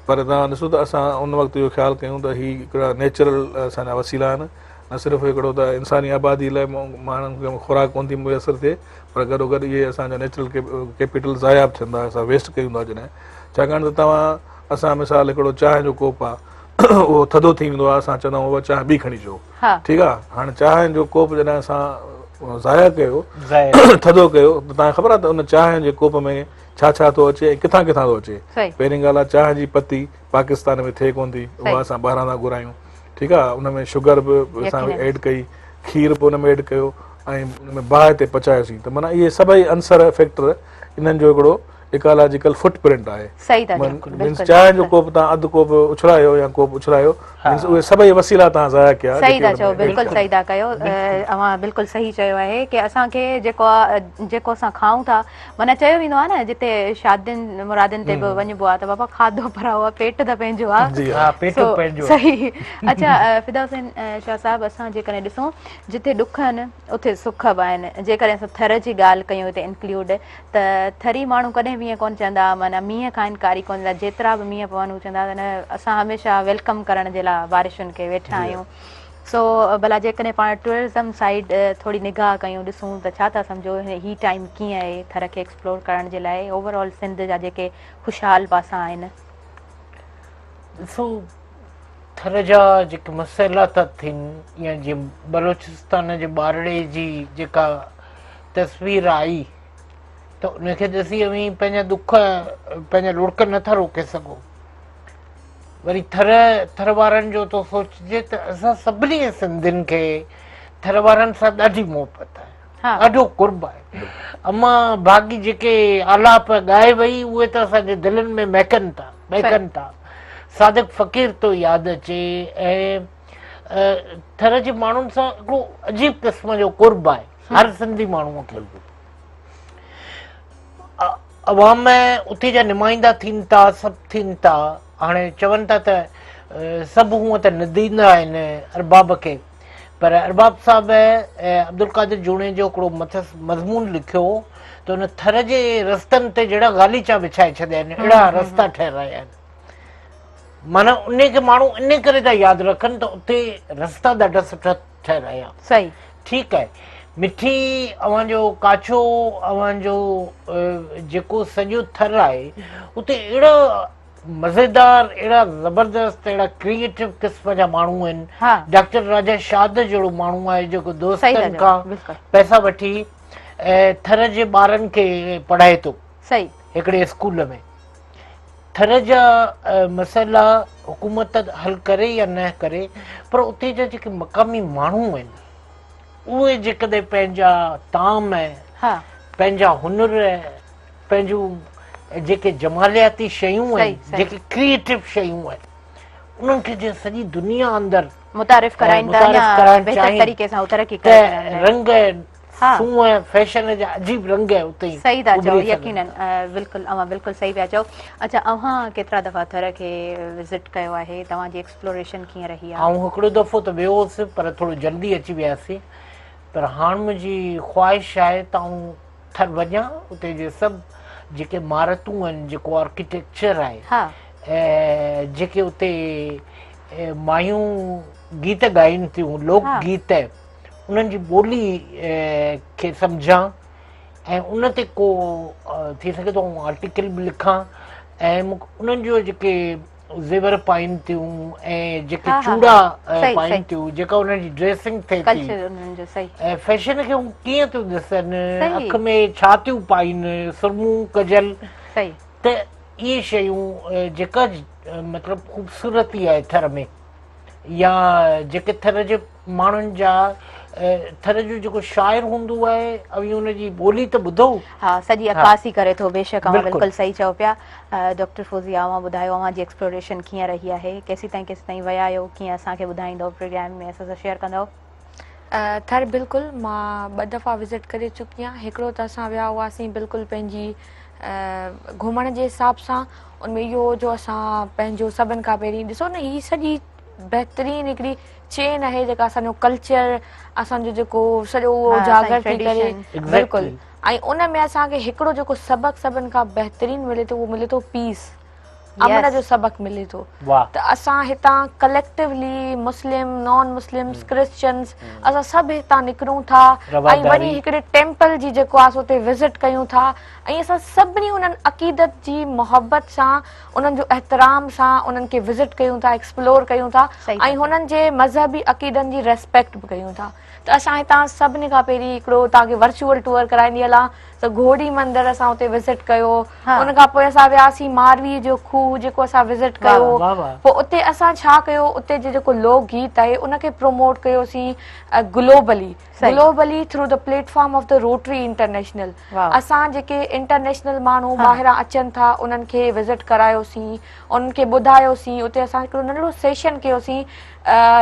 Speaker 3: پر توهان ڏسو ته اسان ان وقت اهو خيال ڪيون ته هي هڪڙا نيچرل اسان جا وسيلا آهن نه صرف هڪڙو ته انساني آبادي لاء ماڻهن کي خوراڪ ڪونه ٿي ميسر ٿئي پر گڏو گڏ اهي اسان جا نيچرل ڪيپيٽل ضايع به ٿين ٿا اسان ويسٽ ڪيون ٿا جڏهن ڇاڪاڻ ته توهان اسان مثال هڪڙو چانهه جو ڪوپ آهي اهو ٿڌو ٿي ويندو آهي اسان چوندا آهيون بابا چانهه ٻي کڻي اچو ٺيڪ آهي هاڻي چانهه جو ڪوپ جڏهن اسان ضايع ڪيو ٿڌو ڪيو ته توهان کي خبر آهي ته ان چانهه جي ڪوپ ۾ ڇا ڇا ٿو اچي ۽ ڪٿان ڪٿان ٿو اچي. پهرين ڳالهه آ چانهه جي پتي پاڪستان ۾ ٿئي ڪونه ٿي اها اسان ٻاهران ٿا گهرايون ٺيڪ آ ان ۾ شگر به اسان ايڊ ڪئي کير به ان ۾ ايڊ ڪيو ۽ ان ۾ باهه تي پچايوسين ته معنيٰ اهي سڀئي عنصر فيڪٽر انهن جو هڪڙو ايڪالاجيڪل فٽ پرنٽ آهي مينس چانهه جو ڪوپ تان اڌ ڪوپ اڇلايو يا ڪوپ اڇلايو مينس اهي سڀئي وسيلا تان ضايع ڪيا.
Speaker 1: صحيح ٿا چئو بلڪل صحيح ٿا ڪيو اوهان بلڪل صحيح چيو آهي ڪي اسان کي جيڪو جيڪو اسان کائون ٿا معنيٰ چيو ويندو آهي نه جتي شادين مرادين تي به وڃبو آهي ته بابا کاڌو پرائو آهي پيٽ ته پنهنجو آهي
Speaker 2: جي ها پيٽ پنهنجو
Speaker 1: صحيح اڇا فدا حسين شاهه صاحب اسان جيڪڏهن ڏسون جتي ڏک آهن اتي سک به آهن جيڪڏهن اسان ٿر جي ڳالهه ڪيون هتي انڪلوڊ ته ٿري ماڻهو ڪڏهن به ائين ڪونه چوندا معنيٰ مينهن کان انڪاري ڪونه ٿيندا جيترا به مينهن پون هو چوندا ته نه اسان هميشه welcome ڪرڻ جي لاء بارشن کي ويٺا آهيون سو ڀلا جيڪڏهن پاڻ ٽوئرزم سائيڊ ٿوري نگاهه ڪيون ڏسون ته ڇا ٿا سمجهو هي ٽائيم ڪيئن آهي ٿر کي ايڪسپلور ڪرڻ جي لاء اوور آل سنڌ جا جيڪي خوشحال پاسا آهن.
Speaker 2: ڏسو ٿر جا جيڪي مسئلا ٿا ٿين يا جيئن بلوچستان جي ٻارڙي جي جيڪا تصوير آئي ته ان کي ڏسي اوهين پنهنجا ڏک پنهنجا لڙڪ نٿا روڪي سگهو. وري ٿر ٿر وارن جو ٿو سوچجي ته اسان سڀني سنڌين کي ٿر وارن سان ڏاڍي محبت آهي ڏاڍو قرب آهي اما باقي جيڪي آلاپ ڳائي وئي اهي ته اسان جي دلين ۾ مهڪن ٿا مهڪن ٿا صادق فقير ٿو ياد اچي ۽ ٿر جي ماڻهن سان هڪڙو عجيب قسم جو قرب آهي هر سنڌي ماڻهوء کي عوام اتي جا نمائندا ٿين ٿا سڀ ٿين ٿا هاڻي چون ٿا ته سڀ هونء ته نديندا آهن ارباب کي پر ارباب صاحب عبدالقادر جوڻيجو هڪڙو مٿس مضمون لکيو ته ان ٿر جي رستن تي جهڙا غاليچا وڇائي ڇڏيا آهن اهڙا رستا ٺهرايا آهن معنيٰ ان کي ماڻهو ان ڪري ٿا ياد رکن ته اتي رستا ڏاڍا سٺا ٺهرايا
Speaker 1: صحيح
Speaker 2: ٺيڪ آهي مٺي اوهان جو ڪاڇو اوهان جو جيڪو سڄو ٿر آهي اتي اهڙا مزيدار اهڙا زبردست اهڙا ڪريئيٽو قسم جا ماڻهو آهن ڊاڪٽر راجا شاد جهڙو ماڻهو آهي جيڪو دوستن کان پئسا وٺي ٿر جي ٻارن کي پڙهائي ٿو
Speaker 1: صحيح
Speaker 2: هڪڙي اسڪول ۾ ٿر جا مسئلا حڪومت حل ڪري يا نه ڪري پر اتي جا جيڪي مقامي ماڻهو آهن اهي جيڪڏهن پنهنجا طعام پنهنجا هنر پنهنجون جيڪي جمالياتي شيون آهن جيڪي ڪريئيٽو شيون آهن انهن کي جي سڄي دنيا اندر
Speaker 1: متعارف ڪرائين ٿا يا بهتر طريقي سان ترقي
Speaker 2: ڪري رنگ سونهن فيشن جا عجيب رنگ اتي
Speaker 1: صحيح ٿا چئو يقينن بلڪل اوهان بلڪل صحيح پيا چئو اڇا اوهان ڪيترا دفعا ٿر کي وزٽ ڪيو آهي توهان جي ايڪسپلوريشن ڪيئن رهي آهي
Speaker 2: آئون هڪڙو دفعو ته ويو هوس پر ٿورو جلدي اچي وياسين پر هاڻ منهنجي خواهش آهي ته آئون ٿر وڃان اتي جي سڀ جيڪي عمارتون آهن جيڪو آرڪيٽيڪچر آهي ۽ جيڪي اتي مايون گيت ڳائين ٿيون لوڪ گيت انهن جي ٻولي کي سمجهان ۽ ان تي ڪو ٿي سگهي ٿو آئون آرٽيڪل به لکان ۽ انهن جو جيڪي زيور پائين ٿيون ۽ جيڪي چوڙا پائين ٿيون جيڪا انهن جي ڊريسنگ ٿئي ٿي ۽ فيشن کي هو ڪيئن ٿيون ڏسن اک ۾ ڇا ٿيون پائين سرمون ڪجل ته اهي شيون جيڪا مطلب خوبصورتي آهي ٿر ۾ يا جيڪي ٿر جي ماڻهن جا ٿر جو جيڪو شاعر هوندو آهي اوهين ان جي ٻولي ته ٻڌو.
Speaker 1: ها سڄي عڪاسي ڪري ٿو بيشڪ اوهان بلڪل صحيح چئو پيا ڊاڪٽر فوزيه اوهان ٻڌايو اوهان جي ايڪسپلوريشن ڪيئن رهي آهي ڪيسين تائين ڪيسين تائين ويا آهيو ڪيئن اسان کي ٻڌائيندو پروگرام ۾ اسان سان شيئر ڪندو.
Speaker 4: ٿر بلڪل مان ٻه دفعا وزٽ ڪري چڪي آهيان هڪڙو ته اسان ويا هئاسين بلڪل پنهنجي گهمڻ جي حساب سان ان ۾ اهو جو اسان پنهنجو سڀن کان پهرين ڏسو نه هي سڄي بهترين هڪڙي چين آهي جيڪا اسان جو ڪلچر اسان جو جيڪو سڄو اهو اجاگر ٿي ڪري بلڪل ۽ ان ۾ اسان کي هڪڙو جيڪو سبق سڀن کان بهترين ملي ٿو اهو ملي ٿو پيس امن جو سبق ملي ٿو ته اسان هتان ڪليڪٽولي مسلم نان مسلمز ڪرسچنز اسان سڀ هتان نڪرون ٿا ۽ وڃي هڪڙي ٽيمپل جي جيڪو آهي سو اتي وزٽ ڪيون ٿا ۽ اسان سڀني انهن عقيدت جي محبت سان انهن جو احترام سان انهن کي وزٽ ڪيون ٿا ايڪسپلور ڪيون ٿا ۽ هنن جي مذهبي عقيدن جي ريسپيڪٽ به ڪيون ٿا ته اسان هتان سڀني کان پهرين هڪڙو توهان کي ورچوئل ٽوئر ڪرائيندي هلان ته گهوڙي مندر اسان اتي وزٽ ڪيو ان کان پوء اسان وياسين ماروي جو کوهه جيڪو اسان وزٽ ڪيو پوء اتي اسان ڇا ڪيو اتي جي جيڪو لوڪ گيت آهي ان کي پروموٽ ڪيوسين globally globally through the platform of the Rotary International اسان جيڪي انٽرنيشنل ماڻهو ٻاهران اچن ٿا انهن کي وزٽ ڪرايوسين انهن کي ٻڌايوسين اتي اسان هڪڙو ننڍڙو سيشن ڪيوسين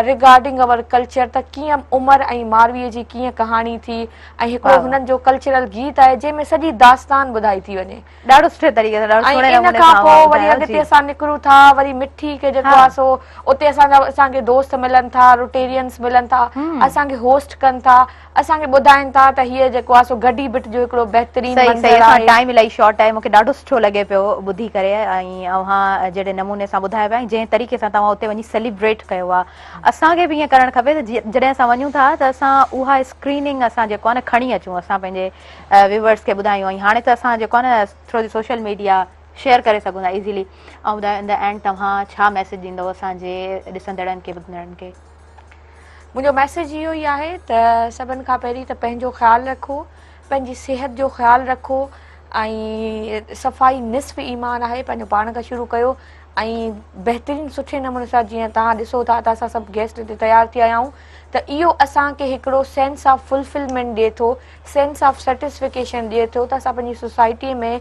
Speaker 4: ريگارڊنگ اور ڪلچر ته ڪيئن عمر ۽ ماروي جي ڪيئن ڪهاڻي ٿي ۽ هڪڙو هنن جو ڪلچرل گيت آهي جنهن ۾ سڄي داستان ٻڌائي ٿي وڃي
Speaker 1: ڏاڍو سٺي طريقي سان ڏاڍو سهڻي
Speaker 4: نموني
Speaker 1: سان
Speaker 4: ان کان پوء وري اڳتي اسان نڪرون ٿا وري مٺي کي جيڪو آهي سو اتي اسان جا اسان کي دوست ملن ٿا روٽيرينس ملن ٿا اسان کي هوسٽ ڪن ٿا اسان کي ٻڌائين ٿا ته هيء جيڪو آهي سو گڍي ڀٽ جو هڪڙو بهترين منظر آهي.
Speaker 1: ٽائيم الاهي شارٽ آهي مونکي ڏاڍو سٺو لڳي پيو ٻڌي ڪري ۽ اوهان جهڙي نموني سان ٻڌايو پيا ۽ جنهن طريقي سان توهان اتي وڃي سيليبريٽ ڪيو آهي اسان کي به ائين ڪرڻ کپي ته جڏهن اسان وڃون ٿا ته اسان اها اسڪريننگ اسان جيڪو آهي نه کڻي اچون اسان پنهنجي ويورز کي ٻڌايون ۽ هاڻي ته اسان جيڪو آهي نه through the social media share ڪري سگهون ٿا ايزيلي ۽ ٻڌايو ان the and توهان ڇا ميسيج ڏيندو اسان جي ڏسندڙن کي ٻڌندڙن کي.
Speaker 4: منهنجو ميسيج اهو ئي آهي ته سڀن کان پهرين ته پنهنجو خيال رکو پنهنجي صحت جو خيال رکو ۽ صفائي نصف ايمان آهي پنهنجو پاڻ کان شروع ڪيو ۽ بهترين سٺي نموني سان جيئن توهان ڏسو ٿا ته اسان سڀ گيسٽ هتي تيار ٿي آيا آهيون ته اهو اسان کي هڪڙو سينس آف فلفلمينٽ ڏئي ٿو سينس آف سيٽسفڪيشن ڏئي ٿو ته اسان پنهنجي سوسائٽي ۾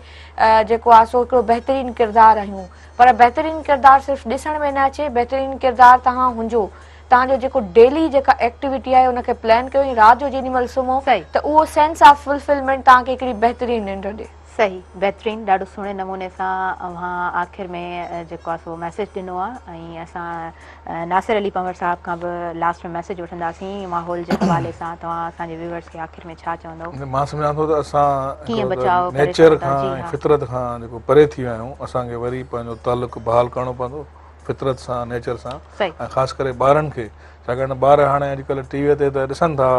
Speaker 4: جيڪو آهي سو هڪڙو بهترين ڪردار آهيون پر بهترين ڪردار صرف ڏسڻ ۾ نه اچي بهترين ڪردار توهان هجو توهان جو جيڪو ڊيلي جيڪا ايڪٽيوٽي آهي ان کي پلان ڪيو ۽ رات جو جيڏي مهل سمهو ته اهو سينس آف فلفلمينٽ توهان کي هڪڙي بهترين ننڊ ڏي.
Speaker 1: صحيح بهترين ڏاڍو سهڻي نموني سان اوهان آخر ۾ جيڪو آهي سو ميسيج ڏنو آهي ۽ اسان ناصر علي پنهور صاحب کان به لاسٽ ۾ ميسيج وٺنداسين ماحول جي حوالي سان توهان اسان جي ويورز کي آخر ۾ ڇا چوندو.
Speaker 3: مان سمجهان ٿو ته اسان
Speaker 1: ڪيئن بچاء ڪري
Speaker 3: نيچر کان ۽ فطرت کان جيڪو پري ٿي ويا آهيون اسان کي وري پنهنجو تعلق بحال ڪرڻو پوندو فطرت سان نيچر سان ۽ خاص ڪري ٻارن کي ڇاڪاڻ ته ٻار هاڻي اڄڪلهه ٽي وي تي ته ڏسن ٿا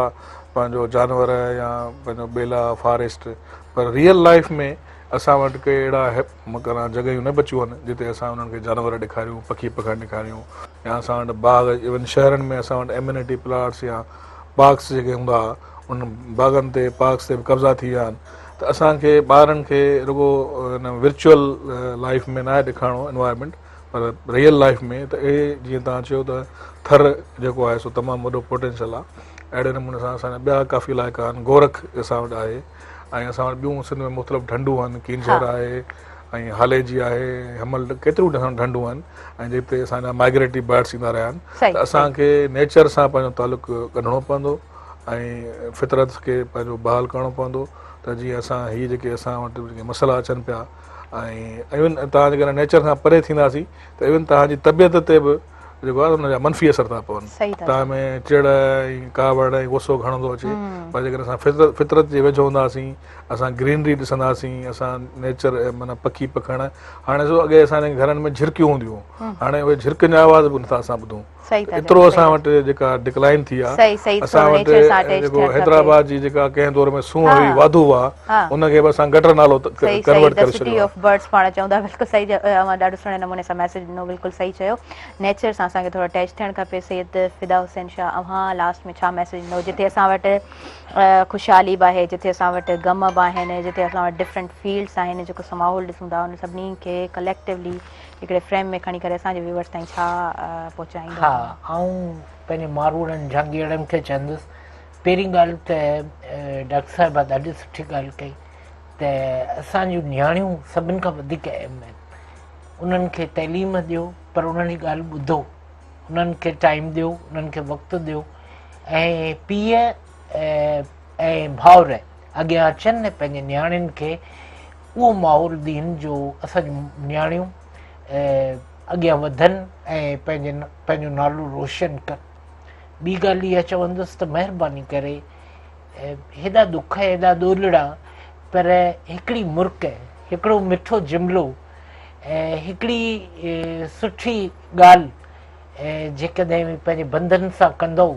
Speaker 3: پنهنجو جانور يا پنهنجو ٻيلا فاريسٽ پر ريئل لائف ۾ اسان وٽ ڪي اهڙا مڪان جڳهيون نه بچيون آهن جتي اسان انهن کي جانور ڏيکاريون پکي پکڻ ڏيکاريون يا اسان وٽ باغ ايون شهرن ۾ اسان وٽ ايمينٽي پلاٽس يا پارڪس جيڪي هوندا هئا انهن باغن تي پارڪس تي به قبضا ٿي ويا آهن ته اسان کي ٻارن کي رڳو ان ورچوئل لائف ۾ ناهي ڏيکارڻو انوائرمينٽ پر ريئل لائف ۾ ته اهي جيئن توهان چيو ته ٿر جيڪو آهي سو تمام وڏو پوٽينشل آهي اهڙي نموني سان اسان جا ٻيا ڪافي علائقا آهن گورک اسان وٽ آهي ۽ اسان وٽ ٻيون سنڌ ۾ مختلف ڍنڍون آهن ڪينجهر آهي ۽ هاليجي آهي حمل ڪيتريون اسان ڍنڍون آهن ۽ جتي اسان جا مائگريٽري برڊس ايندا رهيا آهن ته اسان کي نيچر سان پنهنجو تعلق ڳنڍڻو پوندو ۽ فطرت کي پنهنجو بحال ڪرڻو پوندو ته جيئن اسان هي جيڪي اسان وٽ جيڪي مسئلا اچن پيا ۽ ايون توهان جيڪڏهن نيچر کان پري ٿينداسين ته ايون توهان جي طبيعت تي به جيڪو آهي ان جا منفي اثر ٿا پون توهان ۾ چڙ ۽ ڪاوڙ ۽ غصو گهڻو ٿو اچي پر جيڪڏهن اسان فطرت فطرت جي ويجهو هونداسين اسان گرينري ڏسنداسين اسان نيچر معنيٰ پکي پکڻ هاڻي سو اڳي اسان جي گهرن ۾ جهرڪيون هونديون هاڻي اهي جهرڪين جا آواز به نٿا اسان ٻڌون ايترو اسان وٽ جيڪا ڊڪلائن ٿي آ اسان وٽ جيڪو حيدرآباد جي جيڪا ڪنهن دور ۾ سونهن هئي واڌو واهه ان کي به اسان گٽر نالو ڪنورٽ ڪري ڇڏيو
Speaker 1: سٽي آف برڊز پاڻ چئون ٿا بلڪل صحيح اوهان ڏاڍو سهڻي نموني سان ميسيج ڏنو بلڪل صحيح چيو نيچر سان اسان کي ٿورو اٽيچ ٿيڻ کپي سيد فدا حسين شاهه اوهان لاسٽ ۾ ڇا ميسيج ڏنو جتي اسان وٽ خوشحالي به آهي جتي اسان وٽ غم به آهن جتي اسان وٽ ڊفرنٽ فيلڊس آهن جيڪو اسان ماحول ڏسون ٿا ان سڀني کي ڪليڪٽيولي هڪڙي فريم ۾ کڻي ڪري اسان جي ويورز تائين ڇا پهچائيندو؟
Speaker 2: ها آئون پنهنجي ماروئڙن جهانگيئڙن کي چوندس پهرين ڳالهه ته ڊاڪٽر صاحبه ڏاڍي سٺي ڳالهه ڪئي ته اسان جون نياڻيون سڀن کان وڌيڪ اهم آهن انهن کي تعليم ڏيو پر انهن جي ڳالهه ٻڌو انهن کي ٽائيم ڏيو انهن کي وقت ڏيو ۽ پيء ۽ ڀائر اڳيان اچن ۽ پنهنجي نياڻين کي اهو ماحول ڏين جو اسان جون نياڻيون اڳيان وڌن ۽ پنهنجي پنهنجو نالو روشن ڪن. ٻي ڳالهه اها چوندس ته مهرباني ڪري هيڏا ڏک هيڏا ڏولڙا پر هڪڙي مرڪ هڪڙو مٺو جملو هڪڙي سٺي ڳالهه جيڪڏهن پنهنجي بندن سان ڪندؤ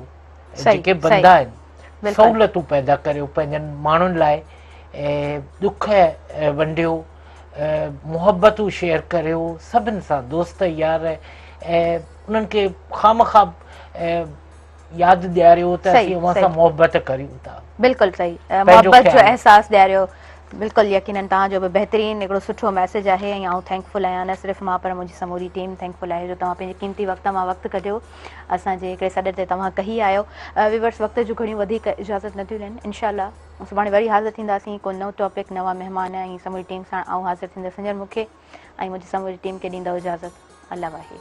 Speaker 2: جيڪي بندا آهن سهولتون پيدا ڪريو پنهنجن ماڻهن لاء ڏک ونڊيو محبتون شيئر ڪريو سڀن سان دوست يار انهن کي خامخواه ياد ڏياريو ته اسين اوهان سان محبت ڪريون ٿا.
Speaker 1: بلڪل صحيح محبت جو احساس ڏياريو بلڪل يقينن توهان جو به بهترين هڪڙو سٺو ميسيج آهي ۽ آئون thank فل آهيان نه صرف مان پر منهنجي سموري ٽيم thank فل آهي جو توهان پنهنجي قيمتي وقت مان وقت ڪڍيو اسان جي هڪڙي سڏ تي توهان ڪهي آيو ويورس وقت جون گهڻيون وڌيڪ اجازت نٿيون ڏين انشاء الله سڀاڻي وري حاضر ٿينداسين ڪو نئون ٽاپڪ نوان مهمان ۽ سموري ٽيم ساڻ آئون حاضر ٿيندس هينئر مون کي ۽ منهنجي سموري ٽيم کي ڏيندؤ اجازت الله واهي.